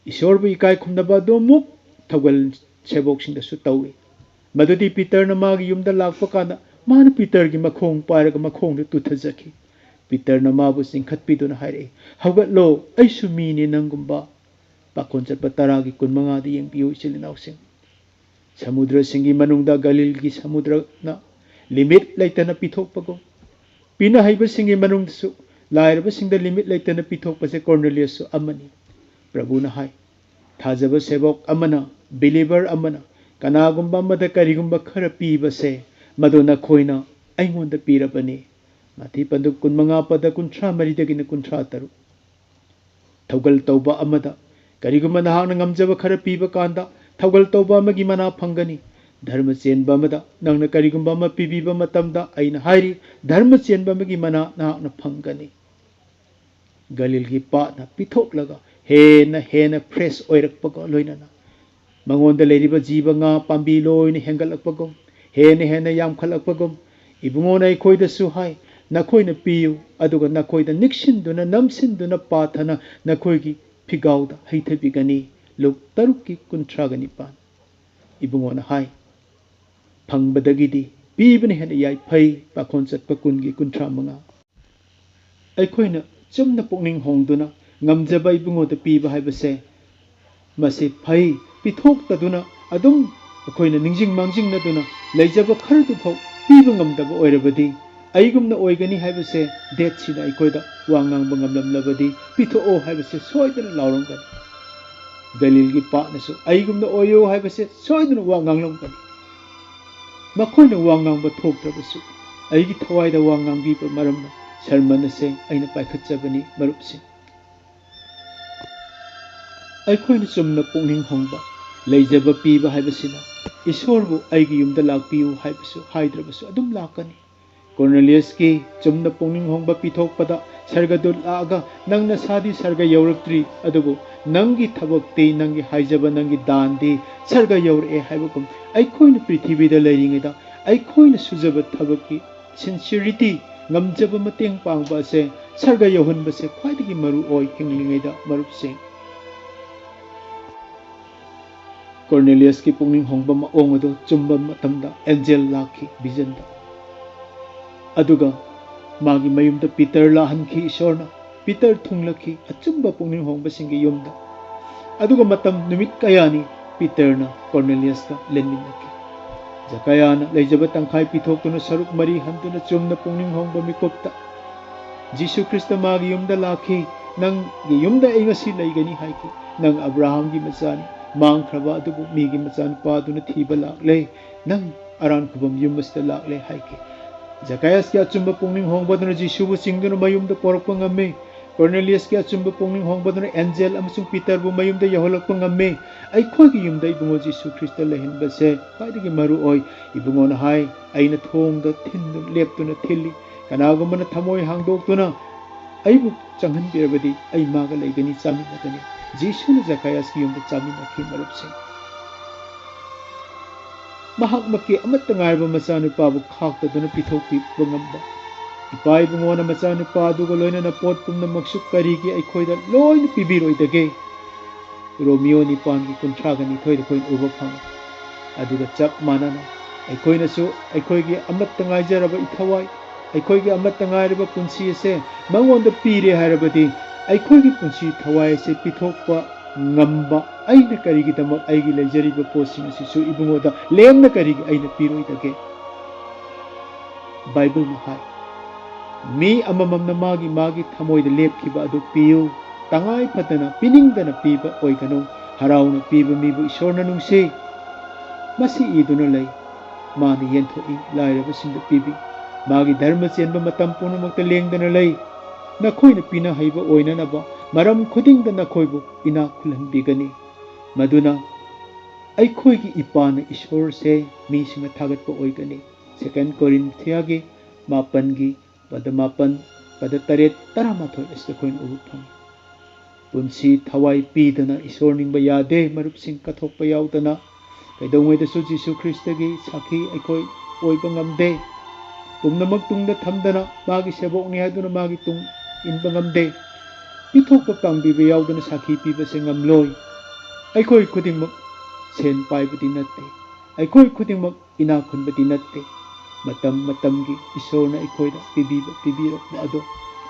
ꯏꯁꯣꯔꯕꯨ ꯏꯀꯥꯏ ꯈꯨꯝꯅꯕ ꯑꯗꯨꯃꯨꯛ ꯊꯧꯒꯜ ꯁꯦꯕꯣꯛꯁꯤꯡꯗꯁꯨ ꯇꯧꯏ꯫ ꯃꯗꯨꯗꯤ ꯄꯤꯇꯔꯅ ꯃꯥꯒꯤ ꯌꯨꯝꯗ ꯂꯥꯛꯄ ꯀꯥꯟꯗ ꯃꯥꯅ ꯄꯤꯇꯔꯒꯤ ꯃꯈꯣꯡ ꯄꯥꯏꯔꯒ ꯃꯈꯣꯡꯗ ꯇꯨꯊꯖꯈꯤ꯫ ꯄꯤꯇꯔꯅ ꯃꯥꯕꯨ ꯆꯤꯡꯈꯠꯄꯤꯗꯨꯅ ꯍꯥꯏꯔꯛꯏ, "ꯍꯧꯒꯠꯂꯣ, ꯑꯩꯁꯨ ꯃꯤꯅꯤ ꯅꯪꯒꯨꯝꯕ꯫" ꯄꯥꯈꯣꯟ ꯆꯠꯄ ꯇꯔꯥꯒꯤ ꯀꯨꯟꯃꯉꯥꯗ ꯌꯦꯡꯕꯤꯌꯨ, ꯏꯆꯤꯜ ꯏꯅꯥꯎꯁꯤꯡ꯫ ꯁꯃꯨꯗ꯭ꯔꯁꯤꯡꯒꯤ ꯃꯅꯨꯡꯗ ꯒꯂꯤꯜꯒꯤ ꯁꯃꯨꯗ꯭ꯔꯅ limit ꯂꯩꯇꯅ ꯄꯤꯊꯣꯛꯄꯒꯨꯝ, ꯄꯤꯅ ꯍꯩꯕꯁꯤꯡꯒꯤ ꯃꯅꯨꯡꯗꯁꯨ ꯂꯥꯏꯔꯕꯁꯤꯡꯗ limit ꯂꯩꯇꯅ ꯄꯤꯊꯣꯛꯄꯁꯦ ꯀꯣꯔꯅꯦꯂꯤꯌꯁꯁꯨ ꯑꯃꯅꯤ꯫ ꯄ꯭ꯔꯚꯨꯅ ꯍꯥꯏ, "ꯊꯥꯖꯕ ꯁꯦꯕꯣꯛ ꯑꯃꯅ, believer ꯑꯃꯅ, ꯀꯅꯥꯒꯨꯝꯕ ꯑꯃꯗ ꯀꯔꯤꯒꯨꯝꯕ ꯈꯔ ꯄꯤꯕꯁꯦ, ꯃꯗꯨ ꯅꯈꯣꯏꯅ ꯑꯩꯉꯣꯟꯗ ꯄꯤꯔꯕꯅꯤ꯫" ꯃꯥꯊꯤ ꯄꯟꯗꯨꯞ ꯀꯨꯟꯃꯉꯥ ꯄꯗ ꯀꯨꯟꯊ꯭ꯔꯥ ꯃꯔꯤꯗꯒꯤꯅ ꯀꯨꯟꯊ꯭ꯔꯥ ꯇꯔꯨꯛ꯫ ꯊꯧꯒꯜ ꯇꯧꯕ ꯑꯃꯗ ꯀꯔꯤꯒꯨꯝꯕ ꯅꯍꯥꯛꯅ ꯉꯝꯖꯕ ꯈꯔ ꯄꯤꯕ ꯀꯥꯟꯗ, ꯊꯧꯒꯜ ꯇꯧꯕ ꯑꯃꯒꯤ ꯃꯅꯥ ꯐꯪꯒꯅꯤ꯫ ꯙꯔꯃ ꯆꯦꯟꯕ ꯑꯃꯗ ꯅꯪꯅ ꯀꯔꯤꯒꯨꯝꯕ ꯑꯃ ꯄꯤꯕꯤꯕ ꯃꯇꯝꯗ, ꯑꯩꯅ ꯍꯥꯏꯔꯤ, ꯙꯔꯃ ꯆꯦꯟꯕ ꯑꯃꯒꯤ ꯃꯅꯥ ꯅꯍꯥꯛꯅ ꯐꯪꯒꯅꯤ꯫ ꯒꯂꯤꯜꯒꯤ ꯄꯥꯠꯅ ꯄꯤꯊꯣꯛꯂꯒ ꯍꯦꯟꯅ ꯍꯦꯟꯅ fresh ꯑꯣꯏꯔꯛꯄꯒ ꯂꯣꯏꯅꯅ ꯃꯉꯣꯟꯗ ꯂꯩꯔꯤꯕ ꯖꯤꯕ ꯉꯥ ꯄꯥꯝꯕꯤ ꯂꯣꯏꯅ ꯍꯦꯟꯒꯠꯂꯛꯄꯒꯨꯝ, ꯍꯦꯟꯅ ꯍꯦꯟꯅ ꯌꯥꯝꯈꯠꯂꯛꯄꯒꯨꯝ, ꯏꯕꯨꯡꯉꯣꯅ ꯑꯩꯈꯣꯏꯗꯁꯨ ꯍꯥꯏ, "ꯅꯈꯣꯏꯅ ꯄꯤꯌꯨ, ꯑꯗꯨꯒ ꯅꯈꯣꯏꯗ ꯅꯤꯛꯁꯤꯟꯗꯨꯅ, ꯅꯝꯁꯤꯟꯗꯨꯅ ꯄꯥꯊꯅ ꯅꯈꯣꯏꯒꯤ ꯐꯤꯒꯥꯎꯗ ꯍꯩꯊꯕꯤꯒꯅꯤ"꯫ ꯂꯨꯛ ꯇꯔꯨꯛꯀꯤ ꯀꯨꯟꯊ꯭ꯔꯥꯒ ꯅꯤꯄꯥꯟ꯫ ꯏꯕꯨꯡꯉꯣꯅ ꯍꯥꯏ, "ꯐꯪꯕꯗꯒꯤꯗꯤ ꯄꯤꯕꯅ ꯍꯦꯟꯅ ꯌꯥꯏꯐꯩ"꯫ ꯄꯥꯈꯣꯟ ꯆꯠꯄ ꯀꯨꯟꯒꯤ ꯀꯨꯟꯊ꯭ꯔꯥ ꯃꯉꯥ꯫ ꯑꯩꯈꯣꯏꯅ ꯆꯨꯝꯅ ꯄꯨꯛꯅꯤꯡ ꯍꯣꯡꯗꯨꯅ ꯉꯝꯖꯕ ꯏꯕꯨꯡꯉꯣꯗ ꯄꯤꯕ ꯍꯥꯏꯕꯁꯦ ꯃꯁꯤ ꯐꯩ꯫ ꯄꯤꯊꯣꯛꯇꯗꯨꯅ ꯑꯗꯨꯝ ꯑꯩꯈꯣꯏꯅ ꯅꯤꯡꯁꯤꯡ ꯃꯥꯡꯖꯤꯡꯅꯗꯨꯅ ꯂꯩꯖꯕ ꯈꯔꯗꯨꯐꯥꯎ ꯄꯤꯕ ꯉꯝꯗꯕ ꯑꯣꯏꯔꯕꯗꯤ, ꯑꯩꯒꯨꯝꯅ ꯑꯣꯏꯒꯅꯤ ꯍꯥꯏꯕꯁꯦ ꯗꯦꯠꯁꯤꯅ ꯑꯩꯈꯣꯏꯗ ꯋꯥ ꯉꯥꯡꯕ ꯉꯝꯂꯝꯂꯕꯗꯤ, ꯄꯤꯊꯣꯛꯑꯣ ꯍꯥꯏꯕꯁꯦ ꯁꯣꯏꯗꯅ ꯂꯥꯎꯔꯝꯒꯅꯤ꯫ ꯒꯂꯤꯜꯒꯤ ꯄꯥꯠꯅꯁꯨ ꯑꯩꯒꯨꯝꯅ ꯑꯣꯏꯌꯣ ꯍꯥꯏꯕꯁꯦ ꯁꯣꯏꯗꯅ ꯋꯥ ꯉꯥꯡꯂꯝꯒꯅꯤ꯫ ꯃꯈꯣꯏꯅ ꯋꯥ ꯉꯥꯡꯕ ꯊꯣꯛꯇ꯭ꯔꯕꯁꯨ, ꯑꯩꯒꯤ ꯊꯋꯥꯏꯗ ꯋꯥ ꯉꯥꯡꯕꯤꯕ ꯃꯔꯝꯅ ꯁꯔꯃꯟ ꯑꯁꯦ ꯑꯩꯅ ꯄꯥꯏꯈꯠꯆꯕꯅꯤ, ꯃꯔꯨꯞꯁꯤꯡ꯫ ꯑꯩꯈꯣꯏꯅ ꯆꯨꯝꯅ ꯄꯨꯛꯅꯤꯡ ꯍꯣꯡꯕ, ꯂꯩꯖꯕ ꯄꯤꯕ ꯍꯥꯏꯕꯁꯤꯅ ꯏꯁꯣꯔꯕꯨ "ꯑꯩꯒꯤ ꯌꯨꯝꯗ ꯂꯥꯛꯄꯤꯌꯨ" ꯍꯥꯏꯕꯁꯨ ꯍꯥꯏꯗ꯭ꯔꯕꯁꯨ ꯑꯗꯨꯝ ꯂꯥꯛꯀꯅꯤ꯫ ꯀꯣꯔꯅꯦꯂꯤꯌꯁꯀꯤ ꯆꯨꯝꯅ ꯄꯨꯛꯅꯤꯡ ꯍꯣꯡꯕ ꯄꯤꯊꯣꯛꯄꯗ ꯁꯔꯒꯗꯨꯠ ꯂꯥꯛꯑꯒ, "ꯅꯪ ꯅꯁꯥꯗꯤ ꯁꯔꯒ ꯌꯧꯔꯛꯇ꯭ꯔꯤ, ꯑꯗꯨꯕꯨ ꯅꯪꯒꯤ ꯊꯕꯛꯇꯤ, ꯅꯪꯒꯤ ꯍꯥꯏꯖꯕ, ꯅꯪꯒꯤ ꯗꯥꯟꯗꯤ ꯁꯔꯒ ꯌꯧꯔꯛꯑꯦ" ꯍꯥꯏꯕꯒꯨꯝ, ꯑꯩꯈꯣꯏꯅ ꯄ꯭ꯔꯤꯊꯤꯕꯤꯗ ꯂꯩꯔꯤꯉꯩꯗ ꯑꯩꯈꯣꯏꯅ ꯁꯨꯖꯕ ꯊꯕꯛꯀꯤ ꯁꯤꯟꯁꯤꯌꯔꯤꯇꯤ, ꯉꯝꯖꯕ ꯃꯇꯦꯡ ꯄꯥꯡꯕ ꯑꯁꯦ ꯁꯔꯒ ꯌꯧꯍꯟꯕꯁꯦ ꯈ꯭ꯋꯥꯏꯗꯒꯤ ꯃꯔꯨ ꯑꯣꯏ ꯍꯤꯡꯂꯤꯉꯩꯗ, ꯃꯔꯨꯞꯁꯤꯡ꯫ ꯀꯣꯔꯅꯦꯂꯤꯌꯁꯀꯤ ꯄꯨꯛꯅꯤꯡ ꯍꯣꯡꯕ ꯃꯑꯣꯡ ꯑꯗꯨ ꯆꯨꯝꯕ ꯃꯇꯝꯗ ꯑꯦꯟꯖꯦꯜ ꯂꯥꯛꯈꯤ ꯚꯤꯖꯟꯗ꯫ ꯑꯗꯨꯒ ꯃꯥꯒꯤ ꯃꯌꯨꯝꯗ ꯄꯤꯇꯔ ꯂꯥꯛꯍꯟꯈꯤ ꯏꯁꯣꯔꯅ꯫ ꯄꯤꯇꯔ ꯊꯨꯡꯂꯛꯈꯤ ꯑꯆꯨꯝꯕ ꯄꯨꯛꯅꯤꯡ ꯍꯣꯡꯕꯁꯤꯡꯒꯤ ꯌꯨꯝꯗ꯫ ꯑꯗꯨꯒ ꯃꯇꯝ ꯅꯨꯃꯤꯠ ꯀꯌꯥꯅꯤ ꯄꯤꯇꯔꯅ ꯀꯣꯔꯅꯦꯂꯤꯌꯁꯀ ꯂꯦꯟꯃꯤꯟꯅꯈꯤ꯫ ꯖꯀꯥꯌꯥꯅ ꯂꯩꯖꯕ ꯇꯪꯈꯥꯏ ꯄꯤꯊꯣꯛꯇꯨꯅ ꯁꯔꯨꯛ ꯃꯔꯤ ꯍꯟꯗꯨꯅ ꯆꯨꯝꯅ ꯄꯨꯛꯅꯤꯡ ꯍꯣꯡꯕ ꯃꯤꯀꯨꯞꯇ ꯖꯤꯁꯨ ꯈ꯭ꯔꯤꯁꯇ ꯃꯥꯒꯤ ꯌꯨꯝꯗ ꯂꯥꯛꯈꯤ꯫ "ꯅꯪꯒꯤ ꯌꯨꯝꯗ ꯑꯩ ꯉꯁꯤ ꯂꯩꯒꯅꯤ" ꯍꯥꯏꯈꯤ꯫ "ꯅꯪ ꯑꯕ꯭ꯔꯥꯍꯥꯝꯒꯤ ꯃꯆꯥꯅꯤ, ꯃꯥꯡꯈ꯭ꯔꯕ ꯑꯗꯨꯕꯨ ꯃꯤꯒꯤ ꯃꯆꯥꯅꯨꯄꯥꯗꯨꯅ ꯊꯤꯕ ꯂꯥꯛꯂꯦ꯫ ꯅꯪ ꯑꯔꯥꯟ ꯈꯨꯕꯝ ꯌꯨꯝ ꯑꯁꯤꯗ ꯂꯥꯛꯂꯦ" ꯍꯥꯏꯈꯤ꯫ ꯖꯀꯥꯌꯁꯀꯤ ꯑꯆꯨꯝꯕ ꯄꯨꯛꯅꯤꯡ ꯍꯣꯡꯕꯗꯨꯅ ꯖꯤꯁꯨꯕꯨ ꯆꯤꯡꯗꯨꯅ ꯃꯌꯨꯝꯗ ꯄꯣꯔꯛꯄ ꯉꯝꯃꯤ꯫ ꯀꯣꯔꯅꯦꯂꯤꯌꯁꯀꯤ ꯑꯆꯨꯝꯕ ꯄꯨꯛꯅꯤꯡ ꯍꯣꯡꯕꯗꯨꯅ ꯑꯦꯟꯖꯦꯜ ꯑꯃꯁꯨꯡ ꯄꯤꯇꯔꯕꯨ ꯃꯌꯨꯝꯗ ꯌꯧꯍꯜꯂꯛꯄ ꯉꯝꯃꯤ꯫ ꯑꯩꯈꯣꯏꯒꯤ ꯌꯨꯝꯗ ꯏꯕꯨꯡꯉꯣ ꯖꯤꯁꯨ ꯈ꯭ꯔꯤꯁꯇ ꯂꯩꯍꯟꯕꯁꯦ ꯈ꯭ꯋꯥꯏꯗꯒꯤ ꯃꯔꯨ ꯑꯣꯏ꯫ ꯏꯕꯨꯡꯉꯣꯅ ꯍꯥꯏ, "ꯑꯩꯅ ꯊꯣꯡꯗ ꯊꯤꯟꯗꯨꯅ, ꯂꯦꯞꯇꯨꯅ ꯊꯤꯜꯂꯤ꯫ ꯀꯅꯥꯒꯨꯝꯕꯅ ꯊꯃꯣꯏ ꯍꯥꯡꯗꯣꯛꯇꯨꯅ ꯑꯩꯕꯨ ꯆꯪꯍꯟꯕꯤꯔꯕꯗꯤ ꯑꯩ ꯃꯥꯒ ꯂꯩꯒꯅꯤ, ꯆꯥꯃꯤꯟꯅꯒꯅꯤ"꯫ ꯖꯤꯁꯨꯅ ꯖꯀꯥꯌꯁꯀꯤ ꯌꯨꯝꯗ ꯆꯥꯃꯤꯟꯅꯈꯤ, ꯃꯔꯨꯞꯁꯤꯡ꯫ ꯃꯍꯥꯛꯃꯛꯀꯤ ꯑꯃꯠꯇ ꯉꯥꯏꯔꯕ ꯃꯆꯥꯅꯨꯄꯥꯕꯨ ꯈꯥꯛꯇꯗꯨꯅ ꯄꯤꯊꯣꯛꯄꯤꯕ ꯉꯝꯕ ꯏꯄꯥ ꯏꯕꯨꯡꯉꯣꯅ ꯃꯆꯥꯅꯨꯄꯥ ꯑꯗꯨꯒ ꯂꯣꯏꯅꯅ ꯄꯣꯠ ꯄꯨꯝꯅꯃꯛꯁꯨ ꯀꯔꯤꯒꯤ ꯑꯩꯈꯣꯏꯗ ꯂꯣꯏꯅ ꯄꯤꯕꯤꯔꯣꯏꯗꯒꯦ? ꯔꯣꯃꯤꯌꯣ ꯅꯤꯄꯥꯟꯒꯤ ꯀꯨꯟꯊ꯭ꯔꯥꯒ ꯅꯤꯊꯣꯏꯗ ꯑꯩꯈꯣꯏꯅ ꯎꯕ ꯐꯪꯏ꯫ ꯑꯗꯨꯒ ꯆꯞ ꯃꯥꯟꯅꯅ ꯑꯩꯈꯣꯏꯅꯁꯨ ꯑꯩꯈꯣꯏꯒꯤ ꯑꯃꯠꯇ ꯉꯥꯏꯖꯔꯕ ꯏꯊꯋꯥꯏ, ꯑꯩꯈꯣꯏꯒꯤ ꯑꯃꯠꯇ ꯉꯥꯏꯔꯕ ꯄꯨꯟꯁꯤ ꯑꯁꯦ ꯃꯉꯣꯟꯗ ꯄꯤꯔꯦ ꯍꯥꯏꯔꯕꯗꯤ, ꯑꯩꯈꯣꯏꯒꯤ ꯄꯨꯟꯁꯤ ꯊꯋꯥꯏ ꯑꯁꯦ ꯄꯤꯊꯣꯛꯄ ꯉꯝꯕ ꯑꯩꯅ ꯀꯔꯤꯒꯤꯗꯃꯛ ꯑꯩꯒꯤ ꯂꯩꯖꯔꯤꯕ ꯄꯣꯠꯁꯤꯡ ꯑꯁꯤꯁꯨ ꯏꯕꯨꯡꯉꯣꯗ ꯂꯦꯝꯅ ꯀꯔꯤꯒꯤ ꯑꯩꯅ ꯄꯤꯔꯣꯏꯗꯒꯦ? ꯕꯥꯏꯕꯜꯅ ꯍꯥꯏ, "ꯃꯤ ꯑꯃꯃꯝꯅ ꯃꯥꯒꯤ ꯃꯥꯒꯤ ꯊꯃꯣꯏꯗ ꯂꯦꯞꯈꯤꯕ ꯑꯗꯨ ꯄꯤꯌꯨ꯫ ꯇꯉꯥꯏ ꯐꯗꯅ ꯄꯤꯅꯤꯡꯗꯅ ꯄꯤꯕ ꯑꯣꯏꯒꯅꯨ꯫ ꯍꯔꯥꯎꯅ ꯄꯤꯕ ꯃꯤꯕꯨ ꯏꯁꯣꯔꯅ ꯅꯨꯡꯁꯤ꯫ ꯃꯁꯤ ꯏꯗꯨꯅ ꯂꯩ, ꯃꯥꯅ ꯌꯦꯟꯊꯣꯛꯏ, ꯂꯥꯏꯔꯕꯁꯤꯡꯗ ꯄꯤꯕꯤ꯫ ꯃꯥꯒꯤ ꯙꯔꯃ ꯆꯦꯟꯕ ꯃꯇꯝ ꯄꯨꯝꯅꯃꯛꯇ ꯂꯦꯡꯗꯅ ꯂꯩ꯫ ꯅꯈꯣꯏꯅ ꯄꯤꯅ ꯍꯩꯕ ꯑꯣꯏꯅꯅꯕ ꯃꯔꯝ ꯈꯨꯗꯤꯡꯗ ꯅꯈꯣꯏꯕꯨ ꯏꯅꯥꯛ ꯈꯨꯜꯍꯟꯕꯤꯒꯅꯤ꯫" ꯃꯗꯨꯅ ꯑꯩꯈꯣꯏꯒꯤ ꯏꯄꯥꯅ ꯏꯁꯣꯔꯁꯦ ꯃꯤꯁꯤꯡꯅ ꯊꯥꯒꯠꯄ ꯑꯣꯏꯒꯅꯤ꯫ ꯁꯦꯀꯦꯟ ꯀꯣꯔꯤꯟꯊꯤꯌꯥꯒꯤ ꯃꯥꯄꯟꯒꯤ ꯄꯗ ꯃꯥꯄꯟ, ꯄꯗ ꯇꯔꯦꯠ, ꯇꯔꯥꯃꯥꯊꯣꯏ ꯑꯁꯤꯗ ꯑꯩꯈꯣꯏꯅ ꯎꯕ ꯐꯪꯏ꯫ ꯄꯨꯟꯁꯤ ꯊꯋꯥꯏ ꯄꯤꯗꯅ ꯏꯁꯣꯔ ꯅꯤꯡꯕ ꯌꯥꯗꯦ, ꯃꯔꯨꯞꯁꯤꯡ, ꯀꯠꯊꯣꯛꯄ ꯌꯥꯎꯗꯅ ꯀꯩꯗꯧꯉꯩꯗꯁꯨ ꯖꯤꯁꯨ ꯈ꯭ꯔꯤꯁꯇꯒꯤ ꯁꯥꯈꯤ ꯑꯩꯈꯣꯏ ꯑꯣꯏꯕ ꯉꯝꯗꯦ꯫ ꯄꯨꯝꯅꯃꯛ ꯇꯨꯡꯗ ꯊꯝꯗꯅ ꯃꯥꯒꯤ ꯁꯦꯕꯣꯛꯅꯤ ꯍꯥꯏꯗꯨꯅ ꯃꯥꯒꯤ ꯇꯨꯡ ꯏꯟꯕ ꯉꯝꯗꯦ꯫ ꯄꯤꯊꯣꯛꯄ ꯄꯥꯡꯕꯤꯕ ꯌꯥꯎꯗꯅ ꯁꯥꯈꯤ ꯄꯤꯕꯁꯦ ꯉꯝꯂꯣꯏ꯫ ꯑꯩꯈꯣꯏ ꯈꯨꯗꯤꯡꯃꯛ ꯁꯦꯟ ꯄꯥꯏꯕꯗꯤ ꯅꯠꯇꯦ꯫ ꯑꯩꯈꯣꯏ ꯈꯨꯗꯤꯡꯃꯛ ꯏꯅꯥꯛ ꯈꯨꯟꯕꯗꯤ ꯅꯠꯇꯦ꯫ ꯃꯇꯝ ꯃꯇꯝꯒꯤ ꯏꯁꯣꯔꯅ ꯑꯩꯈꯣꯏꯗ ꯄꯤꯕꯤꯕ, ꯄꯤꯕꯤꯔꯛꯄ ꯑꯗꯣ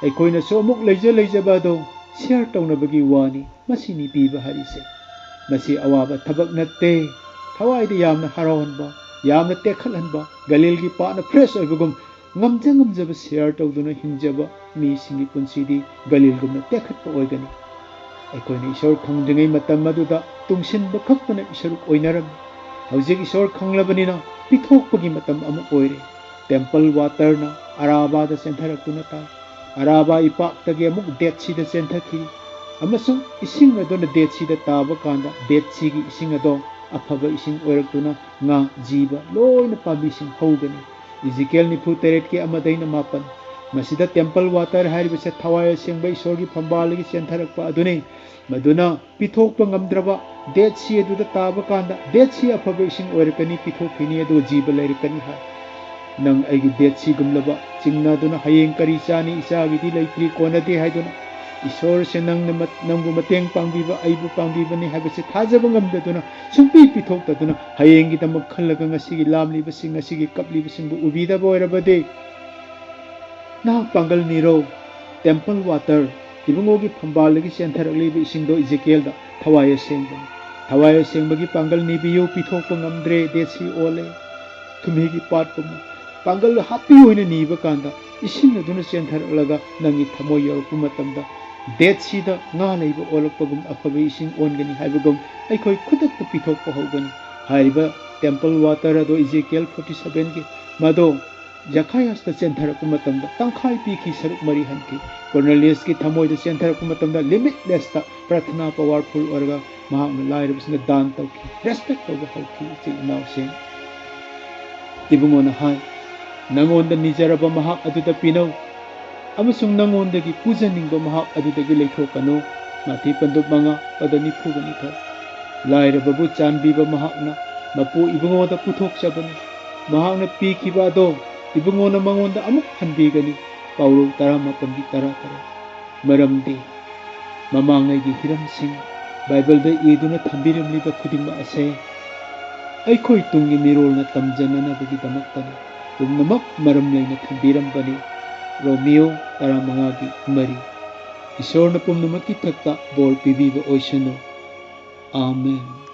ꯑꯩꯈꯣꯏꯅꯁꯨ ꯑꯃꯨꯛ ꯂꯩꯖ ꯂꯩꯖꯕ ꯑꯗꯣ ꯁꯤꯌꯔ ꯇꯧꯅꯕꯒꯤ ꯋꯥꯅꯤ꯫ ꯃꯁꯤꯅꯤ ꯄꯤꯕ ꯍꯥꯏꯔꯤꯁꯦ꯫ ꯃꯁꯤ ꯑꯋꯥꯕ ꯊꯕꯛ ꯅꯠꯇꯦ꯫ ꯊꯋꯥꯏꯗ ꯌꯥꯝꯅ ꯍꯔꯥꯎꯍꯟꯕ, ꯌꯥꯝꯅ ꯇꯦꯛꯈꯠꯍꯟꯕ, ꯒꯂꯤꯜꯒꯤ ꯄꯥꯠꯅ ꯐ꯭ꯔꯦꯁ ꯑꯣꯏꯕꯒꯨꯝ ꯉꯝꯖ ꯉꯝꯖꯕ ꯁꯤꯌꯔ ꯇꯧꯗꯨꯅ ꯍꯤꯡꯖꯕ ꯃꯤꯁꯤꯡꯒꯤ ꯄꯨꯟꯁꯤꯗꯤ ꯒꯂꯤꯜꯒꯨꯝꯅ ꯇꯦꯛꯈꯠꯄ ꯑꯣꯏꯒꯅꯤ꯫ ꯑꯩꯈꯣꯏꯅ ꯏꯁꯣꯔ ꯈꯪꯗ꯭ꯔꯤꯉꯩ ꯃꯇꯝ ꯑꯗꯨꯗ ꯇꯨꯡꯁꯤꯟꯕ ꯈꯛꯇꯅ ꯏꯁꯣꯔ ꯑꯣꯏꯅꯔꯝꯃꯤ꯫ ꯍꯧꯖꯤꯛ ꯏꯁꯣꯔ ꯈꯪꯂꯕꯅꯤꯅ ꯄꯤꯊꯣꯛꯄꯒꯤ ꯃꯇꯝ ꯑꯃꯨꯛ ꯑꯣꯏꯔꯦ꯫ ꯇꯦꯝꯄꯜ ꯋꯥꯇꯔꯅ ꯑꯔꯥꯕꯥꯗ ꯆꯦꯟꯊꯔꯛꯇꯨꯅ ꯇꯥꯏ꯫ ꯑꯔꯥꯕꯥ ꯏꯄꯥꯛꯇꯒꯤ ꯑꯃꯨꯛ ꯗꯦꯠ ꯁꯤꯗ ꯆꯦꯟꯊꯈꯤ, ꯑꯃꯁꯨꯡ ꯏꯁꯤꯡ ꯑꯗꯨꯅ ꯗꯦꯠ ꯁꯤꯗ ꯇꯥꯕ ꯀꯥꯟꯗ ꯗꯦꯠ ꯁꯤꯒꯤ ꯏꯁꯤꯡ ꯑꯗꯣ ꯑꯐꯕ ꯏꯁꯤꯡ ꯑꯣꯏꯔꯛꯇꯨꯅ ꯉꯥ, ꯖꯤꯕ ꯂꯣꯏꯅ ꯄꯥꯝꯕꯤꯁꯤꯡ ꯍꯧꯒꯅꯤ꯫ ꯏꯖꯤꯀꯦꯜ ꯅꯤꯐꯨ ꯇꯔꯦꯠꯀꯤ ꯑꯃꯗꯩꯅ ꯃꯥꯄꯟ꯫ ꯃꯁꯤꯗ temple water ꯍꯥꯏꯔꯤꯕꯁꯦ ꯊꯋꯥꯏ ꯑꯁꯦꯡꯕ ꯏꯁꯣꯔꯒꯤ ꯐꯝꯕꯥꯜꯗꯒꯤ ꯆꯦꯟꯊꯔꯛꯄ ꯑꯗꯨꯅꯤ꯫ ꯃꯗꯨꯅ ꯄꯤꯊꯣꯛꯄ ꯉꯝꯗ꯭ꯔꯕ Dead Sea ꯑꯗꯨꯗ ꯇꯥꯕ ꯀꯥꯟꯗ Dead Sea ꯑꯐꯕ ꯏꯁꯤꯡ ꯑꯣꯏꯔꯛꯀꯅꯤ, ꯄꯤꯊꯣꯛꯈꯤꯅꯤ, ꯑꯗꯨꯒ ꯖꯤꯕ ꯂꯩꯔꯛꯀꯅꯤ ꯍꯥꯏ꯫ ꯅꯪ ꯑꯩꯒꯤ Dead Sea ꯒꯨꯝꯂꯕ ꯆꯤꯡꯅꯗꯨꯅ ꯍꯌꯦꯡ ꯀꯔꯤ ꯆꯥꯅꯤ, ꯏꯆꯥꯒꯤꯗꯤ ꯂꯩꯇ꯭ꯔꯤ, ꯀꯣꯟꯅꯗꯦ ꯍꯥꯏꯗꯨꯅ ꯏꯁꯣꯔꯁꯦ ꯅꯪꯅ ꯃꯠ-, ꯅꯪꯕꯨ ꯃꯇꯦꯡ ꯄꯥꯡꯕꯤꯕ, ꯑꯩꯕꯨ ꯄꯥꯡꯕꯤꯕꯅꯤ ꯍꯥꯏꯕꯁꯤ ꯊꯥꯖꯕ ꯉꯝꯗꯗꯨꯅ, ꯁꯨꯡꯄꯤ ꯄꯤꯊꯣꯛꯇꯗꯨꯅ, ꯍꯌꯦꯡꯒꯤꯗꯃꯛ ꯈꯜꯂꯒ ꯉꯁꯤꯒꯤ ꯂꯥꯝꯂꯤꯕꯁꯤꯡ, ꯉꯁꯤꯒꯤ ꯀꯞꯂꯤꯕꯁꯤꯡꯕꯨ ꯎꯕꯤꯗꯕ ꯑꯣꯏꯔꯕꯗꯤ, ꯅꯍꯥꯛ ꯄꯥꯡꯒꯜ ꯅꯤꯔꯣ꯫ Temple water, ꯏꯕꯨꯡꯉꯣꯒꯤ ꯐꯝꯕꯥꯜꯗꯒꯤ ꯆꯦꯟꯊꯔꯛꯂꯤꯕ ꯏꯁꯤꯡꯗꯣ ꯏꯖꯦꯀꯤꯌꯦꯜꯗ ꯊꯋꯥꯏ ꯑꯁꯦꯡꯕꯅꯤ꯫ ꯊꯋꯥꯏ ꯑꯁꯦꯡꯕꯒꯤ ꯄꯥꯡꯒꯜ ꯅꯤꯕꯤꯌꯨ, ꯄꯤꯊꯣꯛꯄ ꯉꯝꯗ꯭ꯔꯦ, Dead Sea ꯑꯣꯜꯂꯦ, ꯊꯨꯝꯍꯤꯒꯤ ꯄꯥꯠꯀꯨꯝꯅ꯫ ꯄꯥꯡꯒꯜ ꯍꯥꯞꯄꯤꯌꯨ ꯍꯥꯏꯅ ꯅꯤꯕ ꯀꯥꯟꯗ ꯏꯁꯤꯡ ꯑꯗꯨꯅ ꯆꯦꯟꯊꯔꯛꯂꯒ ꯅꯪꯒꯤ ꯊꯃꯣꯏ ꯌꯧꯔꯛꯄ ꯃꯇꯝꯗ Dead Sea ꯗ ꯉꯥ ꯂꯩꯕ ꯑꯣꯜꯂꯛꯄꯒꯨꯝ ꯑꯐꯕ ꯏꯁꯤꯡ ꯑꯣꯟꯒꯅꯤ ꯍꯥꯏꯕꯒꯨꯝ ꯑꯩꯈꯣꯏ ꯈꯨꯗꯛꯇ ꯄꯤꯊꯣꯛꯄ ꯍꯧꯒꯅꯤ꯫ ꯍꯥꯏꯔꯤꯕ temple water ꯑꯗꯣ ꯏꯖꯦꯀꯤꯌꯦꯜ forty seven ꯒꯤ ꯃꯗꯣ ꯖꯈꯥꯏꯌꯥꯁꯇ ꯆꯦꯟꯊꯔꯛꯄ ꯃꯇꯝꯗ ꯇꯪꯈꯥꯏ ꯄꯤꯈꯤ, ꯁꯔꯨꯛ ꯃꯔꯤ ꯍꯟꯈꯤ꯫ ꯀꯣꯔꯅꯦꯂꯤꯌꯁꯀꯤ ꯊꯃꯣꯏꯗ ꯆꯦꯟꯊꯔꯛꯄ ꯃꯇꯝꯗ limitless ꯇ ꯄ꯭ꯔꯊꯅꯥ powerful ꯑꯣꯏꯔꯒ ꯃꯍꯥꯛꯅ ꯂꯥꯏꯔꯕꯁꯤꯡꯗ ꯗꯥꯟ ꯇꯧꯈꯤ, respect ꯇꯧꯕ ꯍꯧꯈꯤ꯫ ꯏꯆꯤꯜ ꯏꯅꯥꯎꯁꯤꯡ, ꯏꯕꯨꯡꯉꯣꯅ ꯍꯥꯏ, "ꯅꯉꯣꯟꯗ ꯅꯤꯖꯔꯕ ꯃꯍꯥꯛ ꯑꯗꯨꯗ ꯄꯤꯅꯧ, ꯑꯃꯁꯨꯡ ꯅꯉꯣꯟꯗꯒꯤ ꯄꯨꯖꯅꯤꯡꯕ ꯃꯍꯥꯛ ꯑꯗꯨꯗꯒꯤ ꯂꯩꯊꯣꯛꯀꯅꯨ"꯫ ꯃꯥꯊꯤ ꯄꯟꯗꯨꯞ ꯃꯉꯥ, ꯄꯗ ꯅꯤꯐꯨꯒ ꯅꯤꯊꯣꯏ꯫ ꯂꯥꯏꯔꯕꯕꯨ ꯆꯥꯟꯕꯤꯕ ꯃꯍꯥꯛꯅ ꯃꯄꯨ ꯏꯕꯨꯡꯉꯣꯗ ꯄꯨꯊꯣꯛꯆꯕꯅꯤ꯫ ꯃꯍꯥꯛꯅ ꯄꯤꯈꯤꯕ ꯑꯗꯣ ꯏꯕꯨꯡꯉꯣꯅ ꯃꯉꯣꯟꯗ ꯑꯃꯨꯛ ꯍꯟꯕꯤꯒꯅꯤ꯫ ꯄꯥꯎꯔꯧ ꯇꯔꯥꯃꯥꯄꯟꯒꯤ ꯇꯔꯥꯇꯔꯦꯠ꯫ ꯃꯔꯝꯗꯤ ꯃꯃꯥꯡꯉꯩꯒꯤ ꯍꯤꯔꯝꯁꯤꯡ ꯕꯥꯏꯕꯜꯗ ꯏꯗꯨꯅ ꯊꯝꯕꯤꯔꯝꯂꯤꯕ ꯈꯨꯗꯤꯡꯃꯛ ꯑꯁꯦ ꯑꯩꯈꯣꯏ ꯇꯨꯡꯒꯤ ꯃꯤꯔꯣꯜꯅ ꯇꯝꯖꯅꯅꯕꯒꯤꯗꯃꯛꯇꯅꯤ꯫ ꯄꯨꯝꯅꯃꯛ ꯃꯔꯝ ꯂꯩꯅ ꯊꯝꯕꯤꯔꯝꯕꯅꯤ꯫ ꯔꯣꯃꯤꯌꯣ ꯇꯔꯥꯃꯉꯥꯒꯤ ꯃꯔꯤ꯫ ꯏꯁꯣꯔꯅ ꯄꯨꯝꯅꯃꯛꯀꯤ ꯊꯛꯇ ꯕꯣꯔ ꯄꯤꯕꯤꯕ ꯑꯣꯏꯁꯅꯨ꯫ ꯑꯥꯃꯦꯟ꯫